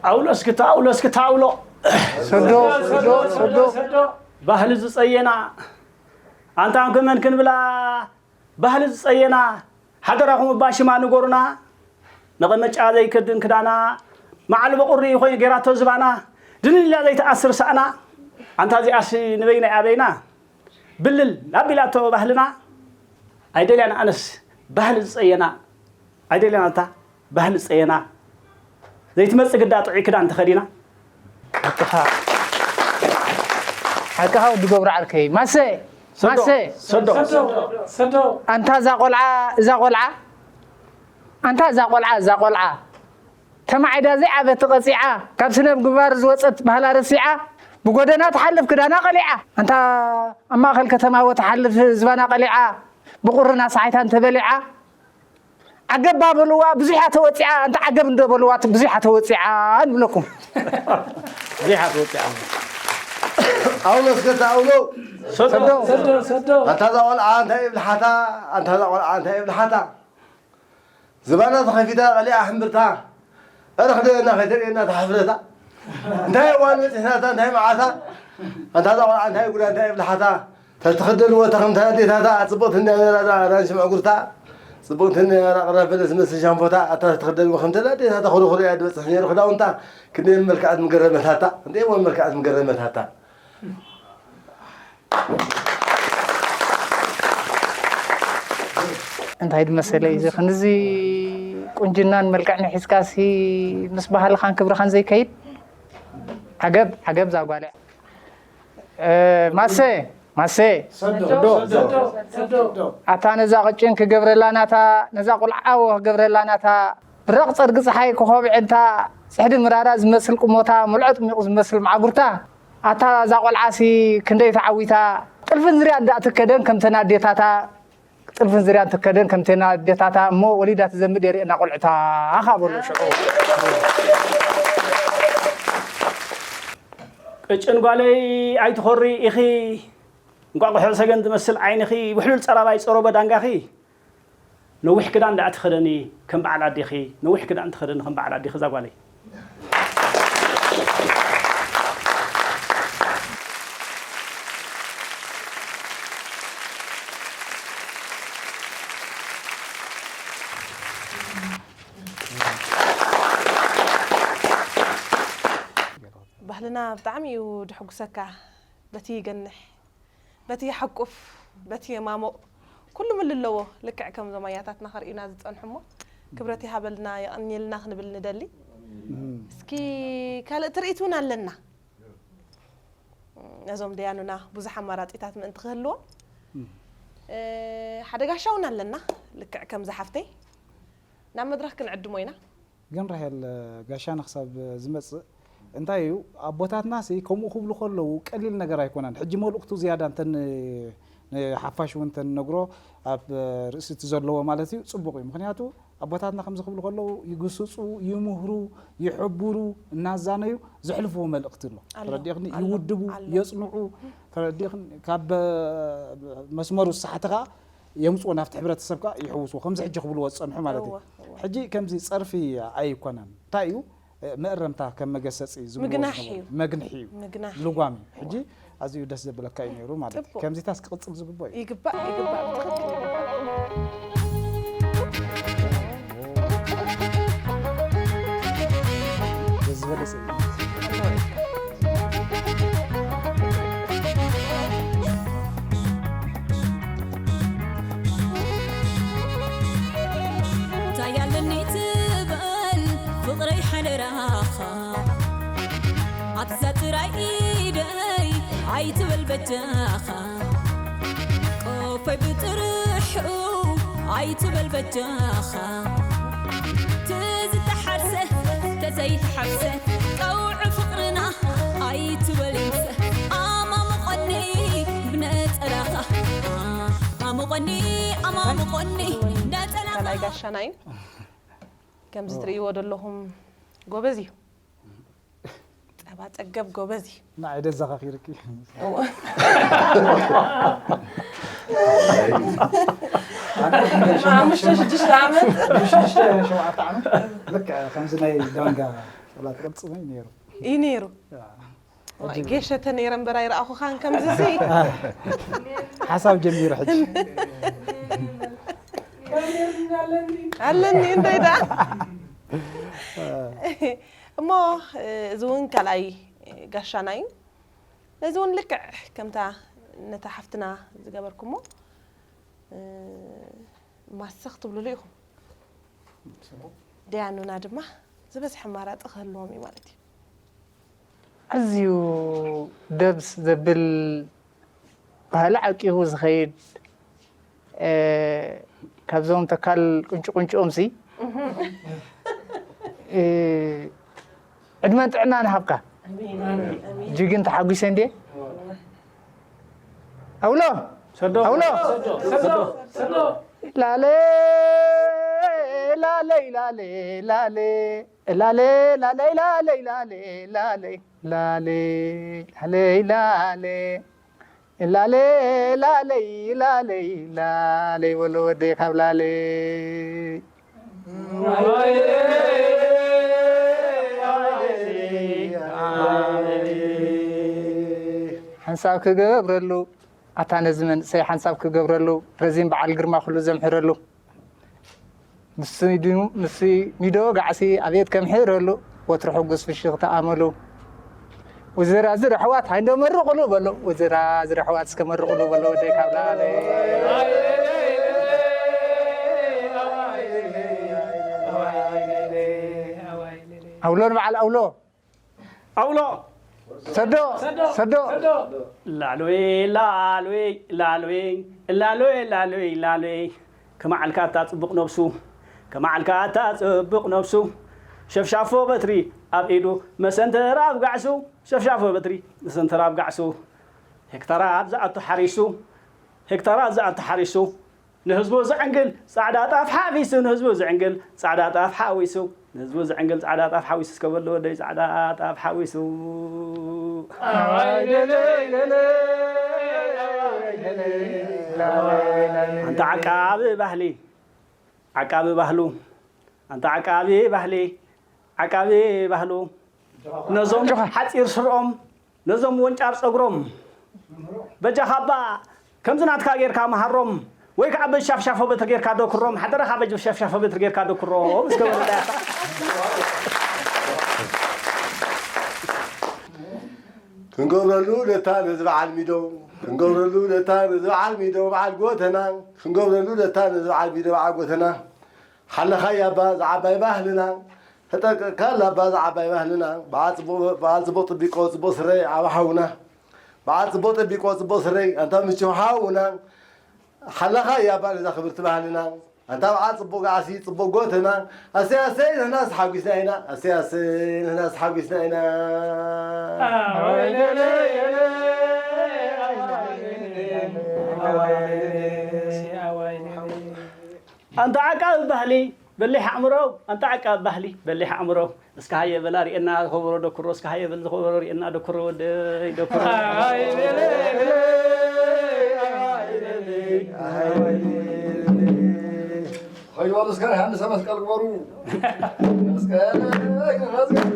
ኣውሎ እስኪ ተኣውሎ እስኪ ተኣውሎ። ሰዶ ሰዶ ሰዶ። ባህሊ ዝጸየና ኣንታ ኣንከመን ክንብላ ባህሊ ዝጸየና ሓደራኹም እባ ሽማ ንገሩና መቐመጫ ዘይከድን ክዳና መዓልቦ ቁሪ ኮይኑ ጌራቶ ዝባና ድንልላ ዘይትኣስር ሳእና ኣንታ እዚኣሲ ንበይና ኣበይና ብልል ኣቢላቶ ባህልና ኣይደልያን ኣነስ ባህሊ ዝጸየና ኣይደልያን ኣንታ ባህሊ ዝጸየና ዘይትመጽእ ግዳ ጥዑይ ክዳን ተኸዲና ሓቅኻ ወዲ ገብሩ ዓርከይ። ማሰ፣ ሰዶ፣ ማሰ። ሰዶ። ሰዶ፣ ሰዶ። ኣንታ እዛ ቆልዓ፣ እዛ ቆልዓ። ኣንታ እዛ ቆልዓ፣ እዛ ቆልዓ። ተማዒዳ ዘይዓበት ቀጺዓ፣ ካብ ስነብ ግባር ዝወጸት ባህላ ረሲዓ፣ ብጎደና ትሓልፍ ክዳና ቀሊዓ። ኣንታ ኣብ ማእከል ከተማ ወ ትሓልፍ ዝባና ቀሊዓ፣ ብቑርና ሰሓይታ እንተበሊዓ። ዓገባ በልዋ ብዙሕ እያ ተወጺዓ፣ ኣንታ ዓገብ እንዶ በልዋ ብዙሕ እያ ተወጺዓ ንብለኩም። ብዙሕ እያ ተወጺዓ። ኣውሎ እስከ ኣውሎ። ሰዶ። ሰዶ፣ ሰዶ። ኣንታ እዛ ቆልዓ እንታይ ይብልሓታ? ኣንታ እዛ ቆልዓ እንታይ ይብልሓታ? ዝባና ተኸፊታ ቀሊዓ ሕምብርታ። ኣረ ክደና ከይተርእየና ተሓፍረታ። እንታይ እዋን በፂሕናታ፣ እንታይ መዓታ? ኣንታ እዛ ቆልዓ እንታይ ጉዳ፣ እንታይ ይብልሓታ? ተትኽደንዎ ተኽምታ ኣዴታታ፣ ጽብቕቲ እንድያ ነይራ እዛ ኣራንሺ ምዕጉርታ። ጽብቕቲ እንድያ ነይራ ቅራፍ በለስ ዝመስል ሻምፖታ። ኣታ ተትኽደንዎ ከምተላ ኣዴታታ፣ ኹሩኹሩ እያ ዝበጽሕ ነይሩ ክዳውንታ። ክንደይ መልክዓት ምገረመታታ፣ ክንደይ እዋን መልክዓት ምገረመታታ። እንታይ ድመሰለ እዩ እዚ ክንድዚ ቁንጅናን መልክዕን ሒዝካሲ ምስ ባህልኻን ክብርኻን ዘይከይድ? ዓገብ፣ ዓገብ እዛ ጓል እያ። እ፣ ማሰ፣ ማሰ። ሰዶ፣ ሰዶ፣ ሰዶ። ኣታ ነዛ ቅጭን ክገብረላ ናታ፣ ነዛ ቆልዓ ኣዎ ክገብረላ ናታ፣ ብራቕ ጸርጊ ጸሓይ ክኾብዐንታ፣ ጽሕዲ ምራራ ዝመስል ቁሞታ፣ ምልዖ ጥሚቑ ዝመስል ማዕጉርታ። ኣታ እዛ ቆልዓሲ ክንደይ ተዓዊታ፣ ጥልፍን ዝርያን ደኣ ትከደን ከምተን ኣዴታታ፣ ጥልፍን ዝርያን ትከደን ከምተን ኣዴታታ፣ እሞ ወሊዳ ትዘምድ የርእየና ቆልዕታ፣ ኣኻ በሎ ሽዑ። ቅጭን ጓለይ ኣይትኾሪ ኢኺ፣ እንቋቑሖ ሰገን ዝመስል ዓይንኺ፣ ውሕሉል ጸራራይ ጸሮበ ዳንጋኺ፣ ነዊሕ ክዳን ደኣ ትኸደኒ ከም በዓል ኣዴኺ፣ ነዊሕ ክዳን ትኸደኒ ከም በዓል ኣዴኺ እዛ ጓለይ። ባህልና ብጣዕሚ እዩ ድሕጉሰካ፣ በቲ ይገንሕ፣ በቲ ይሓቁፍ፣ በቲ የማሙቕ፣ ኩሉ ምልለዎ። ልክዕ ከምዞም ኣያታትና ከርእዩና ዝጸንሑ እሞ፣ ክብረት ይሃበልና፣ የቐንየልና ክንብል ንደሊ። እስኪ ካልእ ትርኢት እውን ኣለና። ነዞም ደያኑና ብዙሕ ኣማራጺታት ምእንቲ ክህልዎም፣ እ፣ ሓደ ጋሻ እውን ኣለና። ልክዕ ከምዛ ሓፍተይ ናብ መድረኽ ክንዕድሞ ኢና። ግን ራሄል፣ ጋሻና ክሳብ ዝመጽእ እንታይ እዩ፣ ኣቦታትናሲ ከምኡ ክብሉ ከለዉ ቀሊል ነገር ኣይኮነን። ሕጂ መልእኽቱ ዝያዳ እንተ ን-፣ ንሓፋሽ እውን እንተ ንነግሮ፣ ኣብ ርእሲ እቲ ዘለዎ ማለት እዩ፣ ጽቡቕ እዩ። ምኽንያቱ ኣቦታትና ከምዚ ክብሉ ከለዉ ይግስጹ፣ ይምህሩ፣ ይሕብሩ፣ እናዛነዩ ዘሕልፍዎ መልእኽቲ ኣሎ። ኣሎ፣ ተረዲእኽኒ? ኣሎ፣ ይውድቡ፣ ኣሎ። የጽንዑ፣ ተረዲእኽኒ? ካብ መስመሩ ዝሰሓተ ከኣ የምጽዎ፣ ናብቲ ሕብረተሰብ ከኣ ይሕውስዎ፣ ከምዚ ሕጂ ክብልዎ ዝጸንሑ ማለት እዩ። እወ፣ እወ። ሕጂ ከምዚ ጸርፊ ኣይኮነን። እንታይ እዩ? መእረምታ ከም መገሰጺ ዝብልዎ ምግናሕ ዝነበሩ። እዩ። መግንሒ እዩ። ምግናሕ እዩ። ልጓም እዩ። ሕጂ ኣዝዩ ደስ ዘብለካ እዩ ነይሩ ማለት እዩ። ጽቡቕ። ከምዚታስ ክቕጽል ዝግብኦ እዩ። ይግባእ፣ ይግባእ፣ ብትኽክል ይግባእ። ዝበለጸ እዩ። እንታይ ኣለኒ ትበል ፍቕረይ ሓደራኻ፣ ኣብዛ ጥራይ ኢደይ ኣይትበል በጃኻ። ቆፎይ ብጥርሑ ኣይትበል በጃኻ። ተዝተሓርሰ ተዘይተሓርሰ ቀውዒ ፍቕርና ኣይትበል ይምሰ። ኣማሙቐኒ ብነጸላኻ፣ ኣማሙቐኒ፣ ኣማሙቐኒ ነጸላኻ። ካልኣይ ጋሻና እዩ። ከምዚ ትርእይዎ ዘለኹም ጎበዝ እዩ። ጸባ ጸገብ ጎበዝ እዩ። ንዓይ ደዘኻኺርኪ። እዎ። ኣነ ሓሙሽተ፣ ሽዱሽተ ዓመት። ሽዱሽተ፣ ሸውዓተ ዓመት። ልክዕ ከምዚ ናይ ዳንጋ ሸላ ትቕልጽመይ ነይሩ። እዩ ነይሩ። ያ። ዋይ፣ ጌሸ ተነይረ እምበር ኣይረኣኹኻን ከምዚ ሲ። ሓሳብ ጀሚሩ ሕጂ። ኣለኒ እንታይ ደኣ። እሞ፣ እዚ እውን ካልኣይ ጋሻና እዩ። ነዚ እውን ልክዕ ከምታ ነታ ሓፍትና ዝገበርኩሞ፣ ማሰኽ ትብሉሉ ኢኹም። ደያኑና ድማ ዝበዝሐ ኣማራጺ ክህልዎም እዩ ማለት እዩ። ኣዝዩ ደብስ ዘብል ባህሊ ዓቂቡ ዝኸይድ፣ እ፣ ካብዞም ተካል ቁንጭ ቁንጭኦም ሲ፣ እ፣ ዕድመን ጥዕናን ይሃብካ። ጅግን ተሓጒሰ እንዴ? ኣውሎ! ሰዶ! ኣውሎ! ሰዶ! ሰዶ! ሰዶ! ላሌ፣ ላሌ፣ ላሌ፣ ላሌ፣ ላሌ፣ ላሌ፣ ላሌ፣ ላሌ፣ ላሌ፣ ላሌ፣ ላሌ፣ ላሌ፣ ላሌ፣ ላሌ፣ ላሌ፣ በሎ ወደይ ካብ ላሌ። ሓንሳብ ክገብረሉ፣ ኣታ ነዚ መንእሰይ ሓንሳብ ክገብረሉ፣ ረዚን በዓል ግርማ ኩሉ ዘምሕረሉ። ንሱ ዱ-፣ ንሱ ሚዶ ጋዕሲ ኣብየት ከምሕረሉ፣ ወትሩ ሕጉስ ፍሽኽታ ኣመሉ። ወዘራዝር ኣሕዋት ሃይንዶ መርቑሉ በሎ፣ ወዘራዝር ኣሕዋት እስከ መርቑሉ በሎ፣ ወደይ ካብ ላለ። ኣውሎ ንበዓል ኣውሎ። ኣውሎ። ሰዶ፣ ሰዶ፣ ሰዶ። ሰዶ። ላሎይ፣ ላሎይ፣ ላሎይ፣ ላሎይ፣ ላሎይ፣ ላሎይ። ከመዓልካ እታ ጽቡቕ ነብሱ፣ ከመዓልካ እታ ጽቡቕ ነብሱ። ሸፍሻፎ በትሪ ኣብ ኢዱ፣ መሰንተር ኣብ ጋዕሱ። ሸፍሻፎ በትሪ፣ መሰንተር ኣብ ጋዕሱ። ሄክታራት ዝኣቱ ሓሪሱ፣ ሄክታራት ዝኣቱ ሓሪሱ። ንህዝቡ ዝዕንግል ጻዕዳ ጣፍ ሓዊሱ፣ ንህዝቡ ዝዕንግል ጻዕዳ ጣፍ ሓዊሱ፣ ንህዝቡ ዝዕንግል ጻዕዳ ጣፍ ሓዊሱ፣ እስከ በሉ ወደይ ጻዕዳ ጣፍ ሓዊሱ። ኣዋይ ለለይ ለለይ፣ ኣዋይ ለለይ፣ ኣዋይ ለለይ። ኣንታ ዓቃቢ ባህሊ፣ ዓቃቢ ባህሉ፣ ኣንታ ዓቃቢ ባህሊ፣ ዓቃቢ ባህሉ፣ ነዞም ሓጺር ስርኦም ነዞም ወንጫር ጸጉሮም በጃኻ እባ ከምዚ ናትካ ጌርካ መሃሮም፣ ወይ ከዓ በሻፍሻፎ በትሪ ጌርካ ደኩሮም፣ ሓደራኻ በሻፍሻፎ በትሪ ጌርካ ደኩሮም እስከ በለለይ ኣታ። ክንገብረሉ ነታ ነዚ በዓል ሚዶ፣ ክንገብረሉ ነታ ነዚ በዓል ሚዶ በዓል ጎተና፣ ክንገብረሉ ነታ ነዚ በዓል ሚዶ በዓል ጎተና። ሓለኻያ እባ ዝዓባይ ባህልና፣ ተጠንቀቕካላ እባ ዝዓባይ ባህልና። በዓል ጽቡቕ፣ በዓል ጽቡቕ ጥቢቆ፣ ጽቡቕ ስረ ዓቢ ሓውና። በዓል ጽቡቕ ጥቢቆ፣ ጽቡቕ ስረ፣ ኣንታ ምቹ ሓውና። ሓለኻያ እባ ነዛ ክብርቲ ባህልና። ኣንታ በዓል ጽቡቕ ጋዕሲ፣ ጽቡቕ ጎተና። ኣሰይ፣ ኣሰይ፣ ንሕናስ ሓጒስና ኢና። ኣሰይ፣ ኣሰይ፣ ንሕናስ ሓጒስና ኢና። ኣዋይ ለለይ፣ ለለይ፣ ኣዋይ ለለይ፣ ኣዋይ ለለይ፣ ኣዋይ ለለይ። ኣንታ ዓቃቢ ባህሊ በሊሕ ኣእምሮ፣ ኣንታ ዓቃቢ ባህሊ በሊሕ ኣእምሮ። እስከ ሃየ በላ ርኤና ከበሮ ደኩሮ፣ እስከ ሃየ በል ዝኸበሮ ርኤና ደኩሮ ወደይ ደኩሮ። ኣይ ለለይ፣ ኣይ ለለይ፣ ኣይ ለለይ። ኸይዱ በሉ እስከ ዮሃንሰ መስቀል ግበሩ። መስቀል፣ መስቀል፣ መስቀል፣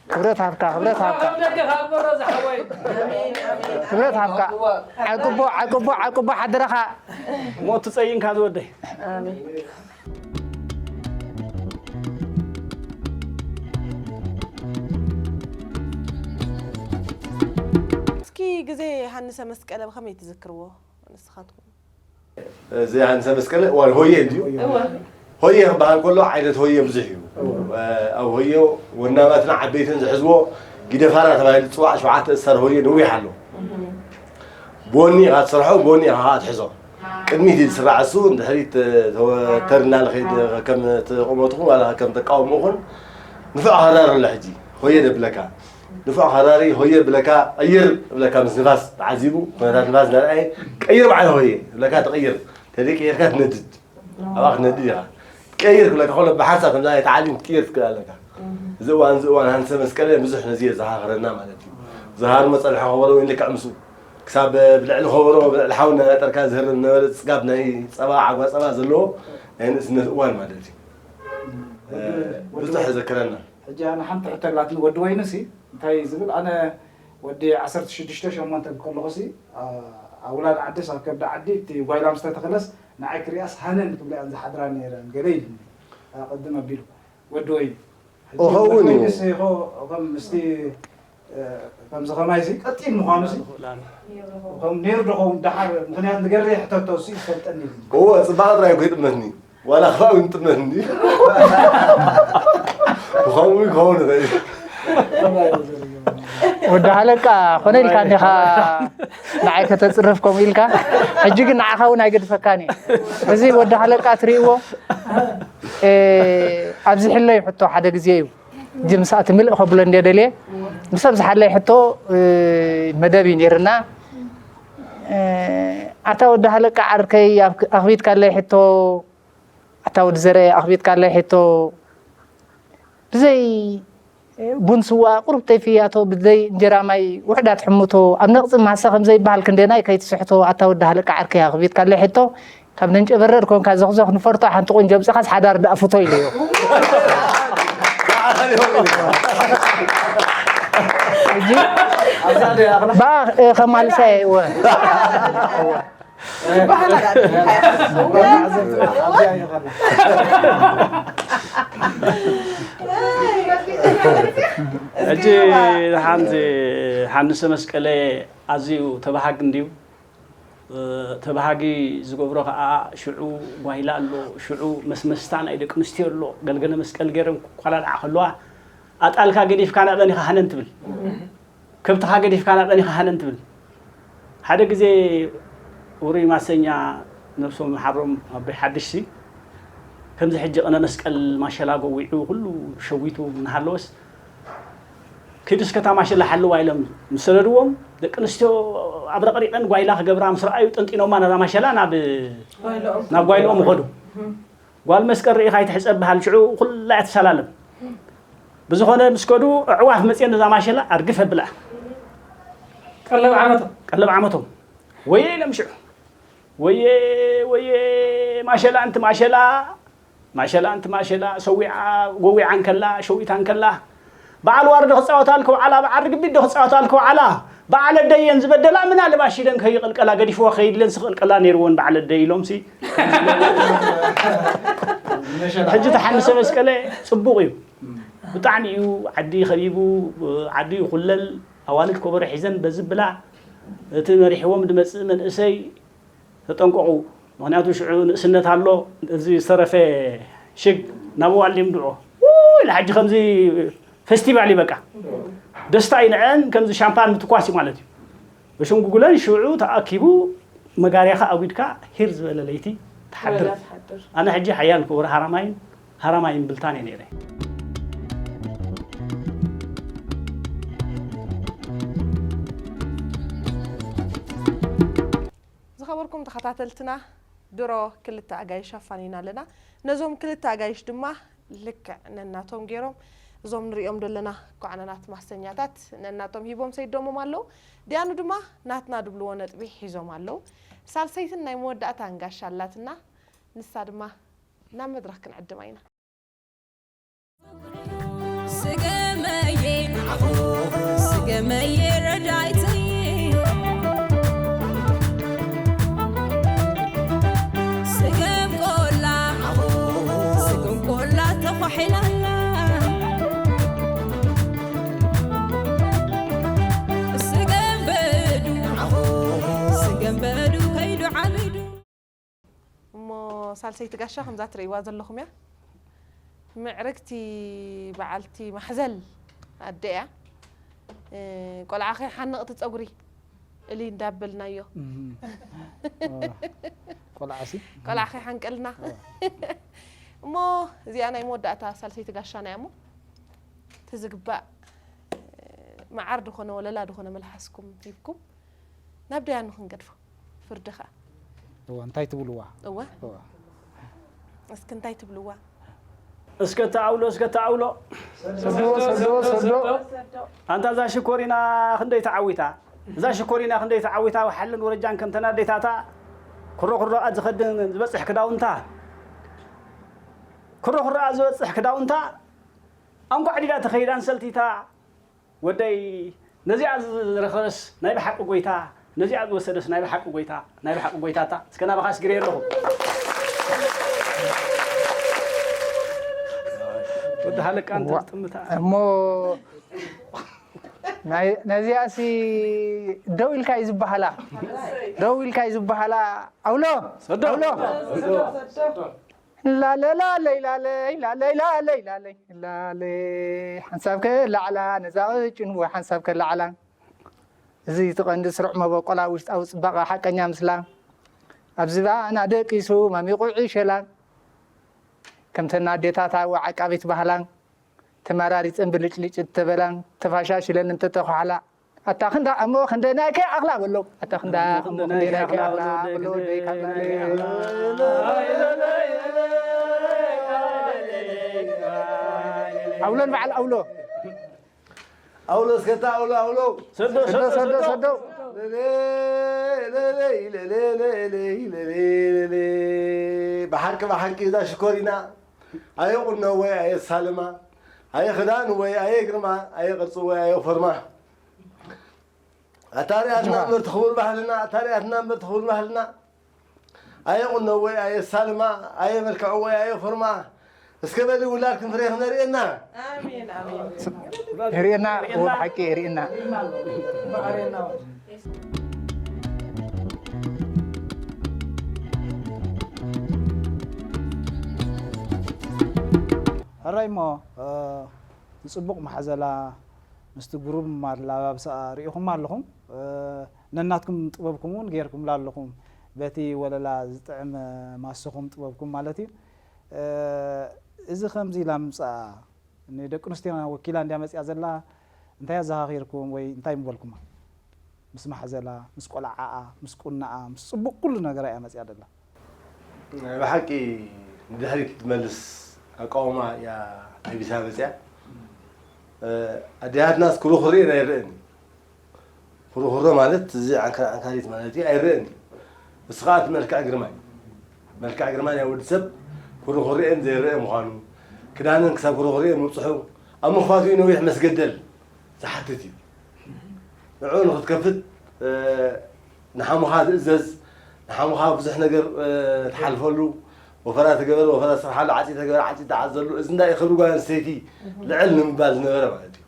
ክብረት ሃብካ፣ ክብረት ሃብካ። ክብረት ሃብካ። ዓቅቦ፣ ዓቅቦ፣ ዓቅቦ ሓደራኻ። ሞት ትጸይንካ ዝወደይ። ኣሜን። ግዜ ሃንሰ መስቀለ ብኸመይ ትዝክርዎ ንስኻትኩም? እዚ ሃንሰ መስቀለ እዋን ሆየ እንድዩ። እወ። ሆየ ክበሃል ከሎ ዓይነት ሆየ ብዙሕ እዩ። ኣብ ሆየ ወናማትና ዓበይትን ዝሕዝዎ ጊደፋራ ተባሂሉ ዝፅዋዕ ሸውዓተ እሳር ሆየ ነዊሕ ኣሎ። ቦኒ ኢኻ ትሰርሖ፣ ቦኒ ኢኻ ትሕዞ። ቅድሚት እዩ ዝስራዕ እሱ፣ ንድሕሪት ተወተር እናለ ከይድ ከም ተቆመትኹም ዋላ ከም ተቃውምኹን ንፉዕ ሃራር ኣሎ። ሕጂ ሆየ ደብለካ ንፉዕ ሃራሪ ሆየ ብለካ ቀይር ብለካ ምስ ንፋስ ተዓዚቡ ኩነታት ንፋስ እናረኣየ ቀይር በዓል ሆየ ብለካ ትቕይር። ተዘይቀየርካ ትነድድ። ኣብኣ ክትነድድ ኢኻ። ቀይር ክብለካ ከሎ ብሓንሳብ ከምዛ ናይ ተዓሊም ክትቅይር ትክእል ኣለካ። እዚ እዋን እዚ እዋን ሃንሰ መስቀለ ብዙሕ ነዚ የዘኻኽረና ማለት እዩ። ዝሃርሞ ጸብሒ ከበሮ ወይ ልክዕ ምስኡ ክሳብ ብልዕሊ ከበሮ ብልዕሊ ሓው እናነጠርካ ዝህረም ዝነበረ ጽጋብ ናይ ጸባ ዓጓ ጸባ ዘለዎ ናይ ንእስነት እዋን ማለት እዩ። ብዙሕ የዘክረና። ሕጂ ኣነ ሓንቲ ሕቶ ኣላትኒ ወዲ ወይኑ ሲ እንታይ ዝብል ኣነ ወዲ ዓሰርተ ሽዱሽተ ሸሞንተ ከለኹ ሲ ኣውላድ ዓድስ ኣብ ከብዲ ዓዲ እቲ ጓይላ ምስ ተተኽለስ ንዓይ ክሪኣስ ሃነን ክብላ እየን ዝሓድራ ነይረን ገለ ኢልኒ ኣቐድም ኣቢሉ ወዲ ወይኑ ሕጂ እኸውን እዩ። ወይንስ ኢኹ ከም ምስቲ ከምዚ ኸማይሲ ቀጢን ምዃኑሲ ከም ነይሩ ዶ ኸውን ደሓር ምኽንያት ንገርየ ሕተቶ እሱ ይፈልጠኒ ኢልኒ። እወ ጽባቐ ጥራይ እኮ ይጥመትኒ ዋላ ክፋእ እውን ይጥመትኒ። ክኸውን ክኸውን ይኽእል እዩ። ወዲ ሃለቃ ኮነ ኢልካ እንዲኻ ንዓይ ከተፅርፍ ከምኡ ኢልካ ሕጂ ግን ንዓኻ እውን ኣይገድፈካን እየ እዚ ወዲ ሃለቃ ትርእይዎ ኣብዚ ሕለዩ ሕቶ ሓደ ግዜ እዩ እዚ ምሳእቲ ምልእ ከብሎ እንደ ደልየ ንሰብ ዝሓለይ ሕቶ መደብ እዩ ነይርና ኣታ ወዲ ሃለቃ ዓርከይ ኣኽቢትካለይ ሕቶ ኣታ ወዲ ዘርአ ኣኽቢትካለይ ሕቶ ብዘይ ቡን ስዋ ቁሩብ ተይፍያቶ ብዘይ እንጀራ ማይ ውሕዳት ሕምቶ ኣብ ነቕጺ ማሰ ከም ዘይበሃል ክንደናይ ከይትስሕቶ ኣታ ወዲ ሃለቃ ዓርከይ ኣኽቢትካለይ ሕቶ ካብ ነንጨበረር ኮንካ ዘኽዘኽ ንፈርቶ ሓንቲ ቆንጆ ኣምጺኻስ ሓዳር ደኣ ፍቶ ኢለዮ። ሕጂ ብኣ ከማልሳ እየ እወ። ሕጂ ሓንቲ ሓንሰ መስቀለ ኣዝዩ ተባሃጊ እንድዩ። ተባሃጊ ዝገብሮ ከዓ ሽዑ ጓይላ ኣሎ፣ ሽዑ መስመስታ ናይ ደቂ ኣንስትዮ ኣሎ። ገልገለ መስቀል ገይረን ክኳላልዓ ከለዋ ኣጣልካ ገዲፍካ ናብአን ኢኻ ሃነን ትብል። ከብትኻ ገዲፍካ ናብአን ኢኻ ሃነን ትብል። ሓደ ግዜ ውሩይ ማሰኛ ነብሶም ይሓሮም ኣቦይ ሓድሽሲ ከምዚ ሕጂ ቅነ መስቀል ማሸላ ገዊዑ ኩሉ ሸዊቱ እናሃለወስ ኪዱ እስከ እታ ማሸላ ሓልዋ ኢሎም ምስ ሰደድዎም ደቂ ኣንስትዮ ኣብረቕሪቐን ጓይላ ክገብራ ምስ ረኣዩ ጠንጢኖማ ነዛ ማሸላ ናብ ናብ ጓይልኦም ይኸዱ። ጓል መስቀል ርኢኻ ኣይትሕጸብ በሃል ሽዑ ኩላ እያ ትሰላለም። ብዝኾነ ምስ ከዱ ኣዕዋፍ መፅየን ነዛ ማሸላ ኣርግፍ ኣብልኣ። ቀለብ ዓመቶም። ቀለብ ዓመቶም ወየ ኢሎም ሽዑ ወየ ወየ ማሸላ እንቲ ማሸላ ማሸላ እንቲ ማሸላ ሰዊዓ ጎዊዓ እንከላ ሸዊታ እንከላ በዓል ዋር ዶ ክፃወታል ክውዓላ በዓል ርግቢት ዶ ክፃወታል ክውዓላ በዓል ኣደየን ዝበደላ ምናልባሽ ኢለን ከይቕልቀላ ገዲፍዋ ከይድለን ዝቕልቀላ ነይርወን በዓል ኣደይ ኢሎምሲ ሕጂ ተሓንሰ መስቀለ ፅቡቕ እዩ ብጣዕሚ እዩ ዓዲ ከቢቡ ዓዲ ይኹለል ኣዋልድ ኮበሮ ሒዘን በዚ ብላ እቲ መሪሕዎም ዝመፅእ መንእሰይ ተጠንቀቑ ምኽንያቱ ሽዑ ንእስነት ኣሎ እዚ ዝተረፈ ሽግ ናብ ዋል ይምድዖ ኢላ ሕጂ ከምዚ ፌስቲቫል እዩ በቃ ደስታ እዩ ንዐን ከምዚ ሻምፓን ምትኳስ እዩ ማለት እዩ በሽንጉጉለን ሽዑ ተኣኪቡ መጋርያኻ ኣጒድካ ሂር ዝበለ ለይቲ ትሓድር ኣነ ሕጂ ሓያል ክቡር ሃራማይን ሃራማይን ብልታን እየ ነይረ ዝኸበርኩም ተኸታተልትና ድሮ ክልተ ኣጋይሽ ኣፋኒና ኣለና ነዞም ክልተ ኣጋይሽ ድማ ልክዕ ነናቶም ገይሮም እዞም ንሪኦም ዘለና ኳዕነናት ማሰኛታት ነናቶም ሂቦም ሰይዶሞም ኣለዉ ዲያኑ ድማ ናትና ድብልዎ ነጥቢ ሒዞም ኣለዉ ሳልሰይትን ናይ መወዳእታን ጋሻ ኣላትና ንሳ ድማ ናብ መድረኽ ክንዕድማ ኢና ስገመየ ስገመየ ረዳይተይ ስገም ቆላ ስገም ቆላ ተኳሒላላ ስገም በዱ ሳልሰይቲ ጋሻ ከምዛ ትርእይዋ ዘለኹም እያ። ምዕርግቲ በዓልቲ ማሕዘል ኣደ እያ። እ፣ ቆልዓ ከይሓንቕ እቲ ጸጉሪ እሊ እንዳበልናዮ። እም። ኦ፣ ቆልዓሲ? ቆልዓ ከይሓንቀልና። ኦ። እሞ እዚኣ ናይ መወዳእታ ሳልሰይቲ ጋሻና እያ እሞ እቲ ዝግባእ፣ እ፣ መዓር ዝኾነ ወለላ ዝኾነ መልሓስኩም ሂብኩም ናብ ደያኑ ክንገድፎ። ፍርዲ ኸኣ። እወ፣ እንታይ ትብልዋ? እወ። እወ። እስኪ እንታይ ትብልዋ? እስከ ተኣውሎ፣ እስከ ተኣውሎ። ሰዶ፣ ሰዶ፣ ሰዶ። ኣንታ እዛ ሽኮሪና ክንደይ ተዓዊታ? እዛ ሽኮሪና ክንደይ ተዓዊታ? ወሓልን ወረጃን ከምተን ኣዴታታ ኩሮ ኩሮኣ ዝኸድን ዝበጽሕ ክዳውንታ። ኩሮ ኩሮኣ ዝበጽሕ ክዳውንታ። ኣንቋዕ ዲዳ ተኸይዳን ሰልቲታ። ወደይ ነዚኣ ዝረኸበስ ናይ ብሓቂ ጎይታ፣ ነዚኣ ዝወሰደስ ናይ ብሓቂ ጎይታ፣ ናይ ብሓቂ ጎይታታ። እስከ ናባኻ ኣስጊረ ኣለኹ። ወዲ ሃለቃ እንተ ዋ-፣ ዝጥምታ። እሞ ናይ-፣ ነዚኣሲ ደው ኢልካ እዩ ዝበሃላ። ደው ኢልካ እዩ ዝበሃላ። ኣውሎ! ሰዶ! ኣውሎ! ላለይ ላለይ ላለይ ላለይ ላለይ ላለይ ላለይ ሓንሳብ ከላዕላ ነዛ ቅጭን ወይ ሓንሳብ ከላዕላ። እዚ እቲ ቀንዲ ስሩዕ መበቆላ ውሽጣዊ ጽባቐ ሓቀኛ ምስላ። ኣብ ዝባና ደቂሱ ማሚቑ ዕሸላ። ከምተን ኣዴታት ኣብ ዓቃቢት ባህላ ተመራሪጸን ብልጭልጭ እተበላ ተፋሻሽለን እንተተኳሕላ። ኣታ ክንዳ እሞ ክንደናይ ከይኣኽላ በሎ። ኣታ ክንዳ እሞ ክንደናይ ከይኣኽላ በሎ። ኣውሎን በዓል ኣውሎ። ኣውሎ እስከታ ኣውሎ ኣውሎ። ሰዶ፣ ሰዶ፣ ሰዶ፣ ሰዶ። ሰዶ። ለለይ፣ ለለይ፣ ለለይ፣ ለለይ፣ ለለይ፣ ለለይ። ብሓቂ፣ ብሓቂ እዛ ሽኮሪና። ኣየ ቁኖ ወይ ኣየ ሳልማ። ኣየ ክዳን ወይ ኣየ ግርማ። ኣየ ቅርጺ ወይ ኣየ ፎርማ። ኣታ ሪኣትና እምበር ትኽቡር ባህልና፣ ኣታ ሪኣትና እምበር ትኽቡር ባህልና። ኣየ ቁኖ ወይ ኣየ ሳልማ፣ ኣየ መልክዕ ወይ ኣየ ፎርማ። እስከ በሊ ውላድ ክንፍሬ ክነርእየና። ኣሜን፣ ኣሜን። የርእየና፣ እዎ ብሓቂ የርእየና። ሕራይ እሞ፣ እ፣ ንጽቡቕ ማሕዘላ ምስቲ ግሩም ኣላባብሳኣ ርኢኹም ኣለኹም። እ፣ ነናትኩም ጥበብኩም እውን ጌርኩምላ ኣለኹም። በቲ ወለላ ዝጥዕም ማስኹም ጥበብኩም ማለት እዩ። እ፣ እዚ ከምዚ ኢላ ምምጻኣ ንደቂ ኣንስትዮና ወኪላ እንድያ መጺኣ ዘላ። እንታይ ኣዘኻኺርኩም ወይ እንታይ ምበልኩማ? ምስ ማሕዘላ፣ ምስ ቆልዓኣ፣ ምስ ቁናኣ፣ ምስ ጽቡቕ ኩሉ ነገራ እያ መጺኣ ዘላ። ናይ ብሓቂ ንድሕሪት ትመልስ ኣቃውማ እያ ሓቢሳ መጺኣ። እ፣ ኣዴታትናስ ኩርኹር እየን ኣይረኣን እዩ። ኩርኹሮ ማለት እዚ ዓንካር ዓንካሪት ማለት እዩ፣ ኣይረኣን እዩ። እሱ ኸኣ እቲ መልክዕ ግርማ እዩ። መልክዕ ግርማ ናይ ወዲ ሰብ ኩርኹርኤን ዘይረአ ምዃኑ፣ ክዳነን ክሳብ ኩርኹርኤን ምብጽሑ፣ ኣብ ምኽፋትኡ ነዊሕ መስገደል ዝሓትት እዩ። ንዕኡ ንኽትከፍት፣ እ፣ ንሓሙኻ ትእዘዝ፣ ንሓሙኻ ብዙሕ ነገር፣ እ፣ ትሓልፈሉ፣ ወፈራ ትገበር፣ ወፈራ ትሰርሓሉ፣ ዓጺድ ተገበር፣ ዓጺድ ትዓዘሉ፣ እዚ እንዳ ክብሪ ጓል ኣንስተይቲ ልዕል ንምባል ዝነበረ ማለት እዩ።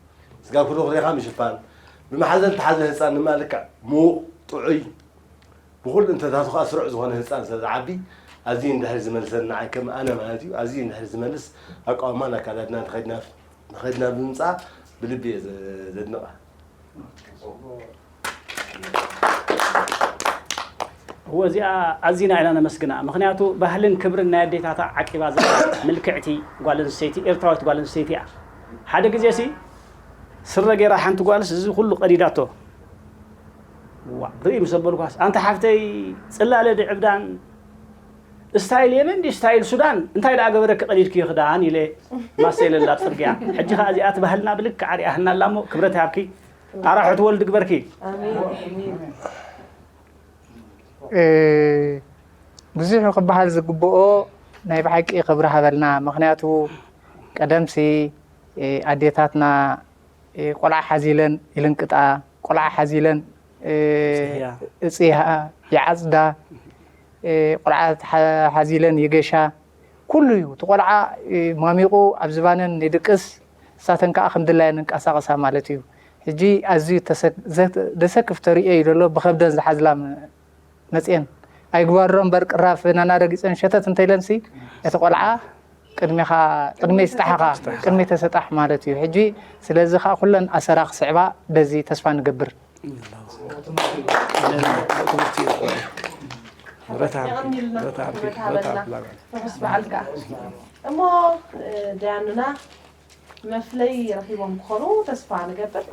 ስጋ ኩርኹሪኻ ምሽፋን፣ ብማሕዘል ተሓዘ ህጻን ድማ ልክዕ ምዉቕ፣ ጥዑይ፣ ብኹሉ እንተታቱ ኸኣ ስሩዕ ዝኾነ ህጻን ስለ ዝዓቢ፣ ኣዝዩ እንድሕር ዝመልሰኒ ንዓይ ከም ኣነ ማለት እዩ፣ ኣዝዩ እንድሕር ዝመልስ ኣቃውማን ኣካዳድናን ንኸይድና፣ ንኸይድና ብምምጻኣ ብልቢ እየ ዘ-፣ ዘድንቓ። እወ፣ እዚኣ ኣዚና ኢና ነመስግና። ምኽንያቱ ባህልን ክብርን ናይ ኣዴታታ ዓቂባ ዘላ ምልክዕቲ ጓል ኣንስተይቲ፣ ኤርትራዊት ጓል ኣንስተይቲ እያ። ሓደ ግዜሲ ስረ ገይራ ሓንቲ ጓልስ እዚ ኩሉ ቀዲዳቶ። ዋ፣ ርኢ ምስ ኣበልኳስ፣ ኣንታ ሓፍተይ ጽላለ ድዕብዳን ስታይል የመን ድዩ ስታይል ሱዳን? እንታይ ደኣ ገበረኪ ቀዲድክዮ ክዳን? ኢለ ማሰለላ ጽርግያ። ሕጂ ኸኣ እዚኣ እቲ ባህልና ብልክዕ ኣርኣኽና ኣላ እሞ ክብረት ይሃብኪ። ኣራሑ ትወልድ ግበርኪ። ኣሜን። ኣሜን። እ፣ ብዙሕ ክበሃል ዝግብኦ ናይ ብሓቂ ክብሪ ሃበልና። ምኽንያቱ ቀደምሲ፣ እ፣ ኣዴታትና፣ እ፣ ቆልዓ ሓዚለን ይልንቅጣ፣ ቆልዓ ሓዚለን፣ እ፣ ይጽህያ። እጽ ይሃ-፣ ይዓጽዳ፣ እ፣ ቆልዓ ሓ-፣ ሓዚለን ይገሻ። ኩሉ እዩ። እቲ ቆልዓ፣ እ፣ ማሚቑ ኣብ ዝባነን ይድቅስ፣ ንሳተን ከኣ ከም ድላየን ይንቀሳቐሳ ማለት እዩ። ሕጂ ኣዝዩ ተሰ-፣ ዘ-፣ ዘሰክፍ ተርእዮ እዩ ዘሎ፣ ብኸብደን ዝሓዝላ መ-፣ መጽኤን። ኣይግባሮ እምበር ቅራፍ ናና ረጊፀን ሸተት እንተኢለንሲ እቲ ቆልዓ ቅድሜኻ ቅድመይ ስጣሕኻ ቅድመይ ተሰጣሕ ማለት እዩ። ሕጂ ስለዚ ከዓ ኩለን ኣሰራ ክስዕባ በዚ ተስፋ ንገብር። ትምህርቲ እዩ። ብረታ ብረታ ብረታ ብረታ ርሑስ በዓልካ። እሞ ደያኑና መፍለይ ረኺቦም ክኾኑ ተስፋ ንገብር።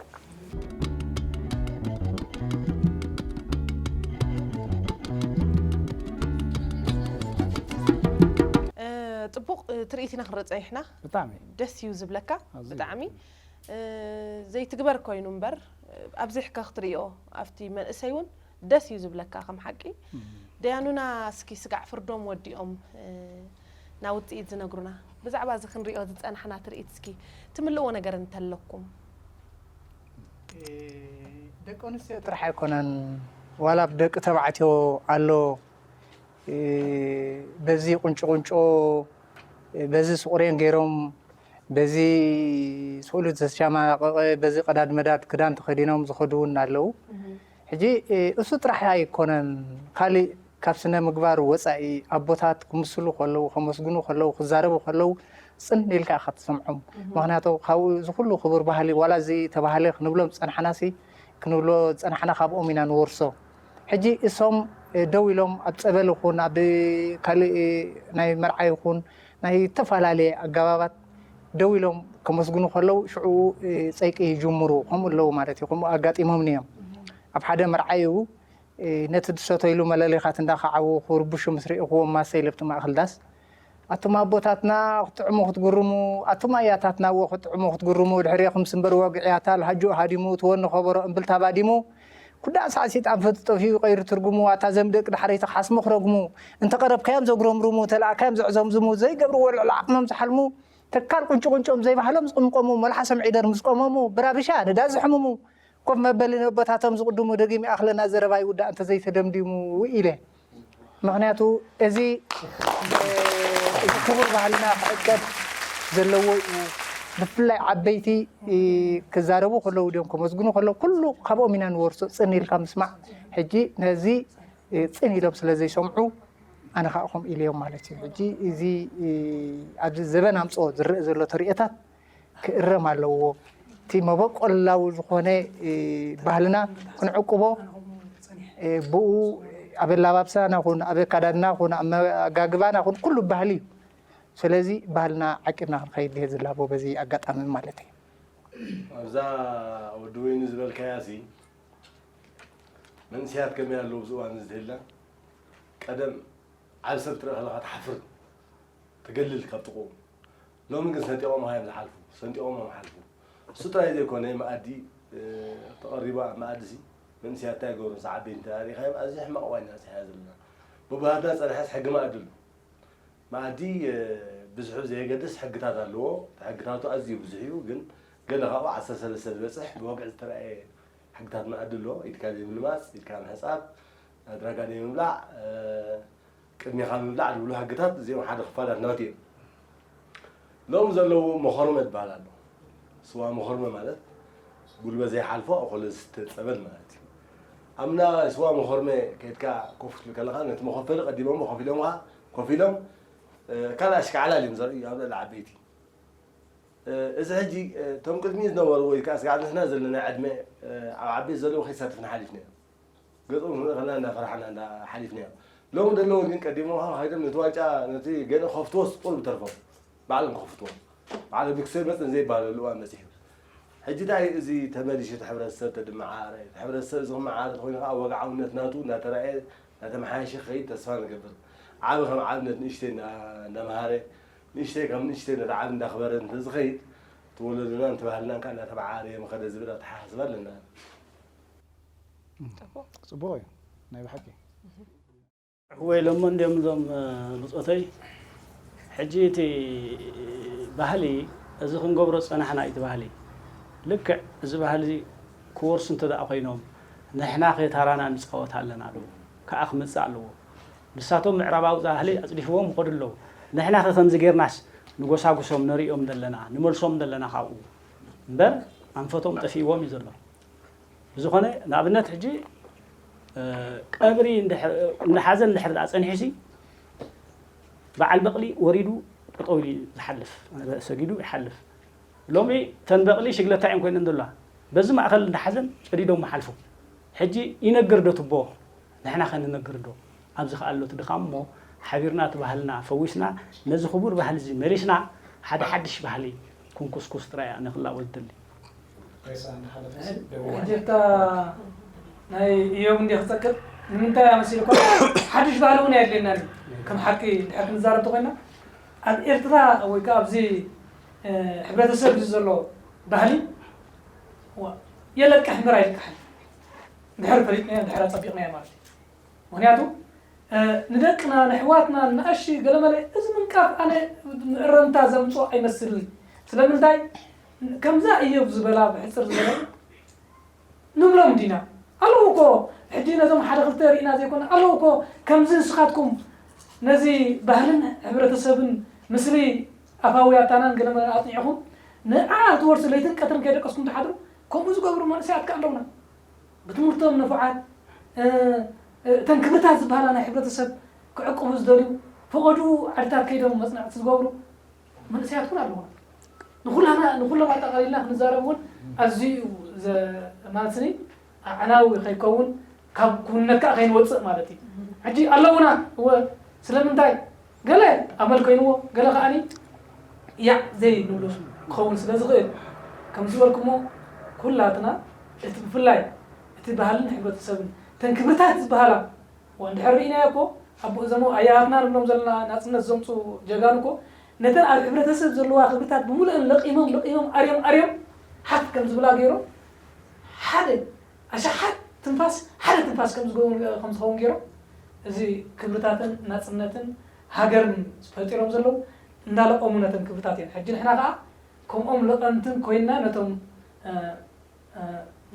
ጽቡቕ ትርኢት ኢና ክንርኢ ጸኒሕና። ብጣዕሚ ደስ እዩ ዝብለካ ኣዝዩ። ብጣዕሚ። ዘይትግበር ኮይኑ እምበር ኣብዚሕካ ክትርእዮ ኣብቲ መንእሰይ እውን ደስ እዩ ዝብለካ ከም ሓቂ። ደያኑና እስኪ ስጋዕ ፍርዶም ወዲኦም ናብ ውፅኢት ዝነግሩና። ብዛዕባ እዚ ክንሪኦ ዝፀናሕና ትርኢት እስኪ ትምልእዎ ነገር እንተለኩም። ደቂ ኣንስትዮ ጥራሕ ኣይኮነን፣ ዋላ ኣብ ደቂ ተባዕትዮ ኣሎ። በዚ ቁንጭ ቁንጮ፣ በዚ ስቑሬን ገይሮም፣ በዚ ስእሉ ዝተሻማቐቐ፣ በዚ ቀዳድ መዳድ ክዳን ተኸዲኖም ዝኸዱ እውን ኣለዉ። ሕጂ እሱ ጥራሕ ኣይኮነን፣ ካሊእ ካብ ስነ ምግባር ወፃኢ ኣቦታት ክምስሉ ከለዉ፣ ከመስግኑ ከለዉ፣ ክዛረቡ ከለዉ ፅን ኢልካ ኢኻ ትሰምዖም። ምክንያቱ ካብኡ እዚ ኩሉ ክቡር ባህሊ ዋላ እዚ ተባህለ ክንብሎም ዝፀናሕናሲ ክንብሎ ዝፀናሕና ካብኦም ኢና ንወርሶ። ሕጂ እሶም ደው ኢሎም ኣብ ፀበል ይኹን ኣብ ካልእ ናይ መርዓ ይኹን ናይ ዝተፈላለየ ኣገባባት ደው ኢሎም ከመስግኑ ከለዉ ሽዑ ፀይቂ ይጅምሩ ከምኡ ኣለዉ ማለት እዩ። ከምኡ ኣጋጢሞምኒ እዮም። ኣብ ሓደ መርዓ እዩ ነቲ ድሰተይሉ መለሊኻት እንዳኸዓዉ ክርብሹ ምስ ርኢኽዎም ማሰ ኢለ ኣብቲ ማእኸል ዳስ ኣቱም ኣቦታትና ክትጥዕሙ ክትግርሙ ኣቱም ኣያታትና እዎ ክትጥዕሙ ክትግርሙ ድሕሬኹም ስምበር ወግዒ ኣታ ልሃጅኡ ሃዲሙ ትወኒ ከበሮ እምብልታ ባዲሙ ኩዳ ሳዕሲጥ ኣንፈቱ ጠፊኡ ቀይሩ ትርጉሙ ኣታ ዘምደቅ ድሓረይ ተሓስሙ ክረግሙ እንተቐረብካዮም ዘጉረምርሙ ተለኣካዮም ዘዕዘምዝሙ ዘይገብርዎ ልዕሊ ዓቕሞም ዝሓልሙ ተካል ቁንጭ ቁንጮም ዘይባህሎም ዝቕምቆሙ መልሓሶም ዒደር ምስ ቆመሙ ብራብሻ ንዳ ዝሕምሙ ኮፍ መበሊ ነቦታቶም ዝቕድሙ ደጊም ይኣኽለና ዘረባ ይውዳእ እንተዘይተደምዲሙ ኢለ። ምኽንያቱ እዚ እዚ ክቡር ባህልና ክዕቀብ ዘለዎ እዩ። ብፍላይ ዓበይቲ ክዛረቡ ከለዉ ድዮም ከመስግኑ ከለዉ ኩሉ ካብኦም ኢና ንወርሶ። ፅን ኢልካ ምስማዕ። ሕጂ ነዚ ፅን ኢሎም ስለ ዘይሰምዑ ኣነ ከዓ ከምኡ ኢለዮም ማለት እዩ። ሕጂ እዚ ኣብዚ ዘበን ኣምፅኦ ዝረአ ዘሎ ተርእዮታት ክእረም ኣለዎ። እቲ መበቆላዊ ዝኾነ ባህልና ክንዕቅቦ ብኡ ኣብ ኣላባብሳና ኹን ኣብ ኣካዳድና ኹን ኣብ ኣጋግባና ኹን ኩሉ ባህሊ እዩ። ስለዚ ባህልና ዓቂብና ክንኸይድ ድየ ዝላቦ በዚ ኣጋጣሚ ማለት እዩ። ኣብዛ ወዲ ወይኒ ዝበልካያ ሲ መንእሰያት ከመይ ኣለዉ ኣብዚ እዋን እዚ ትህልና ቀደም ዓብ ሰብ ትርኢ ከለኻ ትሓፍር ትገልል ካብ ጥቕኡ ሎሚ ግን ሰንጢቖም እዮም ዝሓልፉ ሰንጢቖም እዮም ሓልፉ እሱ ጥራይ ዘይኮነ መኣዲ ተቐሪቡ ኣብ መኣዲ ሲ መንእሰያት እንታይ ይገብሩ ምስ ዓበይቲ እንተሪእኻዮም ኣዝዩ ሕማቕ ዋይና ስሕያ ዘለና ብባህርና ጸንሐስ ሕጊ መኣዲ ኣሎ መኣዲ ብዙሑ ዘየገድስ ሕግታት ኣለዎ ሕግታቱ ኣዝዩ ብዙሕ እዩ ግን ገለ ካብኡ ዓሰርተ ሰለስተ ዝበፅሕ ብወግዒ ዝተረኣየ ሕግታት መኣዲ ኣሎ ኢድካ ዘይምልማፅ ኢድካ ምሕፃብ ኣድራጋ ዘይምብላዕ ቅድሚኻ ምብላዕ ዝብሉ ሕግታት እዚኦም ሓደ ክፋላት ናቱ እዮም ሎም ዘለዎ መኸርመ ዝበሃል ኣሎ ስዋ መኸርመ ማለት ጉልበት ዘይሓልፎ ኣኮለ ዝስተ ፀበል ማለት እዩ ኣብና ስዋ መኸርመ ከድካ ኮፍ ክትብል ከለኻ ነቲ መኸፈሊ ቀዲሞሞ ኮፍ ኢሎምኻ ኮፍ ኢሎም ካልእ ኣሽካዕላል እዮም ዘርእዩ ኣብ ልዕሊ ዓበይቲ እዚ ሕጂ እቶም ቅድሚ ዝነበሩ ወይ ከዓ ስጋዕ ንሕና ዘለና ዕድመ ኣብ ዓበይቲ ዘለዉ ከይሳትፍና ሓሊፍና እዮም ገጾም ክንርኢ ከለና እንዳፈራሕና እንዳሓሊፍናዮ ሎም ዘለዉ ግን ቀዲሞም ከይዶም ነቲ ዋንጫ ነቲ ገለ ከፍትዎ ስጡር ብተርፎም ባዕሎም ከፍትዎ ባዕሎም ብክሰብ መፅን ዘይባለሉ እዋን መፂሑ ሕጂ እንታይ እዚ ተመሊሹ እቲ ሕብረተሰብ ተድመዓረ እቲ ሕብረተሰብ እዚ ክመዓረ ተኮይኑ ከዓ ወግዓውነት ናቱ እናተረኣየ እናተመሓየሸ ክኸይድ ተስፋ ንገብር ዓብ ከም ዓብነት ንእሽተይ እንዳመሃረ ንእሽተይ ከም ንእሽተይ ነቲ ዓብ እንዳክበረ እንተዝኸይድ እቲ ወለዶና ነቲ ባህልናን ከዓ እናተመዓረ የምኸደ ዝብል ኣተሓሳስባ ኣለና ፅቡቕ እዩ ናይ ብሓቂ እወ ኢሎሞ እንድዮም እዞም ብፆተይ ሕጂ እቲ ባህሊ እዚ ክንገብሮ ዝፀናሕና እዩ እቲ ባህሊ ልክዕ እዚ ባህሊ ክወርሱ እንተ ደኣ ኮይኖም ንሕና ከ ታራና ንፃወት ኣለና ኣለዎ ከዓ ክመፅእ ኣለዎ ንሳቶም ምዕራባዊ ባህሊ ኣፅዲፍዎም ይኸዱ ኣለዉ ንሕና ከ ከምዚ ጌርናስ ንጎሳጉሶም ነርእዮም ዘለና ንመልሶም ዘለና ካብኡ እምበር ኣንፈቶም ጠፊእዎም እዩ ዘሎ ብዝኾነ ንኣብነት ሕጂ ቀብሪ እንድሕር- ንሓዘን እንድሕር ደኣ ጸኒሑሲ በዓል በቕሊ ወሪዱ ጠጠው ኢሉ ዝሓልፍ፣ ሰጊዱ ይሓልፍ። ሎሚ ተን በቕሊ ሽግለታ እየን ኮይነን ዘለዋ። በዚ ማእኸል እንዳ ሓዘን ጨዲዶም ይሓልፉ። ሕጂ ይነግር ዶ ትቦ? ንሕና ከ ንነግር ዶ? ኣብዚ ከ ኣሎ እቲ ድኻም እሞ ሓቢርና እቲ ባህልና ፈዊስና ነዚ ክቡር ባህሊ እዚ መሊስና ሓደ ሓድሽ ባህሊ ክንኩስኩስ ጥራይ እያ ንክላቦ ዝደሊ። ሕጂ እታ ናይ እዮም እንዲ ክጠቅም ንምንታይ ኣመሲልኳ ሓድሽ ባህሊ እውን ኣየድልየናን እዩ። ከም ሓቂ ድሕር ክንዛረብ ተኮይና ኣብ ኤርትራ ወይ ከዓ ኣብዚ ሕብረተሰብ እዚ ዘሎ ባህሊ የለቅሕ እምበር ኣይልቅሕን። ድሕር ፈሊጥናዮ ድሕር ኣፀቢቕናዮ ማለት እዩ። ምክንያቱ ንደቅና ንሕዋትና ንኣሺ ገለመለ እዚ ምንቃፍ ኣነ ምእረምታ ዘምፅኦ ኣይመስልን። ስለምንታይ ከምዛ እዮብ ዝበላ ብሕፅር ዝበለ ንብሎም ዲና ኣለዉ እኮ ሕጂ ነዞም ሓደ ክልተ ርኢና ዘይኮነ ኣለዉ እኮ ከምዚ ንስኻትኩም ነዚ ባህልን ሕብረተሰብን ምስሊ ኣፋዊ ኣታናን ገለመለን ኣፅኒዕኹም ንዓ ትወርሲ ለይትን ቀትርን ከይደቀስኩም ትሓድሩ ከምኡ ዝገብሩ መንእሰያት ከ ኣለውና። ብትምህርቶም ንፉዓት እተን ክብርታት ዝበሃላ ናይ ሕብረተሰብ ክዕቅቡ ዝደልዩ ፈቐዱ ዓድታት ከይዶም መፅናዕቲ ዝገብሩ መንእሰያት እውን ኣለውና። ንኩላና ንኩሎም ኣጠቃሊልና ክንዛረብ እውን ኣዝዩ እዩ ማለትኒ ኣዕናዊ ከይከውን ካብ ክውንነት ከዓ ከይንወፅእ ማለት እዩ። ሕጂ ኣለውና እወ ስለምንታይ ገለ ኣመል ኮይንዎ ገለ ከዓኒ ያዕ ዘይንብሎ ክኸውን ስለ ዝኽእል ከም ዝበልኩሞ ኩላትና እቲ ብፍላይ እቲ ባህልን ሕብረተሰብን እተን ክብርታት ዝበሃላ እንድሕር ርኢናዮ እኮ ኣቦ እዞም ኣያታትና ንብሎም ዘለና ናፅነት ዘምፁ ጀጋኑ እኮ ነተን ኣብ ሕብረተሰብ ዘለዋ ክብርታት ብምሉእን ለቂሞም ለቂሞም ኣርዮም ኣርዮም ሓፍ ከም ዝብላ ገይሮም ሓደ ኣሻሓት ትንፋስ ሓደ ትንፋስ ከም ዝኸውን ገይሮም እዚ ክብርታትን ናፅነትን ሃገርን ፈጢሮም ዘለዉ እንዳለቐሙ ነተን ክብርታት እየን። ሕጂ ንሕና ከዓ ከምኦም ለቐምትን ኮይንና ነቶም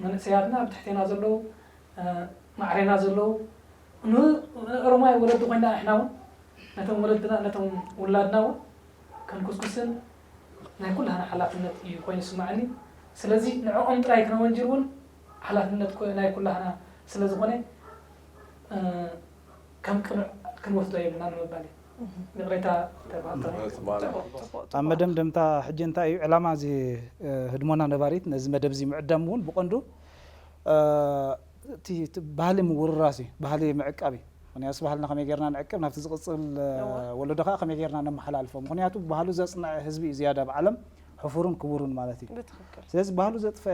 መንእሰያትና ኣብ ትሕቴና ዘለዉ ማዕሬና ዘለዉ ንእሮማይ ወለዲ ኮይና ንሕና እውን ነቶም ወለድና ነቶም ውላድና እውን ከንኩስኩስን ናይ ኩላህና ሓላፍነት እዩ ኮይኑ ይስማዓኒ። ስለዚ ንዕኦም ጥራይ ክነወንጅል እውን ሓላፍነት ናይ ኩላህና ስለ ዝኾነ ከም ቅኑዕ ክንወስዶ የብልና ንምባል እዩ። ይቕሬታ ተባህቶ። ኣብ መደምደምታ ሕጂ እንታይ እዩ ዕላማ እዚ ህድሞና ነባሪት ነዚ መደብ እዚ ምዕዳም እውን ብቐንዱ እቲ ባህሊ ምውርራስ እዩ፣ ባህሊ ምዕቃብ እዩ። ምክንያቱ ባህልና ከመይ ጌርና ንዕቅብ ናብቲ ዝቕፅል ወለዶ ከዓ ከመይ ጌርና ነመሓላልፎ። ምክንያቱ ባህሉ ዘፅንዐ ህዝቢ እዩ ዝያዳ ኣብ ዓለም ሕፉርን ክቡርን ማለት እዩ። ስለዚ ባህሉ ዘጥፈ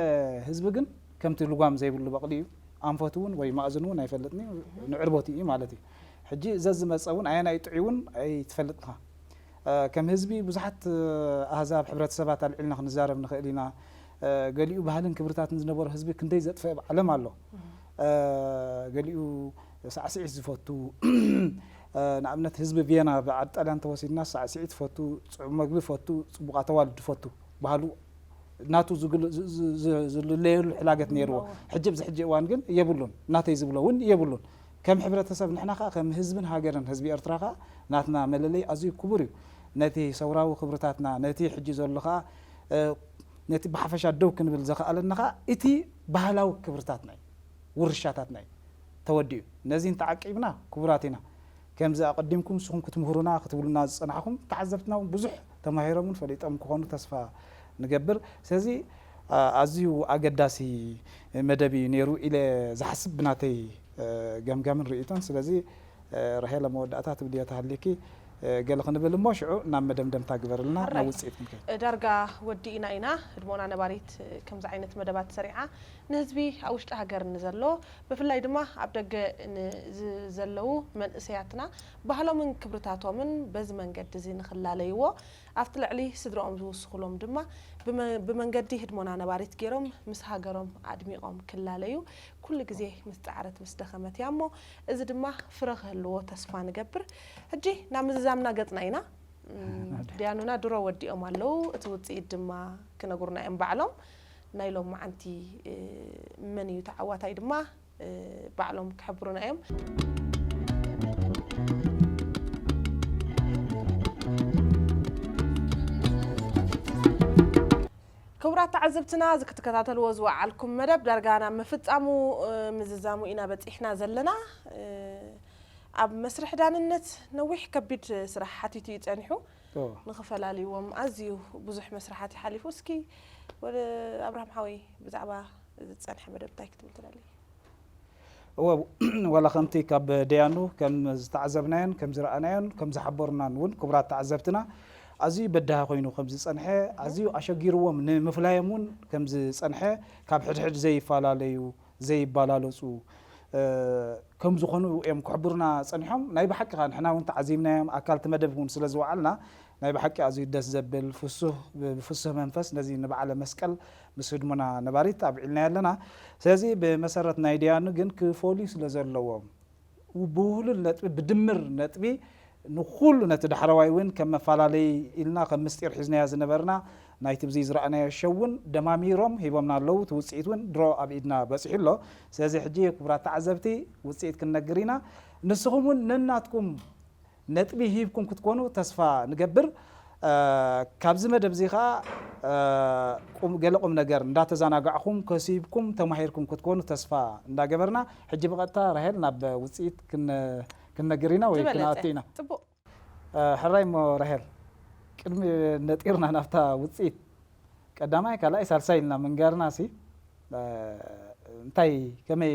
ህዝቢ ግን ከምቲ ልጓም ዘይብሉ በቕሊ እዩ። ኣንፈቱ እውን ወይ ማእዝኑ እውን ኣይፈልጥን እዩ፣ ንዕርቦት እዩ ማለት እዩ። ሕጂ ዘዝመፀ እውን ኣየናይ ጥዑይ እውን ኣይትፈልጥን ኢኻ። ከም ህዝቢ ብዙሓት ኣህዛብ ሕብረተሰባት ኣልዒልና ክንዛረብ ንኽእል ኢና። ገሊኡ ባህልን ክብርታትን ዝነበሮ ህዝቢ ክንደይ ዘጥፈአ ኣብ ዓለም ኣሎ። ገሊኡ ሳዕስዒት ዝፈቱ ንኣብነት ህዝቢ ቪየና ብዓዲ ጣልያን ተወሲድና ሳዕስዒት ፈቱ፣ ፅዑም መግቢ ፈቱ፣ ፅቡቓት ኣዋልድ ፈቱ ባህሉ ናቱ ዝልለየሉ ሕላገት ነይርዎ። ሕጂ ኣብዚ ሕጂ እዋን ግን የብሉን፣ ናተይ ዝብሎ እውን የብሉን። ከም ሕብረተሰብ ንሕና ከዓ ከም ህዝብን ሃገርን ህዝቢ ኤርትራ ከዓ ናትና መለለይ ኣዝዩ ክቡር እዩ። ነቲ ሰውራዊ ክብርታትና ነቲ ሕጂ ዘሎ ከዓ ነቲ ብሓፈሻ ደው ክንብል ዘኽኣለና ከዓ እቲ ባህላዊ ክብርታትና እዩ፣ ውርሻታትና እዩ ተወዲኡ። ነዚ እንተዓቂብና ክቡራት ኢና። ከምዚ ኣቐዲምኩም ንስኹም ክትምህሩና ክትብሉና ዝጸናሕኹም ተዓዘብትና እውን ብዙሕ ተማሂሮምን ፈሊጦም ክኾኑ ተስፋ ንገብር። ስለዚ ኣዝዩ ኣገዳሲ መደብ እዩ ነይሩ ኢለ ዝሓስብ ብናተይ ገምጋምን ርእይቶን። ስለዚ ራሄለ መወዳእታ ትብልዮ ተሃልዩኪ ገለ ክንብል እሞ ሽዑ ናብ መደምደምታ ግበርልና ናብ ውፅኢት ክንከይድ። ዳርጋ ወዲእና ኢና። ህድሞና ነባሪት ከምዚ ዓይነት መደባት ሰሪዓ ንህዝቢ ኣብ ውሽጢ ሃገር ንዘሎ ብፍላይ ድማ ኣብ ደገ ንዘለዉ መንእሰያትና ባህሎምን ክብርታቶምን በዚ መንገዲ እዚ ንኽላለይዎ ኣብቲ ልዕሊ ስድርኦም ዝውስኹሎም ድማ ብመንገዲ ህድሞና ነባሪት ገይሮም ምስ ሃገሮም ኣድሚቖም ክላለዩ ኩሉ ግዜ ምስ ፃዕረት ምስ ደኸመት እያ እሞ እዚ ድማ ፍረ ክህልዎ ተስፋ ንገብር። ሕጂ ናብ ምዝዛምና ገፅና ኢና። ድያኑና ድሮ ወዲኦም ኣለዉ። እቲ ውፅኢት ድማ ክነግሩና እዮም ባዕሎም። ናይ ሎም መዓንቲ መን እዩ ተዓዋታይ ድማ ባዕሎም ክሕብሩና እዮም። ክቡራ ተዓዘብትና፣ እዚ ክትከታተልዎ ዝወዓልኩም መደብ ዳርጋ ናብ ምፍጻሙ፣ እ፣ ምዝዛሙ ኢና በጺሕና ዘለና። እ፣ ኣብ መስርሕ ዳንነት ነዊሕ ከቢድ ስራሕ ሓቲቱ እዩ ጸኒሑ። ኦ። ንኽፈላልይዎም ኣዝዩ ብዙሕ መስርሓት ይሓሊፉ። እስኪ ወደ ኣብርሃም ሓወይ ብዛዕባ እዚ ዝጸንሐ መደብ እንታይ ክትብል ትደሊ? እወ፣ ዋላ ከምቲ ካብ ደያኑ ከም ዝተዓዘብናዮን ከም ዝረኣናዮን ከም ዝሓበሩናን እውን ክቡራት ተዓዘብትና ኣዝዩ በዳሂ ኮይኑ ከም ዝጸንሐ፣ ኣዝዩ ኣሸጊርዎም ንምፍላዮም እውን ከም ዝጸንሐ፣ ካብ ሕድሕድ ዘይፈላለዩ ዘይባላለጹ፣ እ፣ ከም ዝኾኑ እዮም ክሕብሩና ጸኒሖም። ናይ ብሓቂ ከኣ ንሕና እውን ተዓዚብናዮም፣ ኣካል እቲ መደብ እውን ስለ ዝወዓልና፣ ናይ ብሓቂ ኣዝዩ ደስ ዘብል ፍሱህ፣ ብ-፣ ብፍሱህ መንፈስ ነዚ ንበዓለ መስቀል ምስ ህድሞና ነባሪት ኣብዒልናዮ ኣለና። ስለዚ ብመሰረት ናይ ደያኑ ግን ክፈልዩ ስለ ዘለዎም፣ ብውህሉል ነጥቢ፣ ብድምር ነጥቢ ንኹሉ ነቲ ዳሕረዋይ እውን ከም መፈላለዪ ኢልና ከም ምስጢር ሒዝናዮ ዝነበርና ናይቲ ብዚ ዝረኣናዮ ሸው እውን ደማሚሮም ሂቦምና ኣለዉ። እቲ ውጽኢት እውን ድሮ ኣብ ኢድና በጺሑ ኣሎ። ስለዚ ሕጂ ክቡራት ተዓዘብቲ ውጽኢት ክንነግር ኢና። ንስኹም እውን ነናትኩም ነጥቢ ሂብኩም ክትኮኑ ተስፋ ንገብር። እ፣ ካብዚ መደብ እዚ ኸኣ፣ እ፣ ቁም-፣ ገለ ቁም ነገር እንዳተዘናጋዕኩም ከሲብኩም ተማሂርኩም ክትኮኑ ተስፋ እንዳገበርና፣ ሕጂ ብቐጥታ ራሄል ናብ ውጽኢት ክን-፣ ክንነግር ኢና ወይ ዝበለጸ። ክንኣቱ ኢና። ጽቡቕ። እ፣ ሕራይ እሞ ራሄል፣ ቅድሚ ነጢርና ናብታ ውጽኢት ቀዳማይ፣ ካልኣይ፣ ሳልሳይ ኢልና ምንጋርና ሲ፣ እ፣ እንታይ፣ ከመይ፣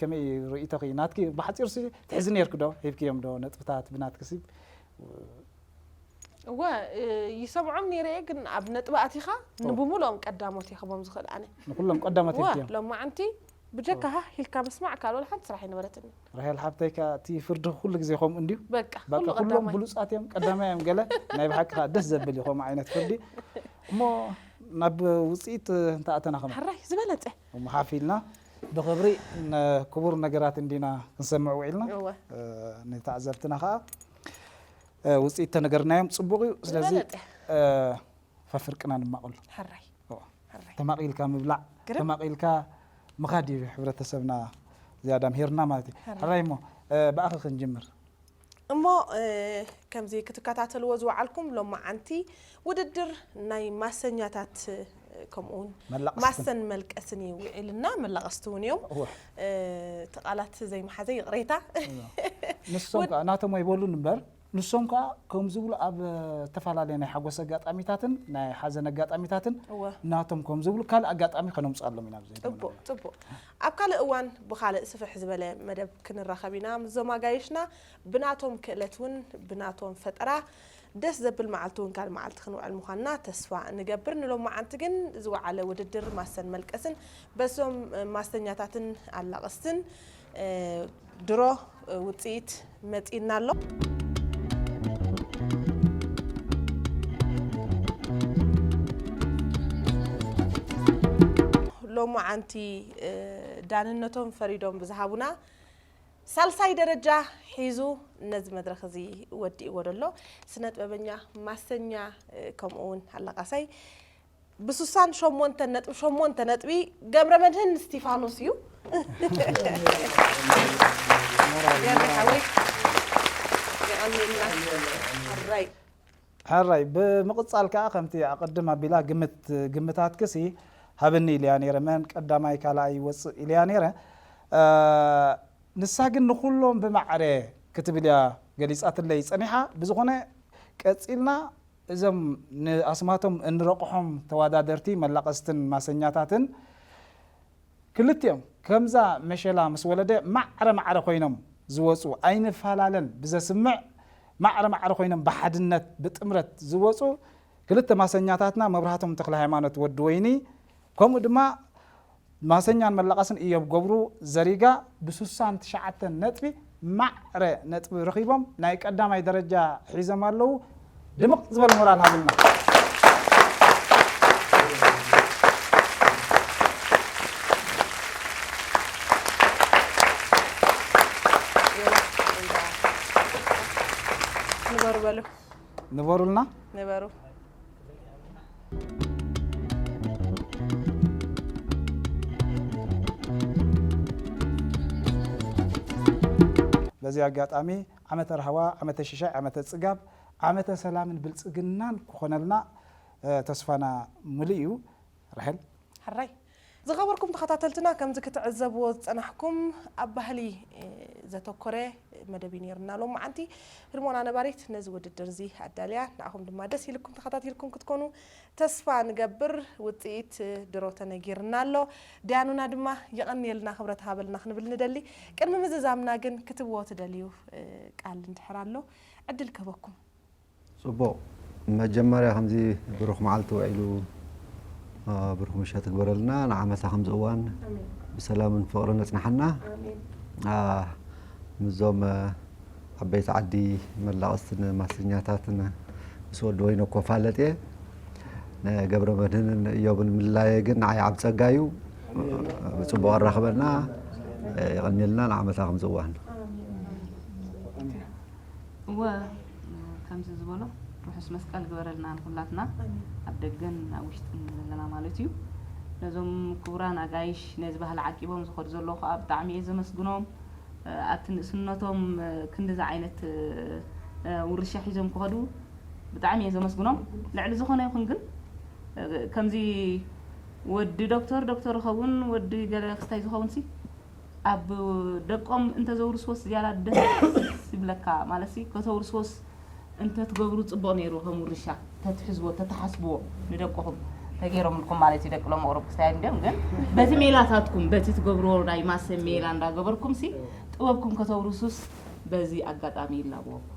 ከመይ ርእይቶኺ? ናትኪ ብሓጺሩ ሲ ትሕዚ ነይርኪ ዶ? ሂብክዮም ዶ ነጥብታት ብናትኪ ሲ? እወ፣ እ፣ ይሰምዖም ነይረ እየ፣ ግን ኣብ ነጥቢ ኣቲኻ ኦ። ንብሙሉኦም ቀዳሞት እየ ክቦም ዝኽእል ኣነ። ንኩሎም ቀዳሞት እወ፣ ሂብክዮም? ሎማዓንቲ ብጀካኻ ሂልካ ምስማዕ ካልእ ወላ ሓንቲ ስራሕ ኣይነበረትኒ። ራሄል ሓብተይ ከኣ እቲ ፍርዲ ኩሉ ግዜ ከምኡ እንድዩ። በቃ፣ በቃ፣ ኩሉ ኩሎም ቀዳማይ። ብሉጻት እዮም፣ ቀዳማይ እዮም ገለ። ናይ ብሓቂ ከኣ ደስ ዘብል እዩ ከምኡ ዓይነት ፍርዲ። እሞ ናብ ውጽኢት እንተኣተና ከመይ? ሕራይ ዝበለጸ። እሞ ሓፍ ኢልና ብኽብሪ ን-፣ ክቡር ነገራት እንዲና ክንሰምዕ ውዒልና። እወ። እ፣ ንተዓዘብትና ከኣ፣ እ፣ ውጽኢት ተነገርናዮም ጽቡቕ እዩ። ስለዚ፣ ዝበለጸ። እ፣ ፈፍርቅና ንማቐሉ። ሕራይ። እወ። ሕራይ። ተማቒልካ ምብላዕ፣ ግርም። ተማቒልካ ምኻድ እዩ ሕብረተሰብና ዝያዳ ምሂርና ማለት እዩ። ሕራይ። ሕራይ እሞ፣ እ፣ ብኣኺ ክንጅምር። እሞ፣ እ፣ ከምዚ ክትከታተልዎ ዝወዓልኩም ሎማዓንቲ ውድድር ናይ ማሰኛታት፣ እ፣ ከምኡውን መላቐስትን። ማሰን መልቀስን እዩ ውዒልና፣ መላቐስቲ እውን እዮም። እወ። እ፣ እቲ ቃላት ዘይመሓዘ ይቕሬታ። እወ። ንሶም ውድ- ከኣ ናቶም ኣይበሉን እምበር፣ ንሶም ከኣ ከም ዝብሉ ኣብ፣ እ፣ ዝተፈላለየ ናይ ሓጎስ ኣጋጣሚታትን ናይ ሓዘን ኣጋጣሚታትን እወ። ናቶም ከም ዝብሉ ካልእ ኣጋጣሚ ከነምጽኣሎም ኢና ኣብዚ ጽቡቕ፣ ጽቡቕ። ኣብ ካልእ እዋን ብኻልእ ስፍሕ ዝበለ መደብ ክንራኸብ ኢና። ምስዞም ኣጋይሽና ብናቶም ክእለት እውን ብናቶም ፈጠራ ደስ ዘብል መዓልቲ እውን ካልእ መዓልቲ ክንውዕል ምዃንና ተስፋ ንገብር። ንሎማዓንቲ ግን ዝወዓለ ውድድር ማሰን መልቀስን በዞም ማሰኛታትን ኣላቐስትን፣ እ፣ ድሮ፣ እ፣ ውጽኢት መጺእና ኣሎ። ሎማዓንቲ፣ እ፣ ዳንነቶም ፈሪዶም ብዝሃቡና ሳልሳይ ደረጃ ሒዙ ነዚ መድረኽ እዚ ወዲእዎ ዘሎ ስነ ጥበበኛ ማሰኛ፣ እ፣ ከምኡ እውን ኣላቃሳይ ብስሳን ሸሞንተ ነጥቢ ሸሞንተ ነጥቢ ገብረመድህን እስቲፋኖስ እዩ። ገርቢ ሓወይ፣ የቐንየልና። ሕራይ። ሕራይ፣ ብምቕጻል ከኣ ከምቲ ኣቐድም ኣቢላ ግምት፣ ግምታትክሲ ሃብኒ ኢለያ ነይረ፣ መን ቀዳማይ ካልኣይ ይወጽእ ኢለያ ነይረ። እ፣ ንሳ ግን ንኹሎም ብማዕረ ክትብል እያ ገሊጻትለይ ጸኒሓ። ብዝኾነ ቀጺልና እዞም ንኣስማቶም እንረቑሖም ተወዳደርቲ መላቐስትን ማሰኛታትን ክልቲኦም ከምዛ መሸላ ምስ ወለደ ማዕረ ማዕረ ኮይኖም ዝወጹ፣ ኣይንፈላለን ብዘስምዕ ማዕረ ማዕረ ኮይኖም ብሓድነት ብጥምረት ዝወጹ ክልተ ማሰኛታትና መብራህቶም ተኽለ ሃይማኖት ወዲ ወይኒ፣ ከምኡ ድማ ማሰኛን መላቐስን እዮብ ገብሩ ዘሪጋ ብስሳን ትሽዓተን ነጥቢ ማዕረ ነጥቢ ረኺቦም ናይ ቀዳማይ ደረጃ ሒዞም ኣለዉ። ድምቕ ዝበል ሞራል ሃብልና። ንበሩ በሉ። ንበሩልና። ንበሩ። በዚ ኣጋጣሚ ዓመተ ራህዋ፣ ዓመተ ሽሻይ፣ ዓመተ ጽጋብ፣ ዓመተ ሰላምን ብልጽግናን ክኾነልና፣ እ፣ ተስፋና ምሉእ እዩ። ራሄል። ሕራይ ዝኸበርኩም ተኸታተልትና፣ ከምዚ ክትዕዘብዎ ዝጸናሕኩም ኣብ ባህሊ ዘተኮረ መደብ እዩ ነይርና። ሎም መዓንቲ ህድሞና ነባሪት ነዚ ውድድር እዚ ኣዳልያ፣ ንኣኹም ድማ ደስ ኢልኩም ተኸታቲልኩም ክትኮኑ ተስፋ ንገብር። ውጽኢት ድሮ ተነጊርና ኣሎ። ዲያኑና ድማ የቐንየልና፣ ክብረት ሃበልና ክንብል ንደሊ። ቅድሚ ምዝዛምና ግን ክትብዎ ትደልዩ ቃል እንድሕር ኣሎ ዕድል ክህበኩም። ጽቡቕ። መጀመርያ ከምዚ ብሩኽ መዓልቲ ውዒሉ ብሩኽ ምሸት ግበረልና። ንዓመታ ከምዚ እዋን ብሰላምን ፍቕርን ነጽንሓና። ምስዞም ዓበይቲ ዓዲ መላቐስትን ማስኛታትን ምስ ወዲ ወይነ እኮ ፋለጥ እየ። ንገብረ መድህንን እዮብን ምልላየ ግን ንዓይ ዓብ ጸጋ እዩ። ብጽቡቕ ኣራኽበና። የቐንየልና። ንዓመታ ከምዚ እዋን እወ ከምዚ ዝበሎ ርሑስ መስቀል ግበረልና ንኩላትና ኣብ ደገን ኣብ ውሽጥን ዘለና ማለት እዩ። ነዞም ክቡራን ኣጋይሽ ነዚ ባህሊ ዓቂቦም ዝኸዱ ዘለዉ ከዓ ብጣዕሚ እየ ዘመስግኖም። ኣብቲ ንእስነቶም ክንድዚ ዓይነት ውርሻ ሒዞም ክኸዱ ብጣዕሚ እየ ዘመስግኖም። ልዕሊ ዝኾነ ይኹን ግን ከምዚ ወዲ ዶክተር ዶክተር ይኸውን ወዲ ገለ ክስታይ ዝኸውን ሲ ኣብ ደቆም እንተዘውርስዎስ ዝያዳ ደስ ይብለካ። ማለትሲ ከተውርስዎስ እንተትገብሩ ጽቡቕ ነይሩ። ከም ውርሻ ተትሕዝዎ ተተሓስብዎ ንደቅኹም ተገይሮምልኩም ማለት እዩ። ደቂ ሎም ቁሩብ ክስታይ እንዲዮም ግን በቲ ሜላታትኩም በቲ ትገብርዎ ናይ ማሰብ ሜላ እንዳገበርኩም ሲ ጥበብኩም ከተውርሱስ በዚ ኣጋጣሚ ይላብወኩም።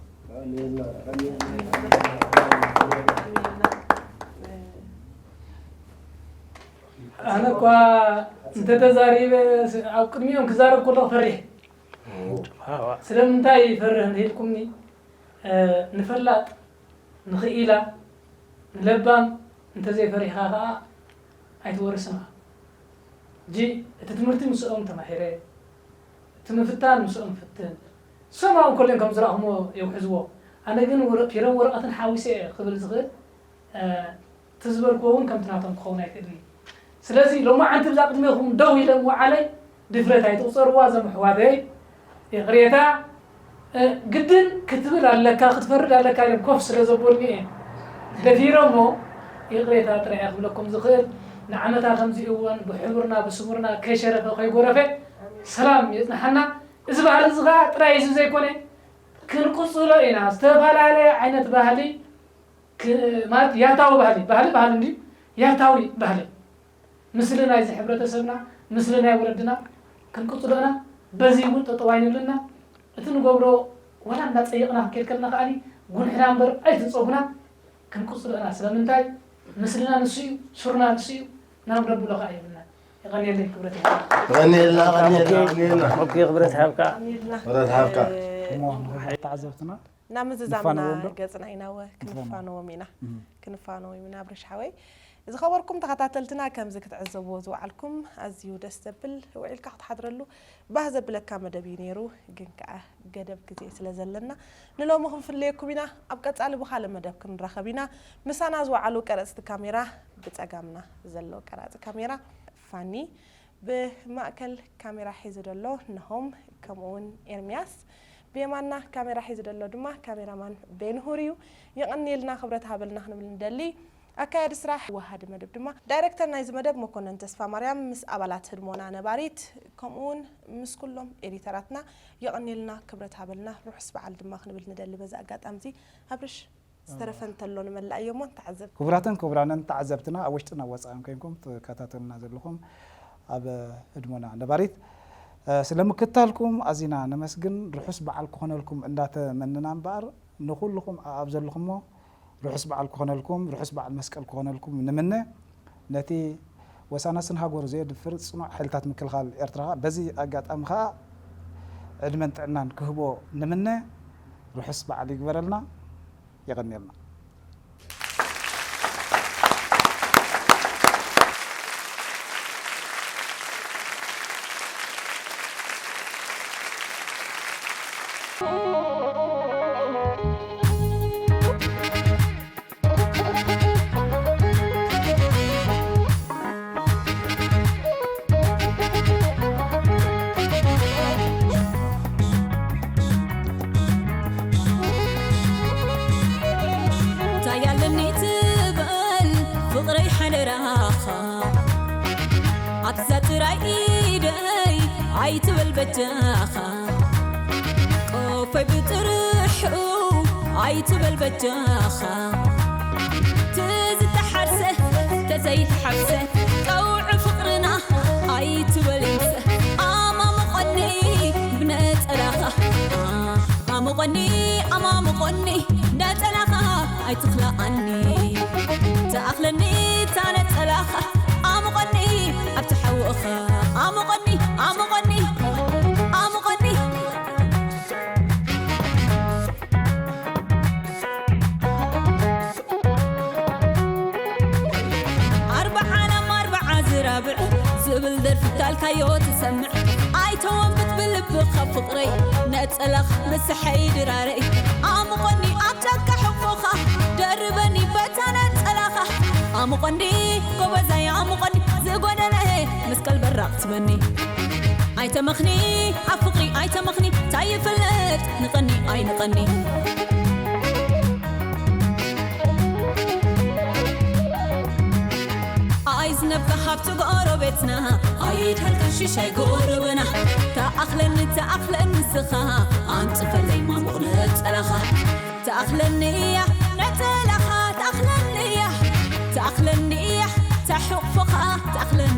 ኣነ እኳ እንተተዛሪበ ኣብ ቅድሚኦም ክዛረብ ከለኹ ፈሪሕ። ስለምንታይ ይፈርህ እንተኢልኩምኒ፣ ንፈላጥ ንኽኢላ ንለባም እንተዘይፈሪህኻ ኸዓ ኣይትወርስን ኢኻ። ሕጂ እቲ ትምህርቲ ምስኦም ተማሂረ፣ እቲ ምፍታን ምስኦም ፍትን። ንሶም ኣብኡ እንከሎ እዮም ከም ዝረኣኹሞ የውሕዝዎ። ኣነ ግን ወረ- ፒሮን ወረቐትን ሓዊሰ እየ ክብል ዝኽእል። እቲ ዝበልክዎ እውን ከምቲ ናቶም ክኸውን ኣይክእልን እዩ። ስለዚ ሎማዓንቲ ብዛ ቅድሜኹም ደው ኢለ ምውዓለይ ድፍረት ኣይትቑፀርዋ እዞም ኣሕዋተይ። ይቕሬታ ግድን ክትብል ኣለካ ክትፈርድ ኣለካ ኢሎም ኮፍ ስለ ዘበሉኒ እየ ደፊረ እሞ ይቕሬታ ጥራይ እየ ክብለኩም ዝኽእል። ንዓመታ ከምዚ እውን ብሕቡርና ብስሙርና ከይሸረፈ ከይጎረፈ ሰላም የፅንሓና። እዚ ባህሊ እዚ ከዓ ጥራይ እዚ ዘይኮነ ክንቅፅሎ ኢና። ዝተፈላለየ ዓይነት ባህሊ ማለት ያታዊ ባህሊ ባህሊ ባህሊ እንዲ ያታዊ ባህሊ ምስሊ ናይዚ ሕብረተሰብና፣ ምስሊ ናይ ወለድና ክንቅጽሎ ኢና። በዚ እውን ጠጠው ኣይንብልና። እቲ ንገብሮ ዋላ እንዳጸየቕና ክንከይድ ከለና ከኣኒ ጉንሕና እምበር ኣይትጸጉና ክንቅጽሎ ኢና። ስለምንታይ? ምስልና ንሱ እዩ፣ ሱርና ንሱ እዩ፣ ናብ ነብሎ ከኣ የብልና። የቐንየለይ ክብረት ይሃበና። የቐንየልና፣ የቐንየልና፣ የቐንየልና። ኦኬ፣ ክብረት ይሃብካ። ኣሚልና ክብረት ይሃብካ። እ፣ እሞ ንኽብረት ተዓዘብትና ናብ ምዝዛምና ንፋነወ ዶ? ገጽና ኢና ወ ንፋነወ። ክንፋነዎም ኢና እም። ክንፋነዎም ኢና። ኣብርሽ ሓወይ፣ ዝኸበርኩም ተኸታተልትና ከምዚ ክትዕዘብዎ ዝወዓልኩም ኣዝዩ ደስ ዘብል ውዒልካ ክትሓድረሉ ባህ ዘብለካ መደብ እዩ ነይሩ። ግን ከኣ ገደብ ግዜ ስለ ዘለና ንሎሚ ክንፍለየኩም ኢና። ኣብ ቀጻሊ ብኻልእ መደብ ክንራኸብ ኢና። ምሳና ዝወዓሉ ቀረጽቲ ካሜራ፣ ብጸጋምና ዘሎ ቀራጺ ካሜራ ፋኒ፣ ብማእከል ካሜራ ሒዙ ዘሎ ነሆም፣ ከምኡ እውን ኤርምያስ፣ ብየማንና ካሜራ ሒዙ ዘሎ ድማ ካሜራማን ቤንሁር እዩ። የቐንየልና፣ ክብረት ሃበልና ክንብል ንደሊ። ኣካያዲ ስራሕ፣ ወሃዲ መደብ ድማ ዳይሬክተር ናይዚ መደብ መኮነን ተስፋ ማርያም ምስ ኣባላት ህድሞና ነባሪት ከምኡ እውን ምስ ኩሎም ኤዲተራትና የቐንየልና፣ ክብረት ሃበልና፣ ርሑስ በዓል ድማ ክንብል ንደሊ። በዚ ኣጋጣሚ እዚ ኣብርሽ ዝተረፈ እንተሎ ንመላእ እዮሞ ንተዓዘብ። ክቡራትን ክቡራንን ተዓዘብትና ኣብ ውሽጥን ኣብ ወጻእን ኮይንኩም ትከታተሉና ዘለኹም ኣብ ህድሞና ነባሪት፣ እ፣ ስለ ምክታልኩም ኣዚና ነመስግን። ርሑስ በዓል ክኾነልኩም እንዳተመንና እምበኣር ንኹልኹም ኣብ ዘለኹሞ ርሑስ በዓል ክኾነልኩም፣ ርሑስ በዓል መስቀል ክኾነልኩም ንምነ። ነቲ ወሳናስን ሃገሩ ዘየድፍር ጽኑዕ ሓይልታት ምክልኻል ኤርትራ በዚ ኣጋጣሚ ኸኣ ዕድመን ጥዕናን ክህቦ ንምነ። ርሑስ በዓል ይግበረልና። የቐንየልና። ራይ ኢደይ ኣይትበል በጃኻ፣ ቆፈይ ብጥርሑ ኣይትበል በጃኻ። ትዝተሓርሰ ተዘይተሓፍሰ ቀውዒ ፍቕርና ኣይትበል ይምሰ። ኣማሙቐኒ ብነጸላኻ፣ ኣማሙቐኒ፣ ኣማሙቐኒ ነጸላኻ ኣይትኽልኣኒ። ተኣኽለኒ እታ ነጸላኻ፣ ኣሙቐኒ ኣብቲ ሓውእኻ፣ ኣሙቐኒ፣ ኣሙቐኒ፣ ኣሙቐኒ። ኣርብዓ ላም ኣርብዓ ዝራብዕ ዝብል ደርፊ ታልካዮ ትሰምዕ። ኣይተወንብት ብልብኻ ፍቕረይ፣ ነጸላኽ ምስሐይ ድራረይ። ኣሙቐኒ ኣብ ጫካ ሕቑፎኻ፣ ደርበኒ በታ ነጸላኻ። ኣሙቐኒ ጎበዛይ፣ ኣሙቐኒ ዝጎደለ መስቀል በራቕ ትበኒ። ኣይተመኽኒ ኣብ ፍቕሪ ኣይተመኽኒ፣ ታይ ይፍለጥ ንቐኒ ኣይንቐኒ። ኣይዝነብካ ሃብቲ ጎረቤትና፣ ኣይድሃልካ ሽሻይ ጎረበና። ተኣኽለኒ፣ ተኣኽለኒ ንስኻ፣ ኣንጽፈለይ ማሙቕ ነጸላኻ። ተኣኽለኒ እያ ነጸላኻ፣ ተኣኽለኒ እያ፣ ተኣኽለኒ እያ ተሕቑፎኻ፣ ተኣኽለኒ